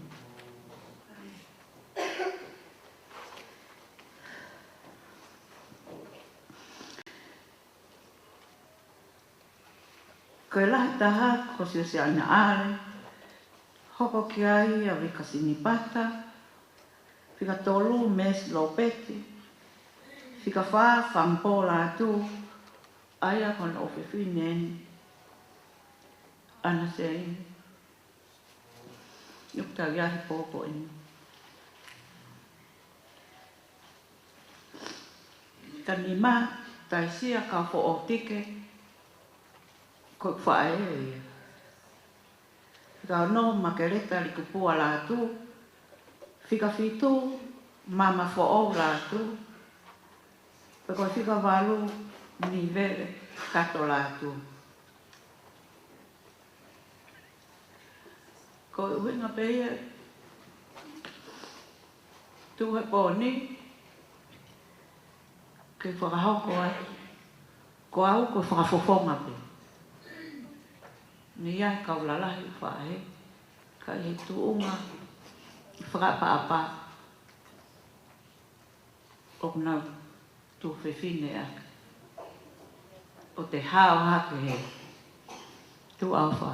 Ko e lahi taha ko Siosi ʻAna ʻAle, hoko ki ai ʻa Vika Sinipata, fika tolu Mesi Lopeti, fika fā Fangupō Lātū, ʻa ia ko hono ʻofefine eni ʻAna Seini. ʻOku tau ʻi ai he pō ko eni. Ka nima, Taisia Kaufoʻoutike, ko e faʻē ia. Fika ono, Makeleta Likupua Lātū. Fika fitu, Mama Foʻou Lātū. Pea ko e fika valu, Nivele Kato Lātū. Ko e ʻuhinga pē ia, tuʻu he pō ni, ke fakahoko ai. Ko au ko e fakafofonga pē. Ne ʻi ai e kau lalahi ʻeku faʻē, ka ʻi he tuʻunga fakaʻapaʻapa ʻoku nau tuofefine ʻaki. ʻO te hao hake he tuʻa ʻofa.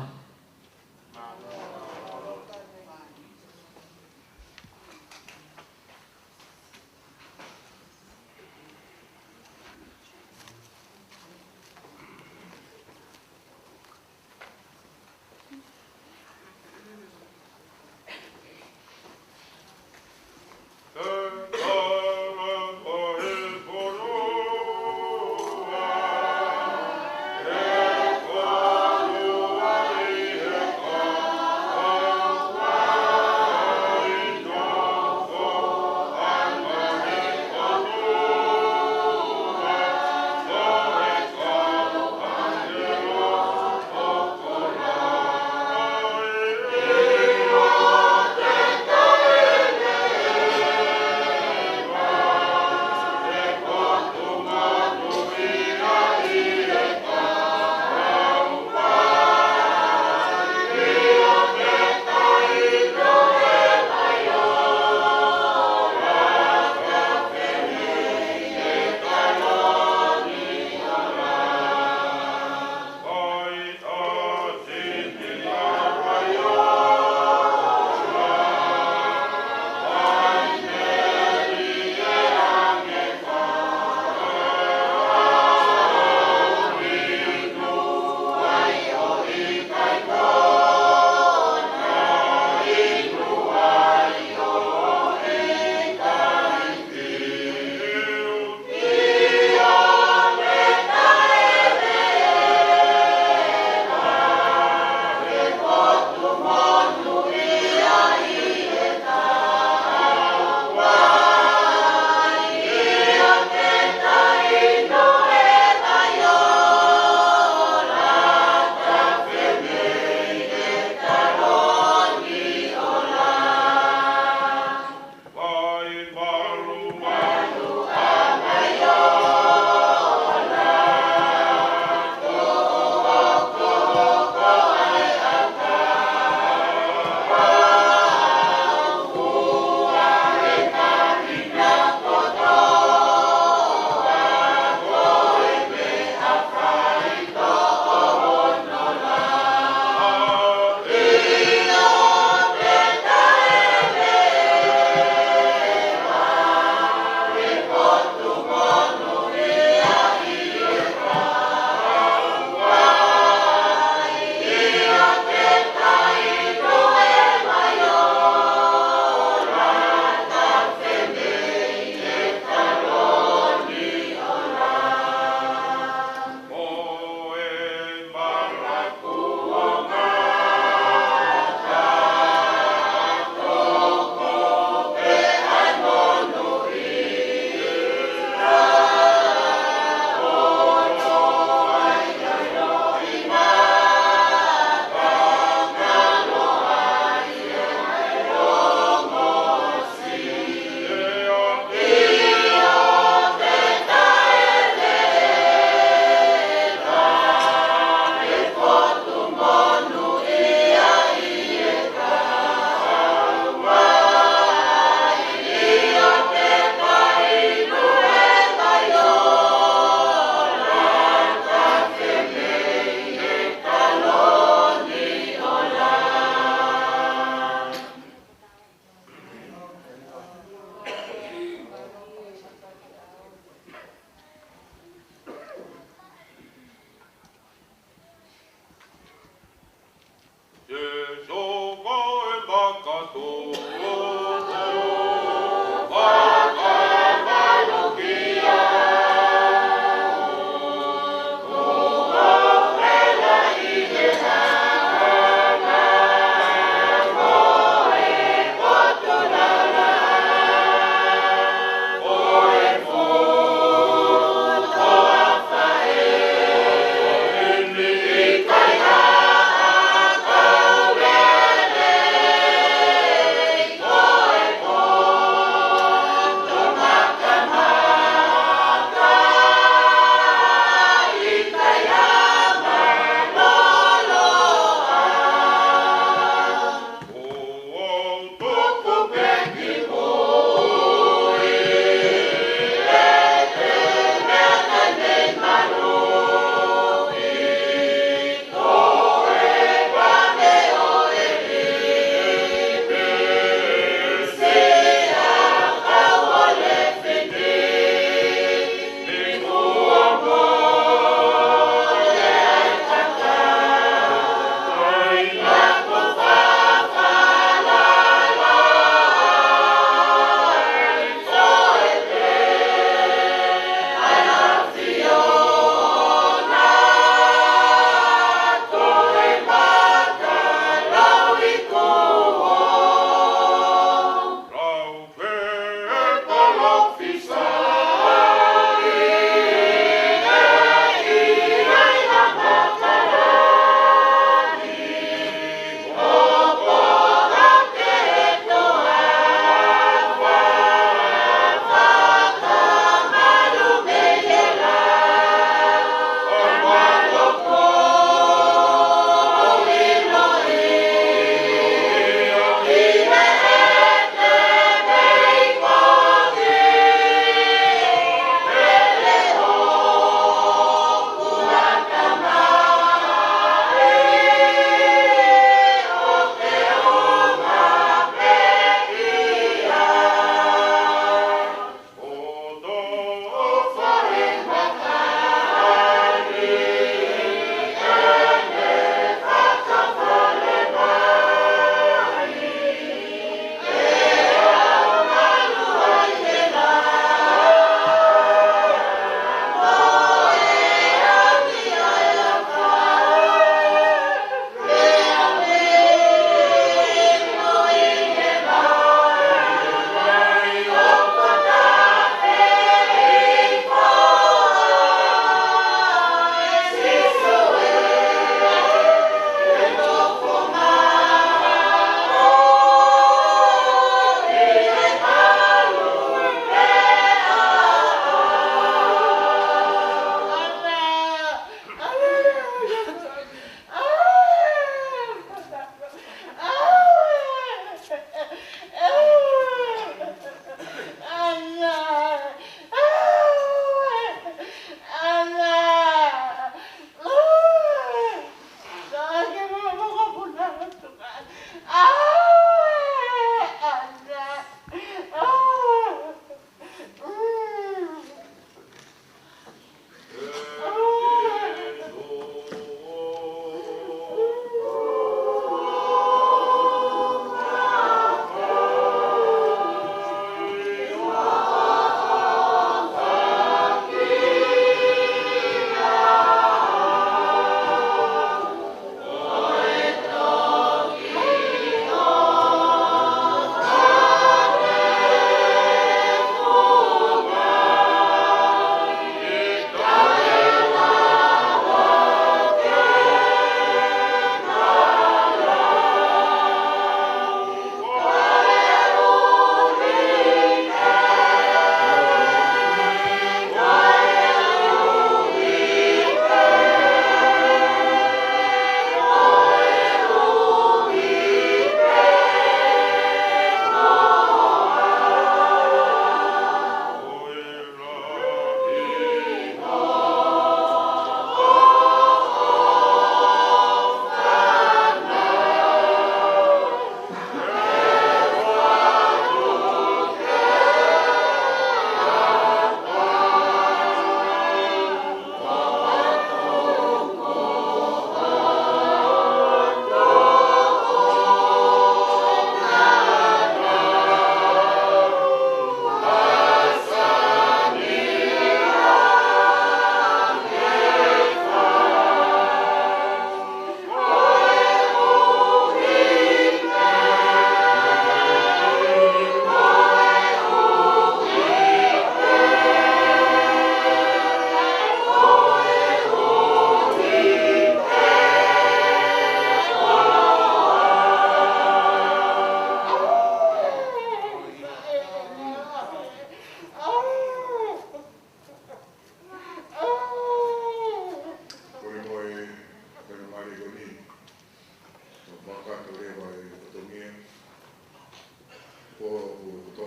Ko e koto.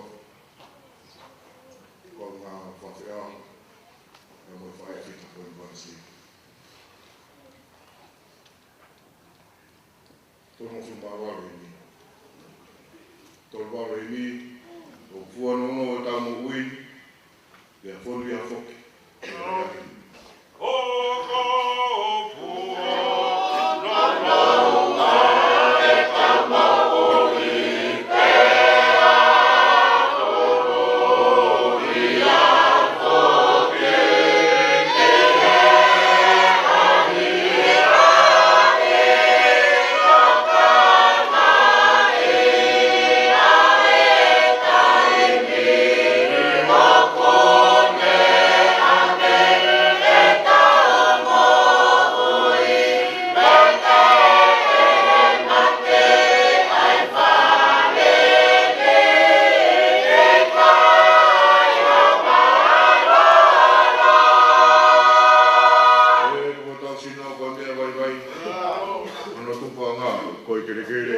Ko e ngaahi faifekau. Mo e faifekau ko e mansi. Tolungofulu mā valu ʻeni. Tolungofulu mā valu ʻeni. ʻOku fua nono ʻetau moʻui. Pea fonu ia foki. Ono tupu anga, ko e kelekele.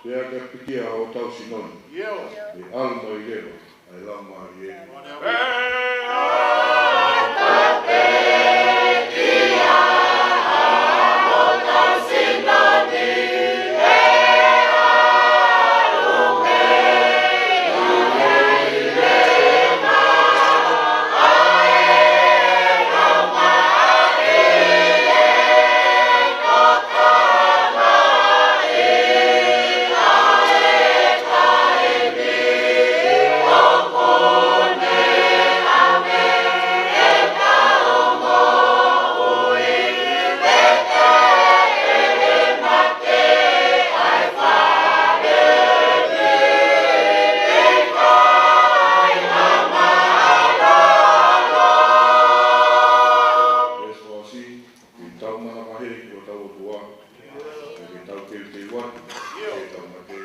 Pea ka pikia ʻo tau sinoni. ʻE ʻalu mai leva ʻa e Laumālie. Ke tau manavahē ki hotau ʻOtua, ke tau teuteu atu, ke tau mate.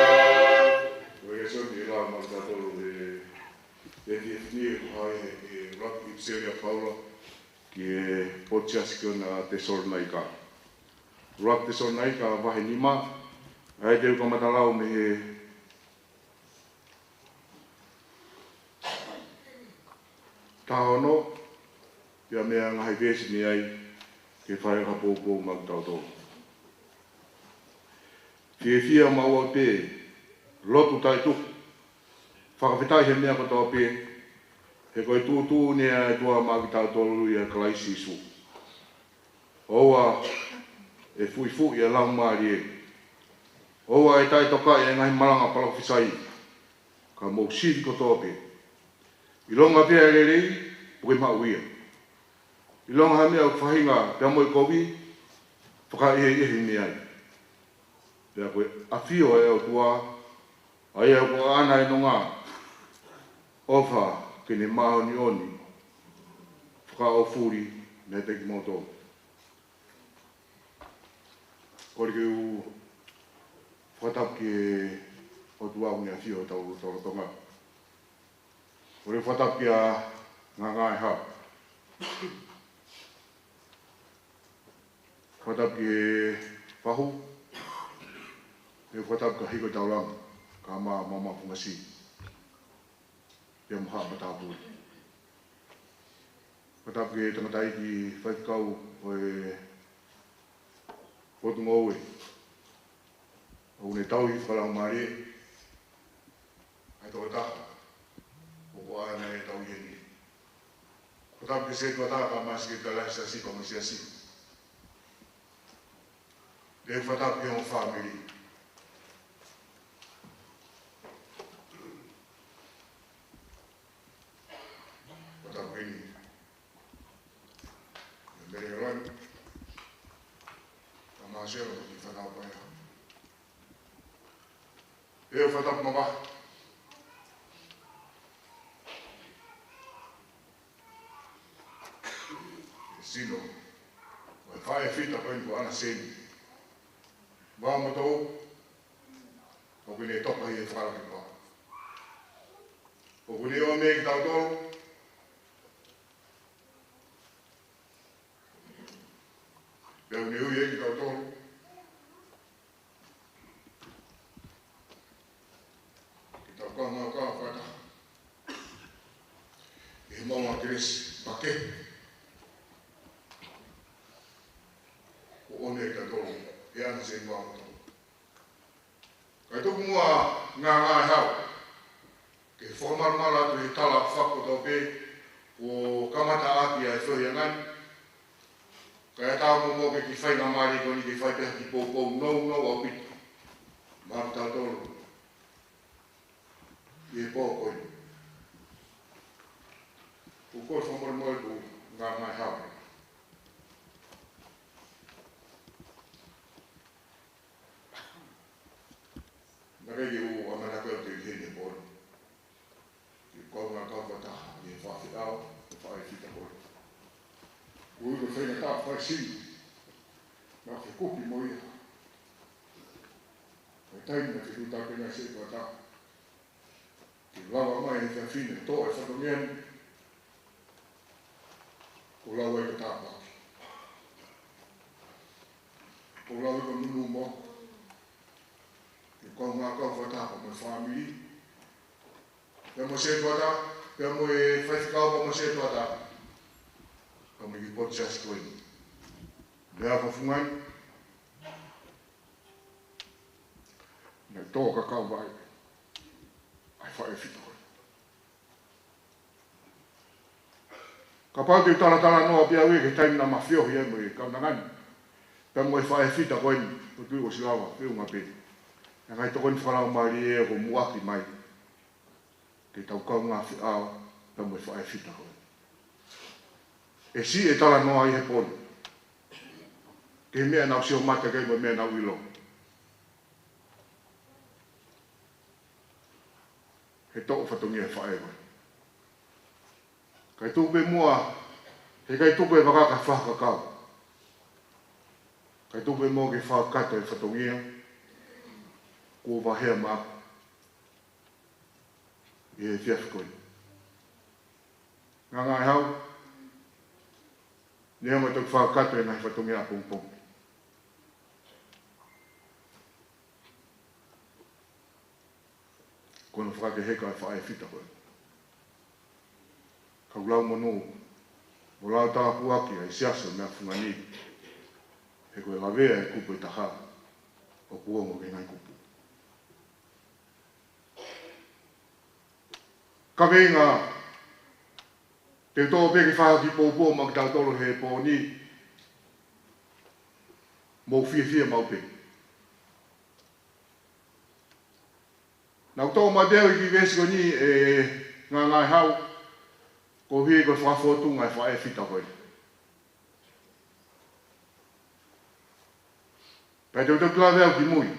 Ko e lēsoni ʻe lau maʻa kitautolu he efiafi ni ʻoku hā ia he ʻuluaki ʻipiseli ʻa Paula ki he potu siasi ko ena ʻa Tesalonaika. ʻUluaki Tesalonaika vahe nima, ʻa ia te u kamata lau mei he taha ono, pea mei he ngaahi veesi mei ai, ke fai ha poupou maʻa kitautolu. Fiefia maʻu ʻaupito, lotu taʻetuku, fakafetaʻi he meʻa kotoa pē, he ko e tuʻutuʻuni ʻa e ʻOtua maʻa kitautolu ʻia Kalaisi Sīsū. ʻOua ʻe fuʻifuʻi ʻa e Laumālie. ʻOua ʻe taʻetokaʻi ʻa e ngaahi malanga palōfisai, ka mou sivi kotoa pē. ʻIlonga pē ʻa e lelei, puke maʻu ia. ʻIlonga ha meʻa ʻoku faʻahinga pea mo e kovi, fakaʻehiʻehi mei ai. Pea ko e ʻafio ʻa e ʻOtua, ʻa ia ʻoku ʻaʻana ʻa e nonga, ʻofa ke ne māʻoniʻoni, fakaʻofuli meiate kimoutolu. Kole ke u fakatapu ki he ʻOtua ʻoku ne ʻafio ʻi hotau lotolotonga. Kole fakatapu kia Ngāngāehau. Fakatapu ki he fahu. Pea fakatapu kia Hiko Taulanga, kae ʻumaʻā Mama Fungasi, pea mo Haʻa Matāpule. Fakatapu ki he tangataʻeiki faifekau ʻo e Potungāue, ʻoku ne tauhi fakalaumālie ʻa e tokotaha ʻoku ʻaʻana ʻi he tauhi ni. Fakatapu ki he setuata kae ʻumaʻā e sekelitali siasi pea mo e siasi. Pea fakatapu ki he ongo fāmili. Fakatapu eni kia Mele Lon, kae ʻumaʻā Selo, ki he fānau paea. Pea fakatapu mavahe ki he sino ʻo e faʻē fita ko eni ko ʻAna Seni Vaomotou, ʻoku ne toka ʻi he fakalakepa. ʻOku ne ʻomi kitautolu, pea ʻoku ne ui kitautolu ke tau kaungā kau fakataha ʻi he maʻu ʻa e kelesi makehe kuo ʻomi kitautolu ʻe ʻAna Seni Vaomotou. Kae tuku muʻa Ngāngāehau ke fakamalumalu atu he tala fakakātoa pē kuo kamata ʻaki ʻa e feohiʻanga ni. Kae ʻatā momoʻo ke kiʻi faingamālie ko eni ke fai pē ha kiʻi poupou nounou ʻaupito maʻa kitautolu ʻi he pō ko eni. ʻOku ou kole fakamolemole kia Ngāngāehau. Naʻe ʻikai ke u ʻamanaki au te u ʻi heni he pō ni ke u kaungā kau fakataha ʻi he faʻahi ʻo e faʻē fita ko eni. Ko e ʻuhi ko e faingataʻa fai sini naʻe fekuki mo ia. Ko e taimi naʻe fekuki ai pē ʻa e setuata ke lava mai ʻe he fefine ʻo toʻo e fatongia ni, kuo lau ai ko e tāpuaki, kuo lau ai ko e nunu mo ke kaungā kau fakataha mo e fāmili, pea mo e setuata, pea mo e faifekau, pea mo e setuata, pea mo e kiʻi potu siasi ko eni. Meʻa fakafunga ni, naʻe tō kakau vaʻe ʻa e faʻē fita ko eni. Kapau te u talatalanoa pē au ia ki he taimi naʻa ma feohi ai mo e kaunanga ni, pea mo e faʻē fita ko eni, ʻoku ou tui ʻosi lava feʻunga pē ʻa e ngaahi tokoni fakalaumālie ʻoku muʻaki mai ke tau kaungā feʻao pea mo e faʻē fita ko eni. ʻE siʻi e talanoa ʻi he pō ni ki he meʻa naʻa ku sio mata ki ai mo e meʻa naʻa ku ʻilo he toʻo fatongia e faʻē ko eni. Kae tuku pē muʻa, he ʻikai tuku e vaka kae fakakakau. Kae tuku pē muʻa ke fakakakato e fatongia kuo vahea maʻaku ʻi he efiafi ko eni. Ngāngāehau, neongo ʻa e toki fakakakato e ngaahi fatongia ʻapongipongi, ko hono fakakeheka e faʻē fita ko eni. Kau lau monū mo lau tāpuaki ʻa e siasi ʻo Meʻafunga ni, he ko e lavea e kupu ʻe taha ʻoku ongo ki he ngaahi kupu. Kaveinga, te u toʻo pē ke fai ha kiʻi poupou maʻa kitautolu he pō ni, mou fiefia maʻu pē. Naʻa ku toʻo mai pē au e kiʻi veesi ko eni ʻe Ngāngāehau, koeʻuhi ko e fakafōtunga e faʻē fita ko eni. Pea te u toki lave au ki mui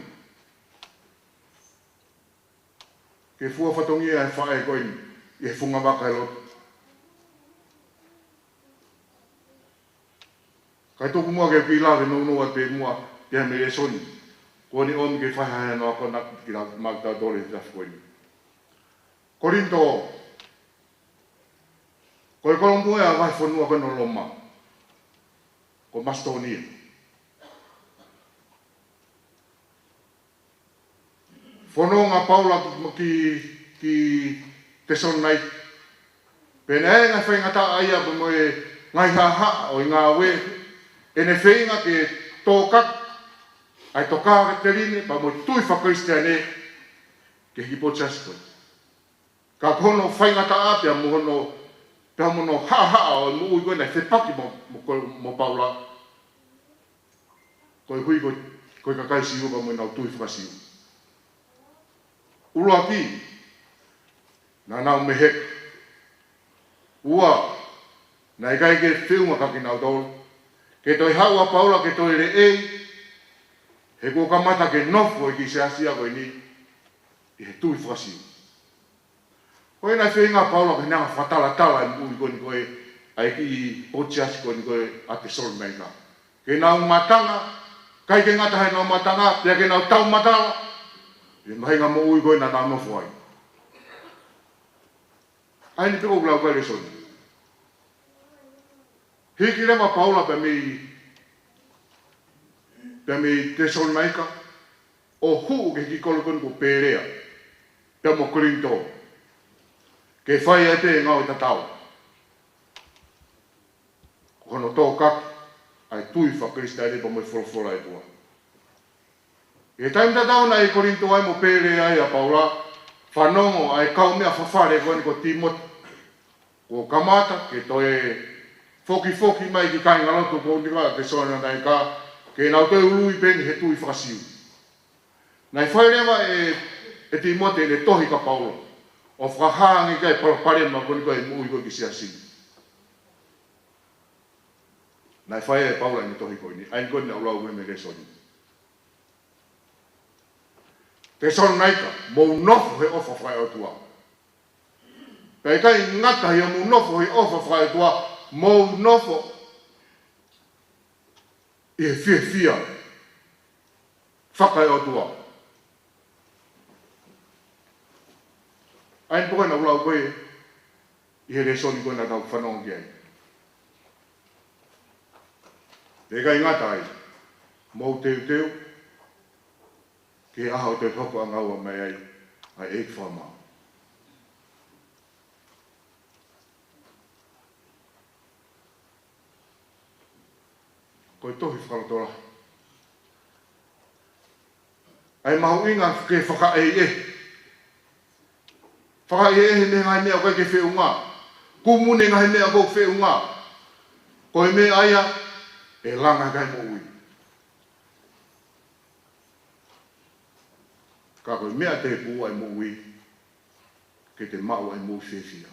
ki he fua fatongia e faʻē ko eni. ʻi he funga vaka ʻo e lotu. Kae tuku muʻa ke u kiʻi lave nounou atu pē muʻa pea mei he lēsoni ko eni ʻomi ke fai ha hano ako ʻa kitautolu he efiafi ko eni. Kolinitō, ko e kolomuʻa ʻo e vahefonua ko eni ʻo Loma, ko Masitōnia. Fononga ʻa Paula ki, ki, ki Tesalonaika. Pea naʻe ʻi ai e ngaahi faingataʻa ia pea mo e ngaahi haʻahaʻa ʻo e ngāue, ʻene feinga ke tōkaki ʻa e tokāteline ni pea mo e tui faka-Kalisitiane ki he kiʻi potu siasi ko ē. Ka ko hono faingataʻa pea mo hono, pea mo hono haʻahaʻa ʻo e moʻui ko ē naʻe fepaki mo, mo, ko, mo Paula, koeʻuhi ko, ko e kakai Siu pea mo ʻenau tui faka-Siu. ʻUluaki, naʻa nau meheka. Ua, naʻe ʻikai ke feʻunga kia kinautolu ke toe haʻu ʻa Paula ke toe lelei, he kuo kamata ke nofo e kiʻi siasi ko eni ʻi he tui faka-Siu. Ko e naʻe feinga ʻa Paula ke ne hanga ʻo fakatalatala e moʻui ko eni ko ē ʻa e kiʻi potu siasi ko eni ko ē ʻa Tesalonaika. Ke nau matanga, ʻikai ke ngata heʻenau matanga, pea ke nau taumatala ʻi he mahinga moʻui ko ē naʻa nau nofo ai. ʻA eni pē ʻoku lau ki ai e lēsoni. Hiki leva ʻa Paula pea mei, pea mei Tesalonaika, ʻo hū ki he kiʻi kolo ko eni ko Pēlea, pea mo Kolinitō, ke fai ai pē e ngāue tatau. Ko hono tōkaki ʻa e tui faka-Kalisitiane pea mo e folofola ʻa e ʻOtua. ʻI he taimi tatau naʻe ʻi Kolinitō ai mo Pēlea ai ʻa Paula, fanongo ʻa e kaumeʻa fafale ko eni ko Tīmote, kuo kamata ke toe fokifoki mai e kiʻi kāingalotu ko eni ko ē ʻa Tesalonaika, ke nau toe ului pē eni he tui faka-Siu. Naʻe fai leva ʻe, ʻe Tīmote ʻene tohi kia Paula, ʻo fakahā ange ki ai e palopalema ko eni ko ē ʻa e moʻui ko ē ʻa e kiʻi siasi. Naʻe fai ʻe Paula ʻene tohi ko eni, ʻa eni ko eni naʻa ku lau mei he lēsoni. Tesalonaika, mou nofo he ʻofa faka-ʻOtua. Pea ʻikai ngata ʻi hoʻomou nofo he ʻofa faka-ʻOtua, mou nofo ʻi he fiefia faka-ʻOtua. ʻA eni pē ko ē naʻa ku lau ko ē ʻi he lēsoni ko ē naʻa tau fanongo ki ai. Pea ʻikai ngata ai, mou teuteu ki he ʻaho ʻe toe hoko ʻo ngāue mai ai ʻa e ʻEiki Fakamaau. Ko e tohi fakalotolahi. ʻA e mahuʻinga ke fakaʻehiʻehi. Fakaʻehiʻehi mei he ngaahi meʻa ʻoku ʻikai ke feʻunga. Kumu ʻene ngaahi meʻa ʻoku feʻunga. Ko e meʻa ia ʻe langa ki ai e moʻui. Ka ko e meʻa tēpū ʻa e moʻui, ke te maʻu ʻa e moʻui fiefia.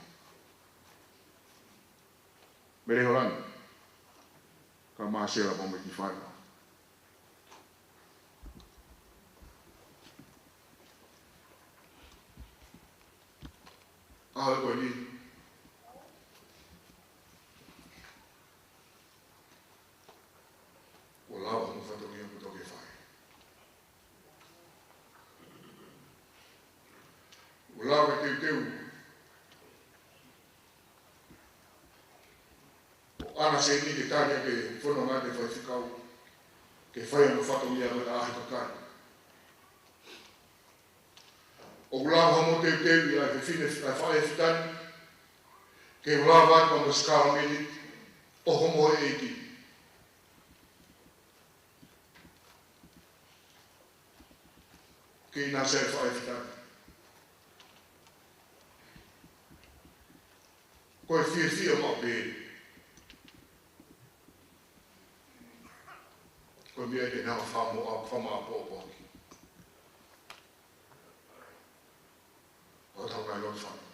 Mele Holani, ka Māsela mo e kiʻi fānau. ʻAho ko eni, kuo lava hono fatongia kuo toki fai. ʻO lava e teuteu ʻo ʻAna Sēnī ke tali ʻaki e fononga ʻa e faifekau ke fai hono fatongia ko e ʻaʻahi kakai. ʻOku lava hoʻomo teuteu ʻa e fefine ʻa e faʻē fitani ke lava atu mo e sākalamēniti ʻo hoʻomo ʻEiki. Ke ʻinasi e faʻē fitani. Ko e fiefia maʻu pē. Ko e meʻa ia ke nau fakamāʻopoʻopo ʻaki. ʻO tau ngai loto fana.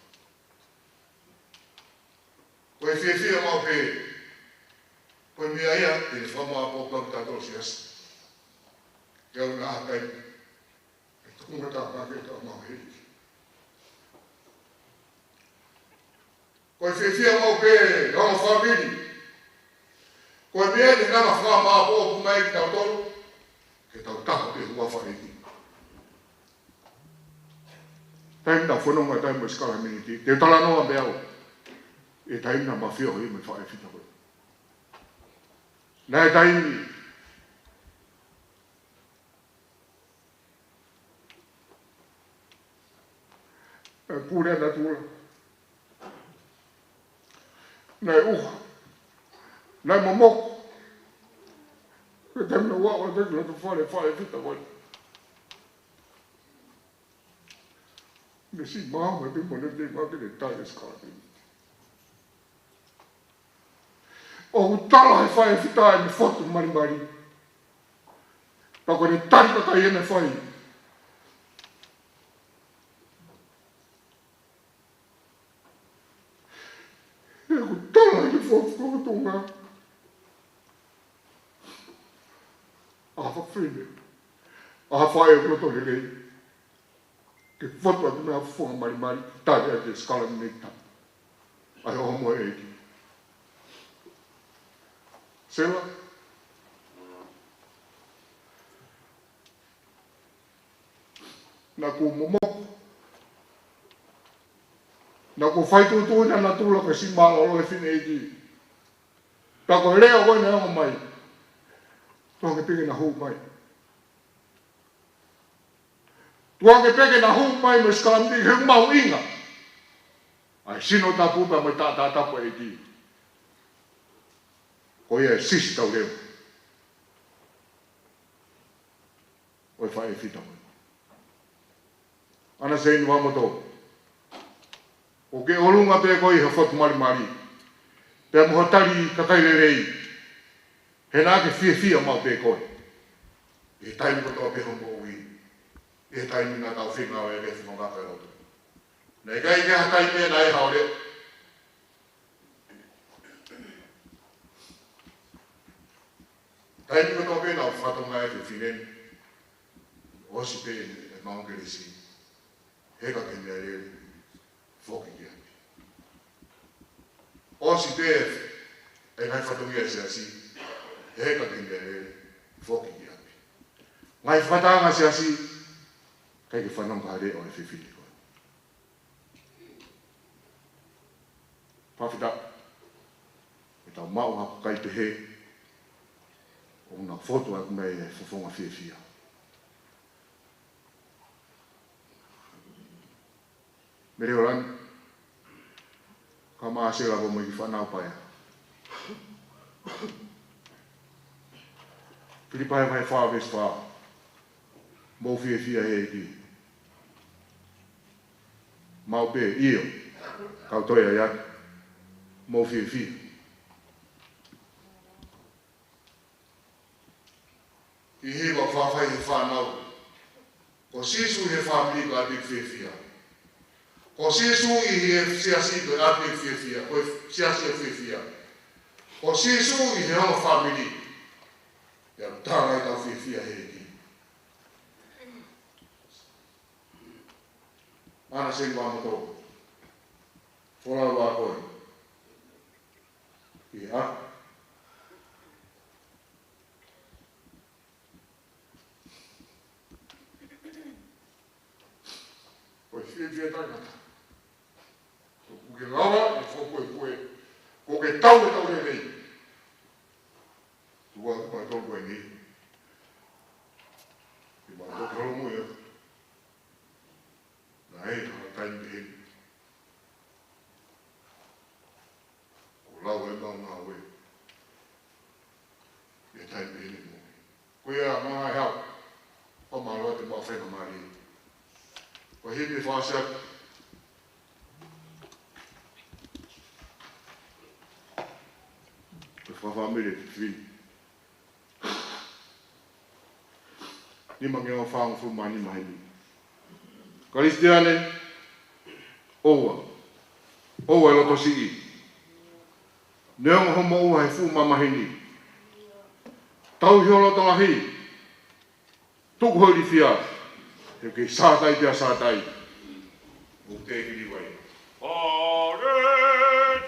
Ko e fiefia maʻu pē. Ko e meʻa ia ke fakamāʻopoʻopo ʻaki kitautolu siasi. Ke ʻalu ʻo ʻaʻahi. ʻE tuku ngata ʻa e ke tau maʻu he ʻEiki. ʻOku fiefia maʻu pē ʻa e ongo fāmili. Ko e meʻa eni naʻa fakamāʻopoʻopo mai kitautolu, ke tau taha pē he huafa ʻo e ʻEiki. Taimi naʻa ku fononga taimi mo e sikalameniti, te u talanoa pē au ʻi he taimi naʻa ma feohi mo e faʻē fita ko ē. Naʻe taimi naʻe pule ʻa natula. Naʻe ʻuha. Naʻe momoko. Ko e taimi naʻa ku aʻu ai ki loto fale ʻo e faʻē fita ko ē, ne siʻi maama pē mo ne tei mate ne tali e sikalameniti. ʻOku tala ʻe he faʻē fita ʻene fotu malimali. Pea ko ʻene tali kakai ʻene fai. ʻOku tala ʻe he fotu ko e tonga. ʻA e fefine, ʻa e faʻē ʻoku loto lelei, ke fotu ʻaki meʻa fofonga malimali, tali ʻaki e sikalameniti ʻa e ʻOhomohe ʻEiki. Sela. Naʻa ku momoko. Naʻa ku fai tuʻutuʻuni ʻa natula ko e siʻi mālōlō ʻo e fineʻeiki. Pea ko e leʻo ko ē naʻe ongo mai, tuku ange pē ke na hū mai. Tuku ange pē ke na hū mai mo e sikalameniti, he mahuʻinga ʻa e sino tapu pea mo e taʻataʻa tapu ʻa e ʻEiki. Ko ia e sisi tau leʻo ʻo e faʻē fita ko ē. ʻAna Seini Vamoto, ʻoku ke ʻolunga pē koe ʻi hoʻo fotu malimali pea mo hoʻo tali kakai lelei, he naʻa ke fiefia maʻu pē koe ʻi he taimi kotoa pē hoʻo moʻui, ʻi he taimi naʻa tau feinga ʻo e ke feinga ka lotu. Naʻe ʻikai ke ha taimi naʻe ʻi ai haʻo leʻo. Taimi kotoa pē naʻa ku fatongia ai e fefine ni, ʻosi pē ʻene maʻu kelesi, heka ki he meʻalele, foki ki ʻapi. ʻOsi pē ʻene ngaahi fatongia ʻi he siasi, heka ki he meʻalele, foki ki ʻapi. Ngaahi fakatātā ʻa e siasi, ʻikai ke fanongo ki ha leʻo ʻa e fefine ko ē. Fakafetaʻi, ʻi heʻetau maʻu ha kakai pehē, ʻoku nau fotu ʻaki mai e fofonga fiefia. Mele Holani, ka maʻa Sela pea mo e kiʻi fānau paea. Filipai vahe fā veesi fā. Mou fiefia he ʻEiki. Maʻu pē, ʻio, kau toe ʻai atu. Mou fiefia. ʻI he hiva ʻoku faifai he fānau, ko Sīsū ʻi he fāmili ko e ʻapi ʻeku fiefia. Ko Sīsū ʻi he siasi ko e ʻapi ʻeku fiefia, ko e siasi ʻeku fiefia. Ko Sīsū ʻi he ongo fāmili, ʻe ʻalu ʻo tala ʻetau fiefia he ʻEiki. ʻAna Seini Vamoto, folau ā koe ki he ʻapi. Ko e fiefia taʻengata. ʻOku ke lava ʻo fokotuʻu koe, ʻoku ke tau e tau lelei. Tuku atu kimautolu ko eni, kimautolu ke holomui atu. Naʻe ʻi ai ha taimi pehē ni, kuo lau ʻemau ngāue ʻi he taimi pehē ni mo. Ko ia, mālō e hau. Pea mālō atu e maʻu faingamālie. Ko e himi fāsiak. Ko e fakafāmili fefine. Nima ngeau fāngofulu mā nima himi. Kalisitiane, ʻoua. ʻOua e loto siʻi. Neongo hoʻo moʻua he fuʻu mamahi ni, tauhi ho loto lahi. Tuku ho ilifia. He ʻoku ke sātai pea sātai. ʻOku te kili vai. Haleluia.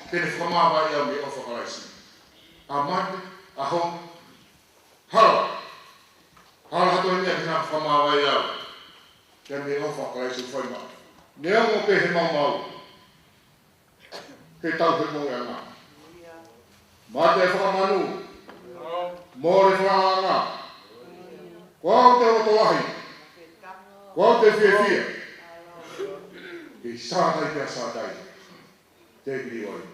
Te ne fakamāvae au mei he ʻofa ʻa Kalaisi. ʻA mate, ʻa honge, hala. Hala ha toe meʻa ke na fakamāvae au. Ke mei he ʻofa ʻa Kalaisi ʻoku fai maʻau. Neongo pē ʻe maumau, ke tau he moʻui ʻanga. Mate fakamanu. Mole fakalanga. Ko au te loto lahi. Ko au te fiefia. Ke sātai pea sātai. Te pili wai.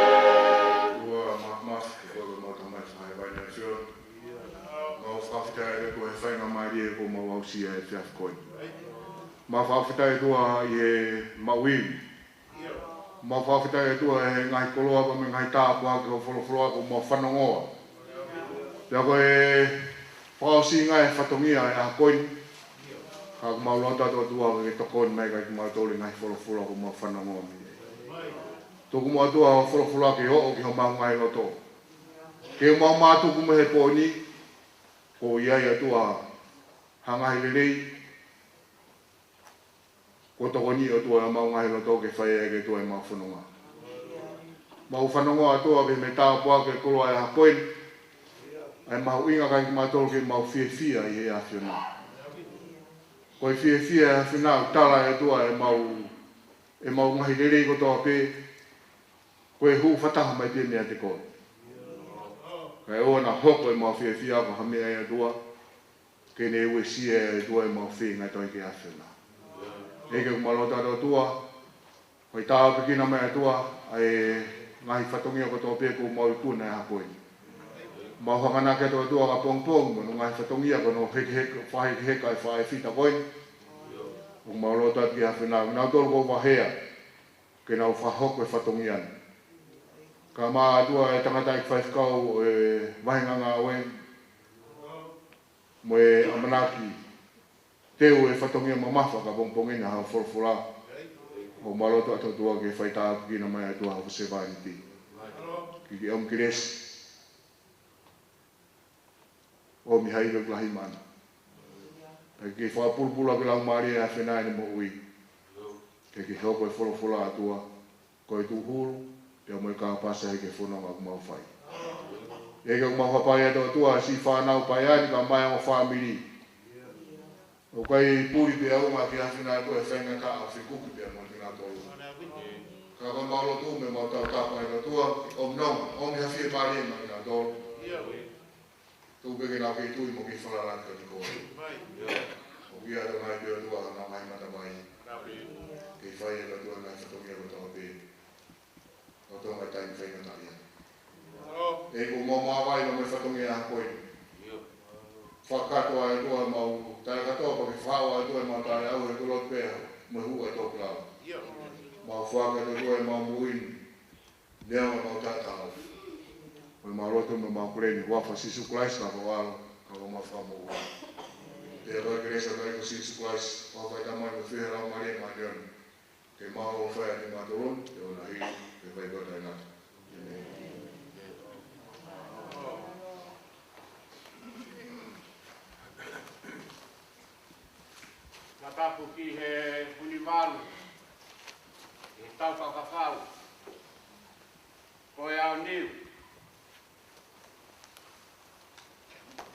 Ua ma-, ma-, ke kole mo tamai fai vai na fio. Mau fakafetaʻi atu he faingamālie kuo mau aʻusia he efiafi ko eni. Mau fakafetaʻi atu ʻi he maʻu ivi. Mau fakafetaʻi atu he ngaahi koloa pea mo e ngaahi tāpuaki ʻo e folofola kuo mau fanongoa. Pea ko e fakaʻosinga e fatongia e ʻaho ko eni. Ka ʻoku mau lotu atu ʻOtua ke ke tokoni mai kiate kimautolu e ngaahi folofola kuo mau fanongoa mei ai. Tuku muʻa ʻOtua hoʻo folofola ke ō ki homau ngaahi loto. Ke mau mātuku mei he pō ni, ko ia ʻOtua ha ngaahi lelei, kuo tokoni ʻOtua ʻemau ngaahi loto ke fai ʻaki ʻOtua ʻemau fononga. Mau fanongoa ʻOtua mei he tāpuaki e koloa e ʻaho ko eni, ʻa e mahuʻinga kiate kimautolu ke mau fiefia ʻi he ʻAfiona. Ko e fiefia e ʻAfiona ʻoku tala ʻOtua ʻemau, ʻemau ngaahi lelei kotoa pē, ko e hū fakataha mai pē meiate koe. Kae ʻoua naʻa hoko ʻemau fiefia ko ha meʻa ʻe ʻOtua, ke ne uesia ʻe ʻOtua ʻemau feinga ʻo tauhi ki he ʻAfiona. ʻEiki ʻoku mau lotu atu ʻOtua, fai tāpuekina mai ʻOtua, ʻa e ngaahi fatongia kotoa pē kuo mau ikuna he ʻaho ko eni. Mau hanganaki atu ʻOtua ʻapongipongi, mo hono ngaahi fatongia ko hono hekeheka, fakahekeheka e faʻē fita ko eni. ʻOku mau lotu atu ki he ʻAfiona, kinautolu kuo vahea, ke nau fakahoko e fatongia ni. Kae ʻumaʻā ʻOtua e tangataʻeiki faifekau ʻo e vahenga ngāue, mo e ʻamanaki teu e fatongia mamafa ka pongipongi ni ha folofola. ʻOku mau lotu atu ʻOtua ke fai tāpuekina mai ʻOtua hoʻo sevāniti. Ke ke ʻomi kelesi, ʻomi ha ivi ʻoku lahi mana. Pea ke fakapulupulu ʻaki e laumālie e ʻAfiona ʻene moʻui. Ke ke hoko e folofola ʻOtua ko e tūhulu, pea mo e kāpasa ki he fononga ʻoku mau fai. ʻEiki ʻoku mau hapai atu ʻOtua siʻi fānau paea ni kae ʻumaʻā e ongo fāmili. ʻOku ʻikai puli pē ʻa e ʻaho ni ki he ʻAfiona ʻOtua he faingataʻa ʻo fekuki pea mo kinautolu. Ka ʻoku mau lotu mo mau tautapa atu ʻOtua, ʻomi nonga, ʻomi ha fiemālie maʻa kinautolu. Tuku pē ke nau kei tui mo kei falala atu kiate koe. ʻOku ʻi ai ʻa e ngaahi pē ʻOtua ʻa e ngaahi matavai. Kei fai ʻe ʻOtua e ngaahi fatongia kotoa pē. ʻOtua mai taimi faingataʻa ia. ʻEiki ʻoku mau māvae mo e fatongia ko eni. Fakakakato ʻa e ʻOtua ʻemau taʻekatoa pea ke fakahā ʻa e ʻOtua ʻemau taʻeʻaho he koloa pea mo e hū ʻa e tōpulala. Mau fakakakato ʻOtua ʻemau moʻui ni. Neongo ʻemau taʻetaau. Ko ʻemau lotu mo ʻemau kole ni he huafa ʻo Sīsū Kalaisi ko ho ʻAlo, ka ko homau Fakamoʻui. Pea ko e kelesi ʻa e ʻEiki ko Sīsū Kalaisi, ʻofa ʻa e Tamai mo e feohi ʻa e Laumālie Māʻoniʻoni, ke mau ō fai ʻa e ngaahi tolon, ke ʻoua naʻa hili, ke fai ʻo taʻengata. ʻĒmeni. Matapu ki he hunivalu, he tau kakafau, ko e aoniu,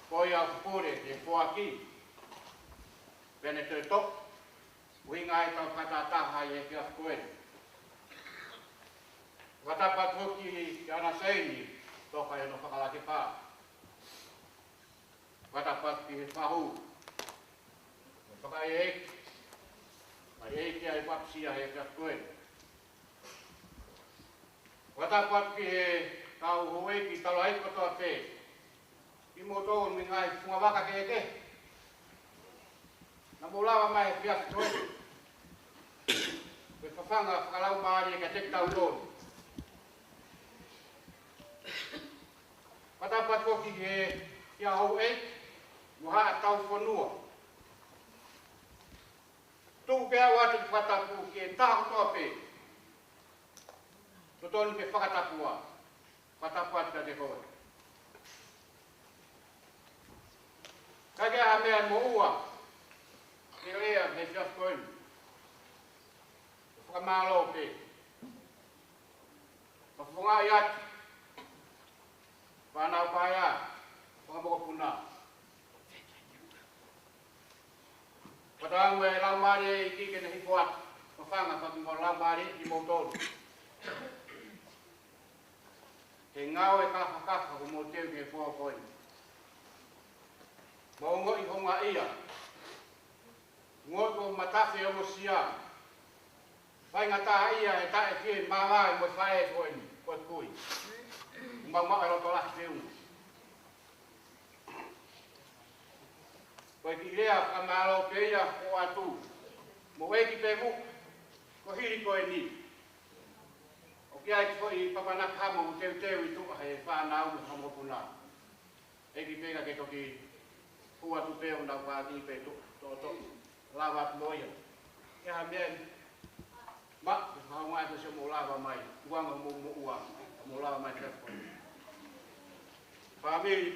ko e au pule, ke foaki, pea ne toe toʻo, ʻuhinga ʻetau fakatahataha ʻi he efiafi ko eni. Matapu atu ki he ʻAna Seini, toka ʻi hono fakalakepa. Fakatapu atu ki he fahu, fakaʻeiki, ʻa e ʻeiki ʻa e papsia he efiafi ko eni. Fakatapu atu ki he kau houʻeiki taulaʻeiki kotoa pē, kimoutolu mei he ngaahi fungavaka kehekehe naʻa mou lava mai he efiafi ko eni ke fafanga fakalaumālie kiate kitautolu. Fakatapu atu ki he, ki he houʻeiki mo haʻa tauhi fonua. Tuku ke u ʻoatu e fakatapu ki he taha kotoa pē. Totonu ke fakatapua. Fakatapu atu kiate koe. Ka ʻikai ha meʻa moʻua ke lea he efiafi ko eni. Fakamālō pē. Fakafofongaʻi atu fānau paea, fanga mokopuna. Fakatauange e Laumālie ʻo e ʻEiki ke ne hifo atu, fafanga fakalaumālie kimoutolu. He ngāue kāfakafa kuo mou teu he pō ko eni. Mou ongoʻi houngaʻia. Ongoʻi ko e matafi ʻo e mosia. Faingataʻaʻia he taʻefie mavae mo e faʻē ko eni, ko e kui. Maumau e loto lahi feʻunga. Ko e kiʻi lea fakamālō pē ia ʻoku ʻoatu. Mo e kiʻi pē muʻa, ko e hili ko eni. ʻOku ʻi ai e kiʻi foʻi papanaki hamo ʻoku teuteu ʻi tuʻa he fānau mo e fanga mokopuna. ʻEiki pē ka ke toki hū atu pē ʻo nau pāki pē to, to, to, lava atu mo ia. Ke ha meʻa ma, ke fakahoungaʻi atu siʻomou lava mai, tuanga mo, moʻua, mou lava mai kia ko. Fāmili,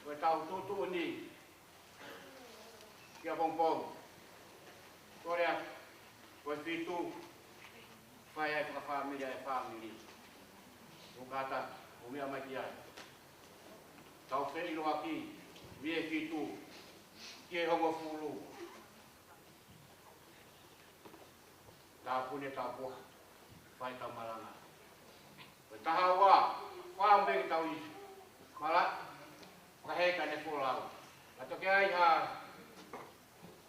ko e tau tuʻutuʻuni, kia Pongipongi. Ko e lea, ko e fitu, fai ai fakafāmili ʻa e fāmili. ʻO kātaki, ʻo meʻa mai ki ai. Tau feʻiloaki, mei he fitu, ki he hongofulu. Tāpuni e tau puha, fai tau malanga. Ko e taha ua, fāmili tau isi. Mala, ka he ka ne folau. Ka toki ai ha,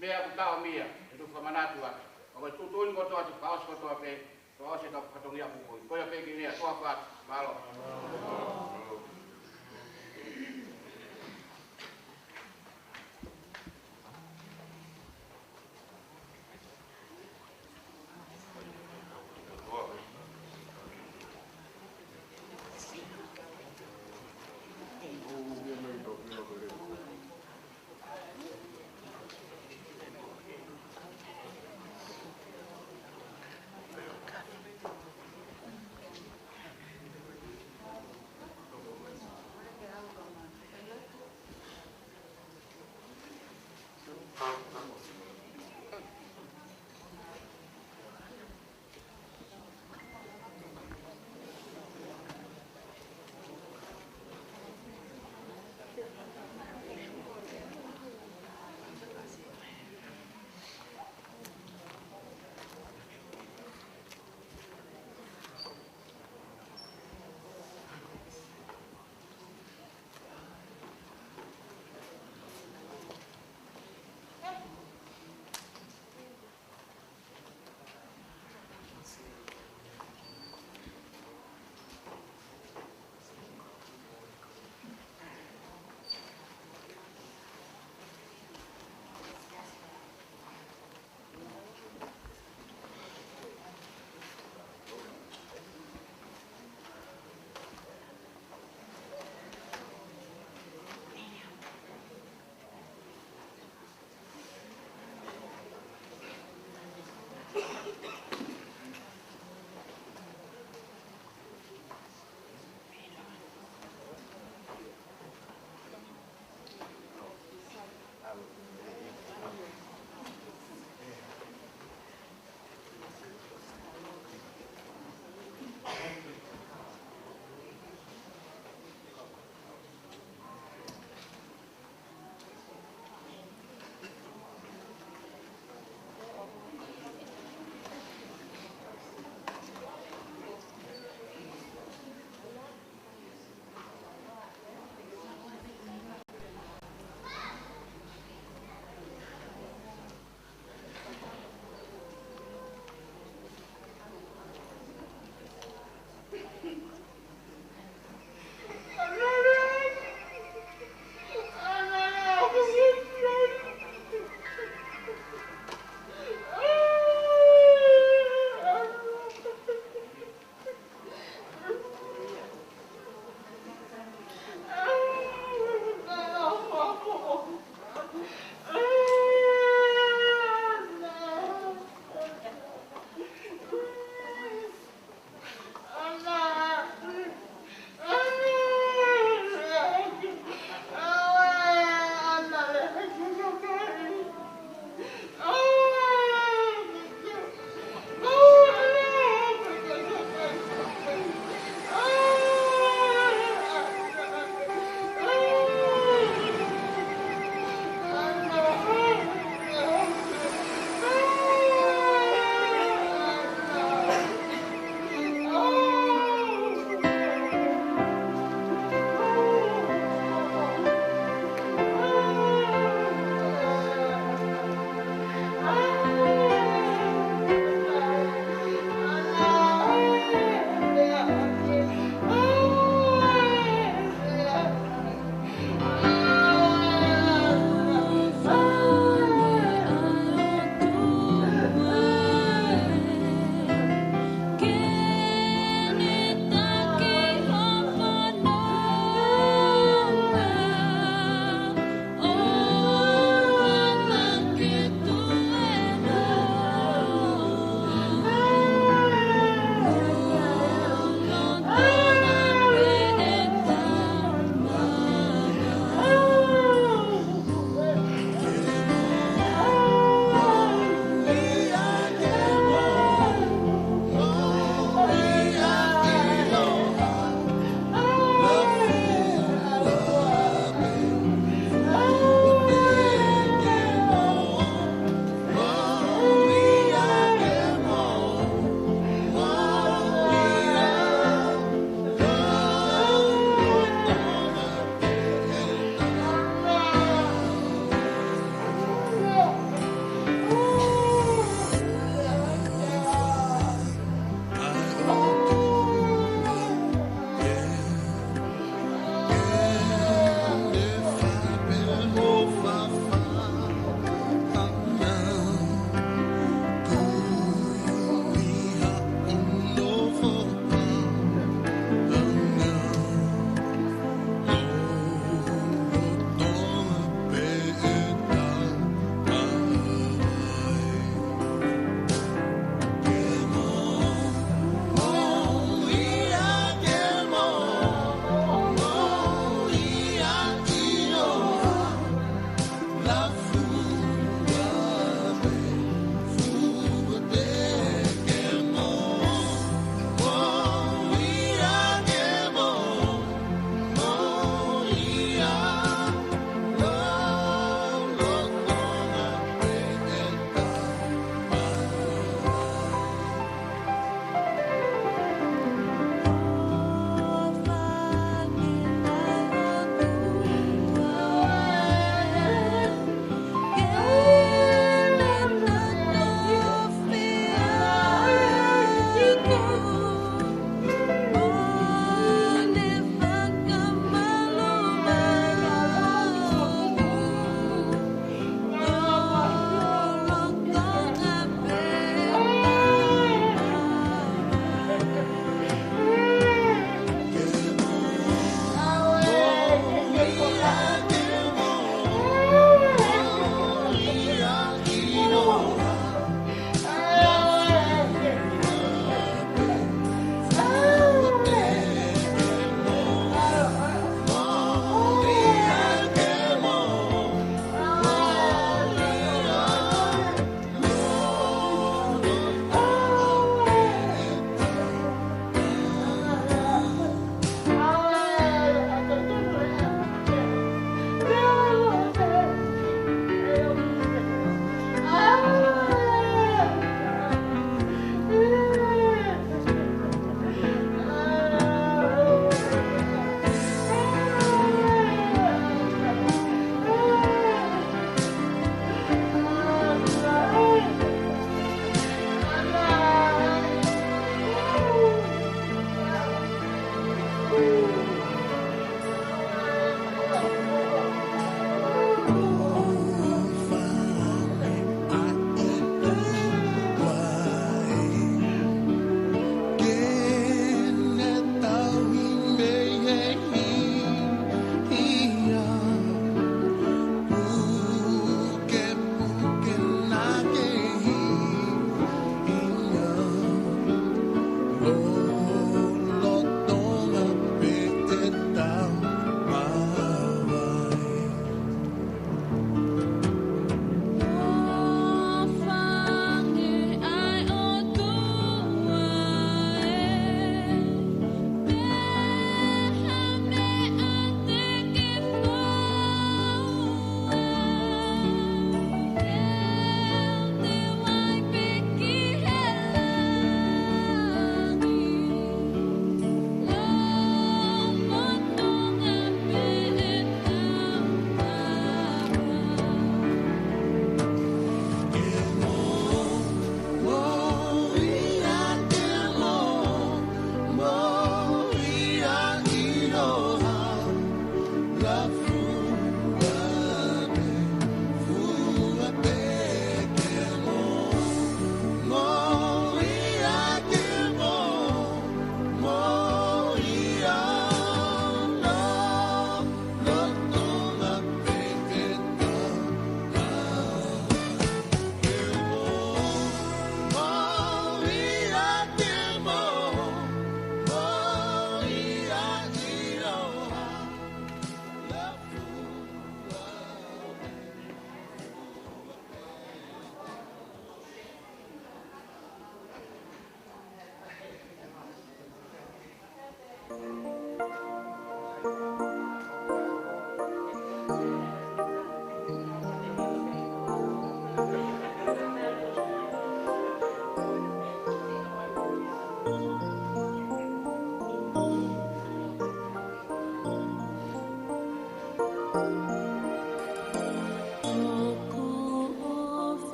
meʻa ʻoku tau mia, ʻe tu fakamanatu atu. Ka ko e tuʻutuʻuni kotoa atu, fakaʻosi kotoa pē, fakaʻosi e tau fatongia pupui. Ko ia pē ki lea, ko apa, mālō.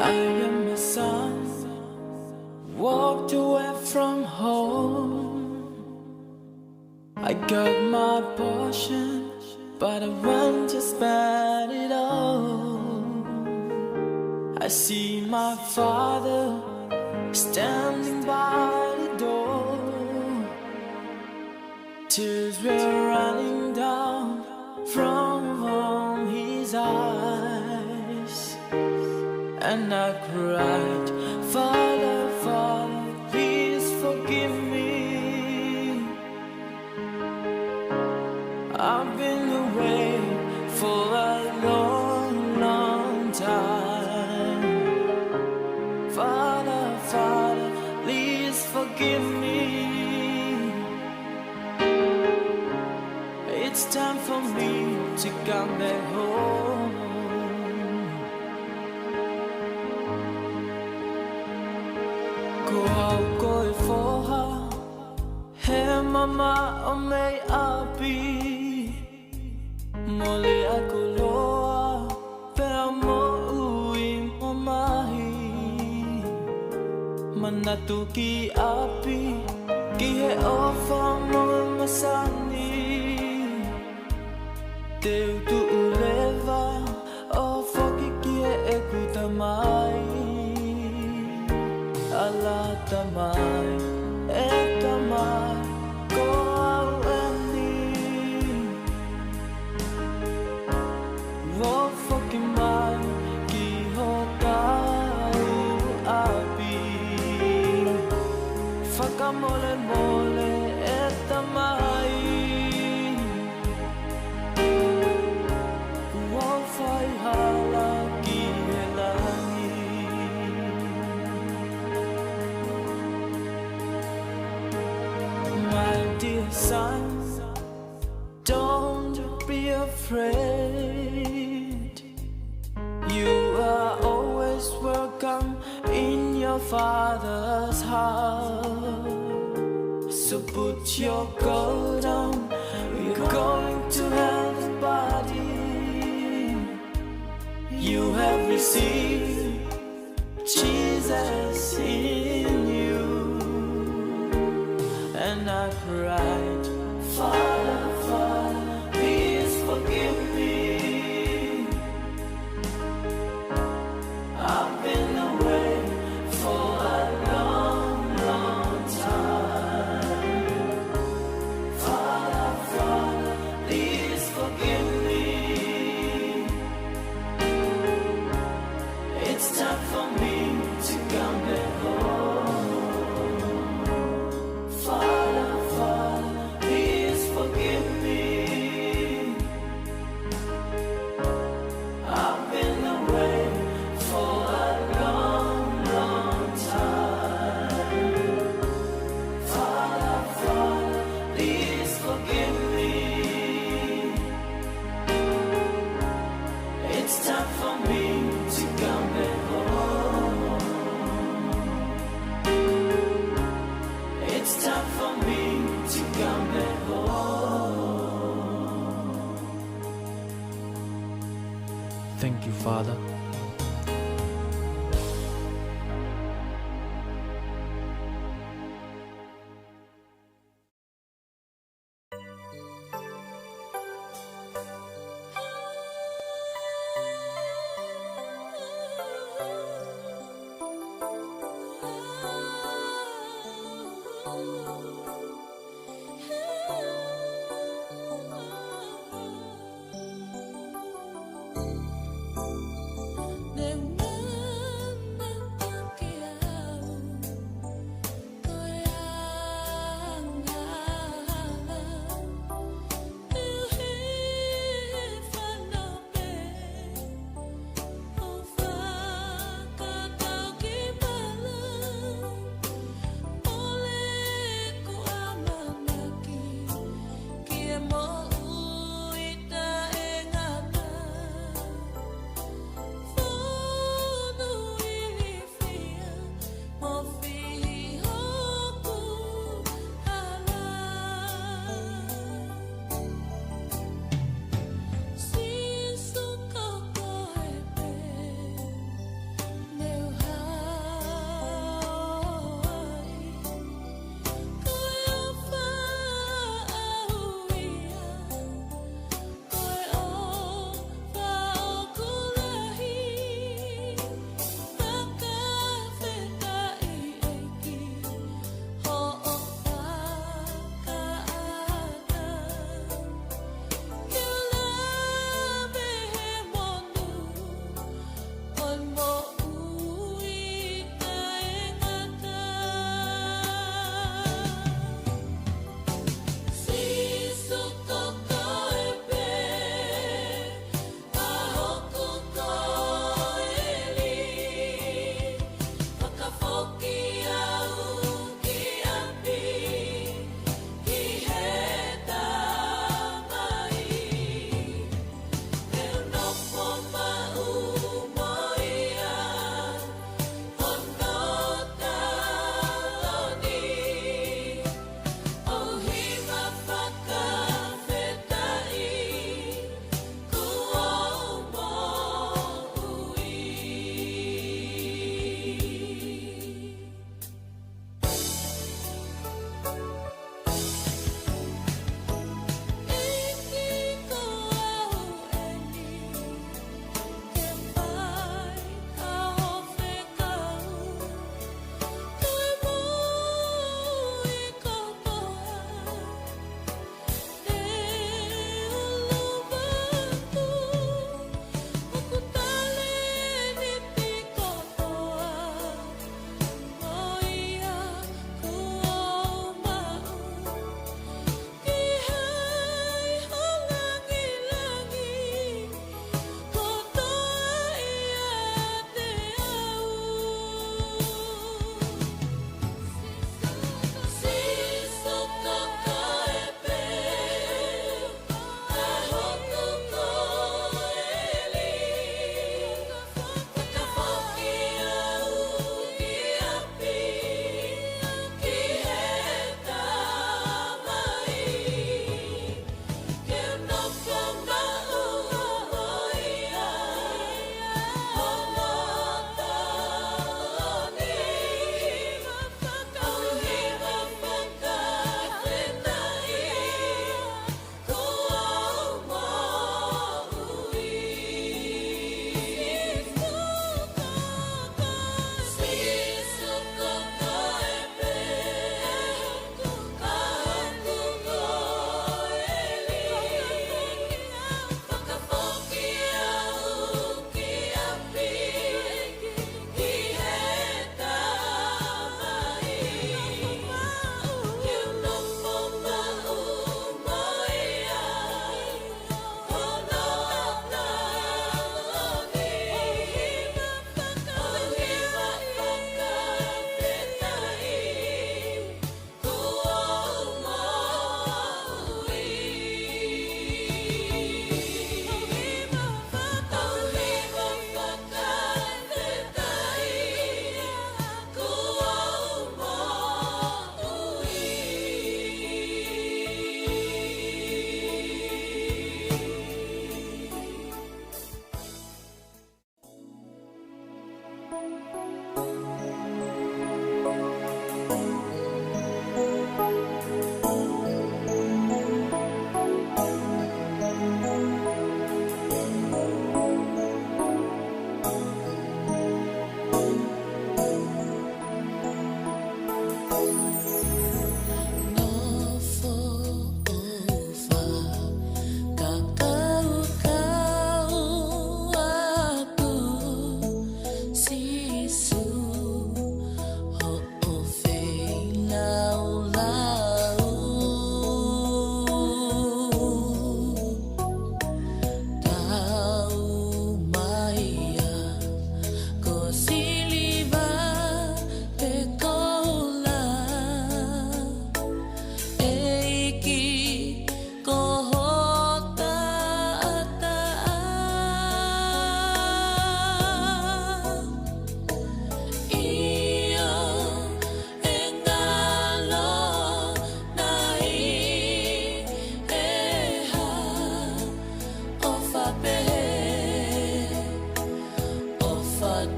I am a son, walked away from home. I got my portion, but I went to spend it all. I see my father standing by the door. Tears were running down from his eyes, and I cried, "Father, Father, please forgive me. I've been away for a long, long time. Father, Father, please forgive me. It's time for me to come back home." Ko au ko e foha, he mamaʻo mei ʻapi, mole ʻa e koloa pea moʻui mamahi. Manatu ki ʻapi, ki he ʻofa mo e masani. Te u tuʻu leva ʻo foki ki heʻeku tamai. Ala tamai, e tamai, ko au eni. Ua foki mai ki hotau ʻapi. Fakamolemole, e tamai. Ua fai hala ki he langi. My dear son, don't be afraid. You are always welcome in your Father's house. So put your coat on, we're going to have a party. You have received Jesus in you. And I cried, "Father, Father, please forgive me. I've been away for a long, long time. Father, Father, please forgive me. It's time for me to come back home. Father, Father, please forgive me. I've been away for a long, long time. Father, Father, please forgive me. It's time for me to come back home. It's time for me to come back home." Thank you, Father.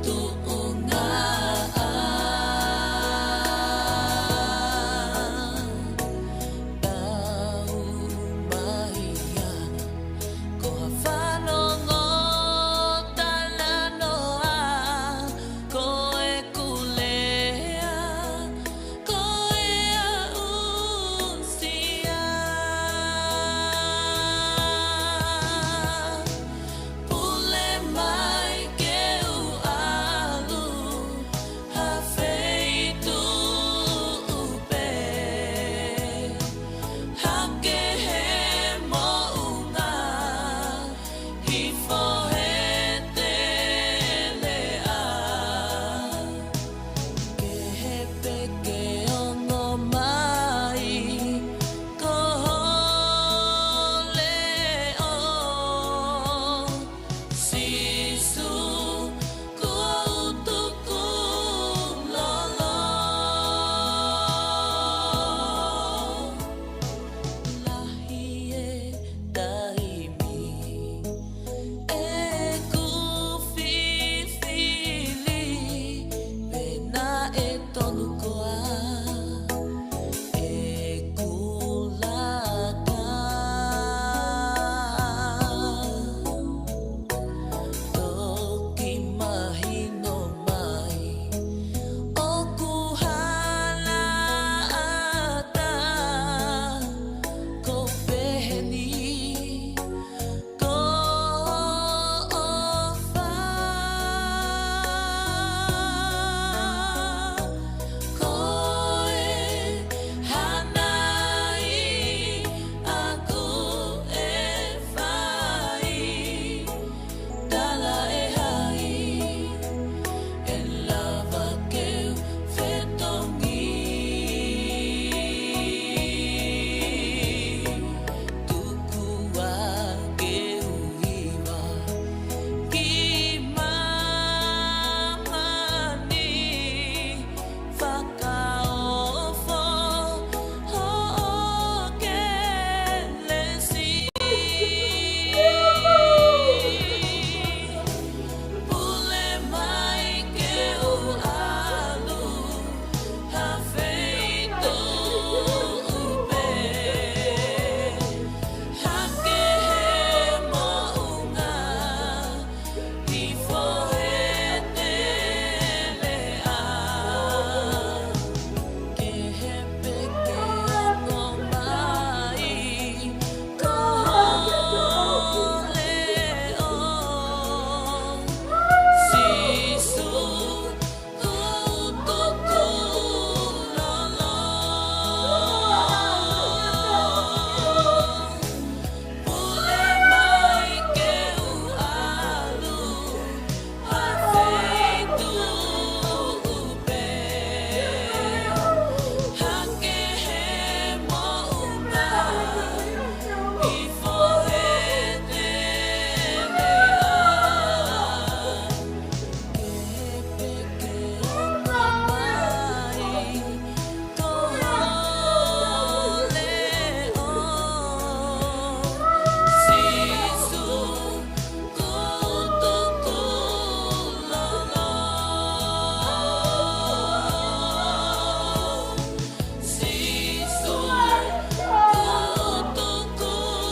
tuʻunga ʻa tau mahiana. Ko ha fanongo talanoa, ko e kulea, ko e aʻusia. Pule mai ke u ʻalu ha feituʻu pē, hake he moʻunga, hifo he teleʻa. Kehe pē ke ongo mai ko ho leʻo, Sīsū, ko au tukulolo. Lahi e taimi ʻeku fifili, pea naʻe tonu koā ʻeku laka. Toki mahino mai ʻoku hala ʻatā, ko pehē ni ko ʻofa. Ko e hana ʻi ʻaku e fai, tala e hai ʻe lava ke u fetongi. Tuku ā ke u hiva ki māmani, fakaofo hoʻo kelesi. Pule mai ke u ʻalu ha feituʻu pē, hake he moʻunga, hifo he teleʻa. Kehe pē ke ongo mai ko ho leʻo, Sīsū, ko au tukulolo. Pule mai ke u ʻalu ha feituʻu pē, hake he moʻunga, hifo he teleʻa. Kehe pē ke ongo mai ko ho leʻo, Sīsū, ko au tukulolo. Sīsū, ko au tukulolo.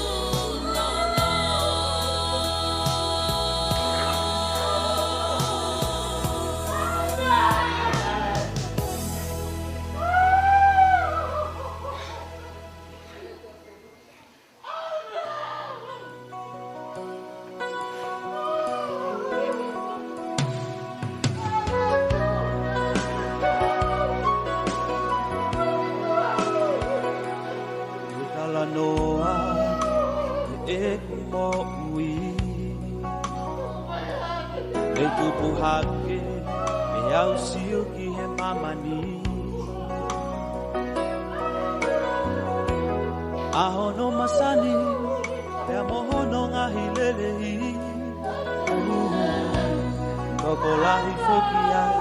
Ke talanoa ki heʻeku moʻui, mei tupu hake, mei au sio ki he māmani. ʻA hono masani, pea mo hono ngaahi lelei. Tokolahi foki ai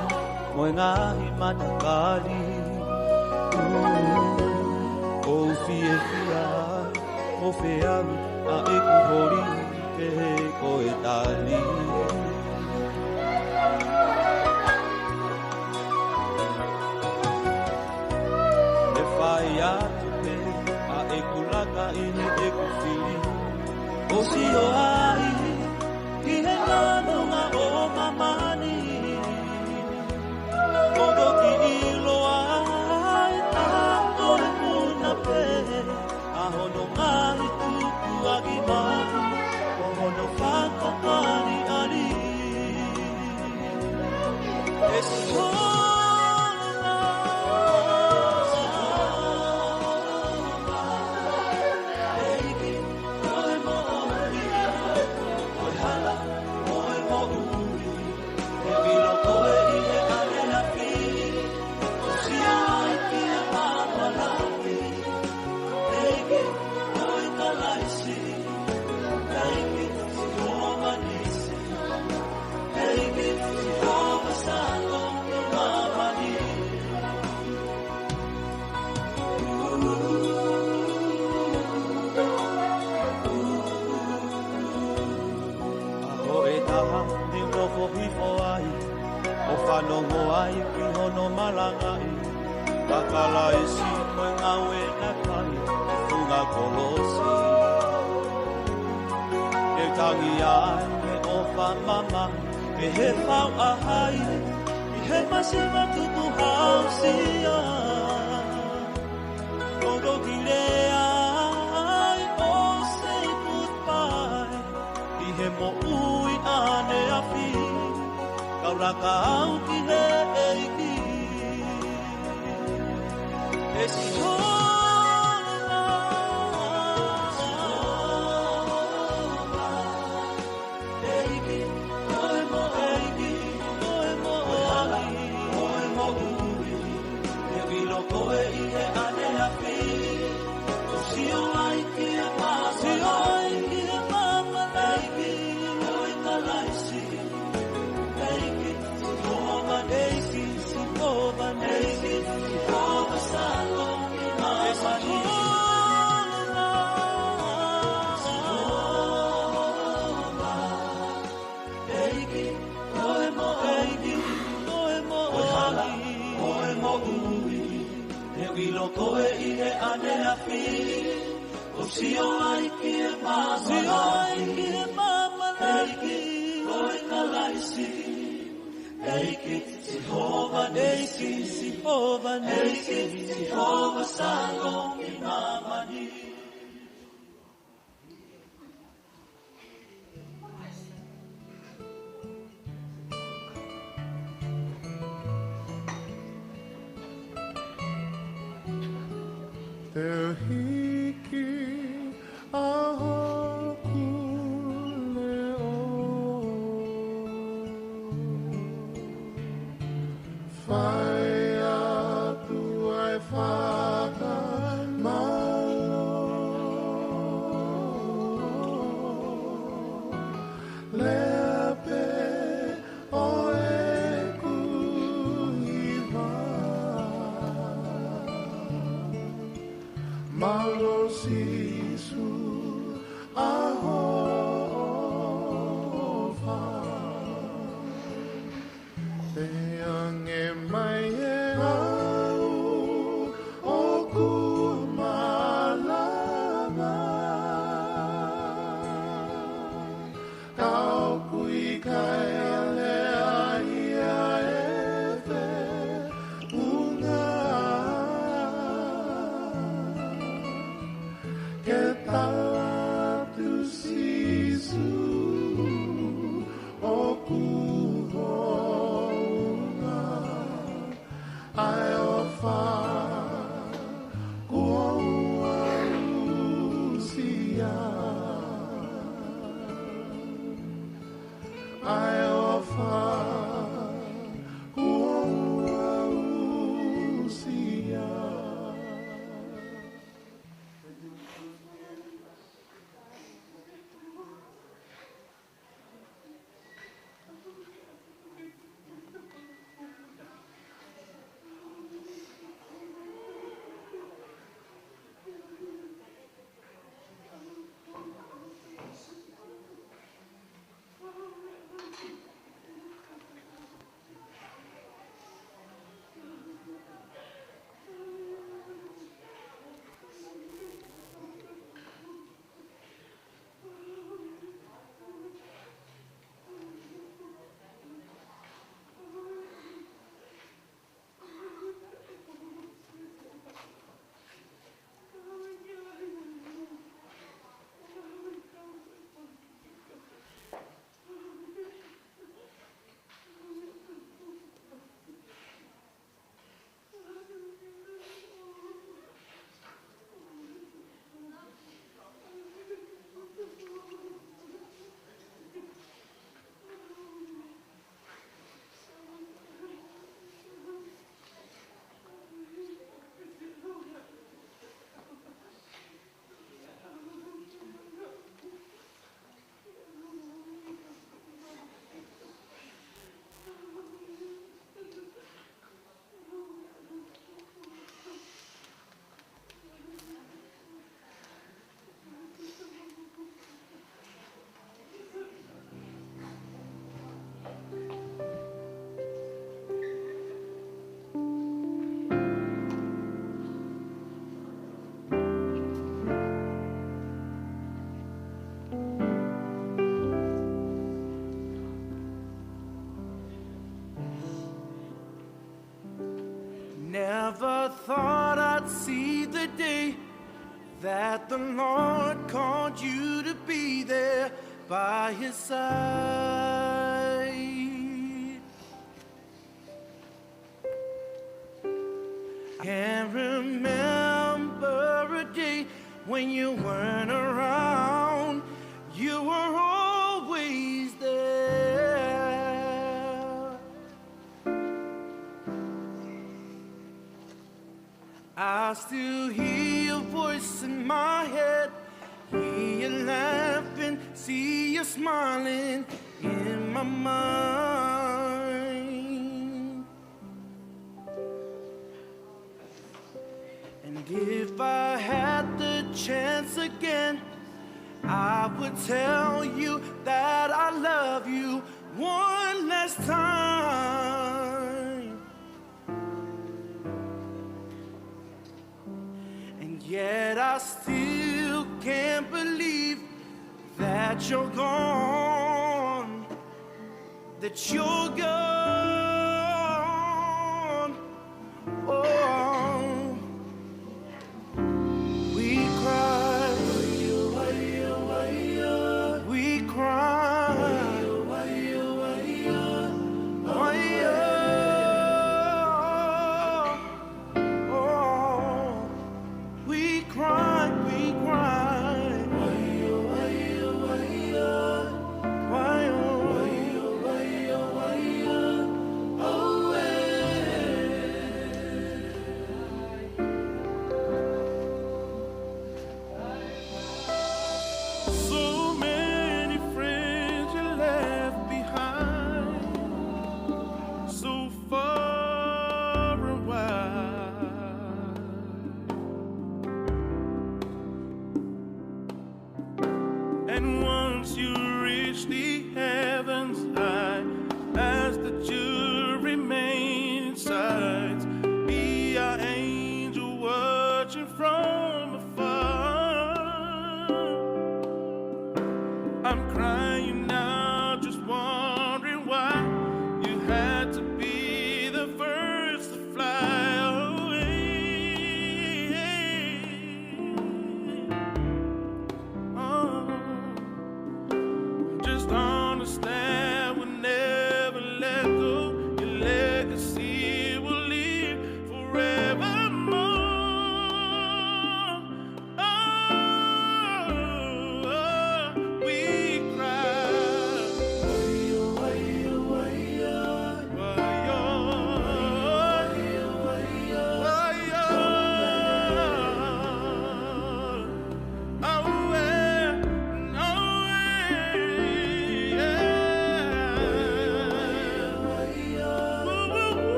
mo e ngaahi matakali. ʻOku ou fiefia mo feau ʻa ʻeku holi, pehē ko e tali. ʻAho ʻe taha te u nofo hifo ai, ʻo fanongo ai ki hono malangaʻi ʻa Kalaisi mo e ngāue naʻe fai ʻi he funga kolosi. Te u tangi ai he ʻofa mamahi, pehē fau ʻa hai, ʻi he masiva tukuhausia. Ko e kiʻi lea ai ʻo e say goodbye ʻi he moʻui ʻaneafi, kau laka au ki he ʻEiki. ʻE Sihova, ʻEiki, ko e moʻui, ko e moʻui, ko e moʻui. Te u ʻilo koe ʻi he ʻaneafi, ʻo sio ai ki he māmani, sio ai ki he māmani. ʻEiki, ko e Kalaisi, ʻEiki, Sihova, ʻEiki, Sihova, ʻEiki, Sihova, Shalom, ʻi māmani. Sihova, ʻEiki, ko e moʻui, ko e moʻui, ko e hala, ko e moʻui. Te u ʻilo koe ʻi he ʻaneafi, ʻo sio ai ki he māmani, sio ai ki he māmani. ʻEiki, ko e Kalaisi, ʻEiki, Sihova, ʻEiki, Sihova, ʻEiki, Sihova, Shalom, ʻi māmani. Te u hiki ʻa hoku leʻo, fai atu ai fakamālō. Lea pē ʻo ʻeku hiva. Mālō Sīsū, ʻa hoʻo ʻofa. Te u ange mai e lau ʻoku malava, ka ʻoku ʻikai lea ia ʻe feʻunga. Ke tala atu Sīsū ʻoku hounga. Never thought I'd see the day that the Lord called you to be there by his side. Can't remember a day when you weren't around. You were always there. I still hear your voice in my head. Hear you laughing, see you smiling in my mind. And if I had the chance again, I would tell you that I love you one last time. And yet I still can't believe that you're gone, that you're gone.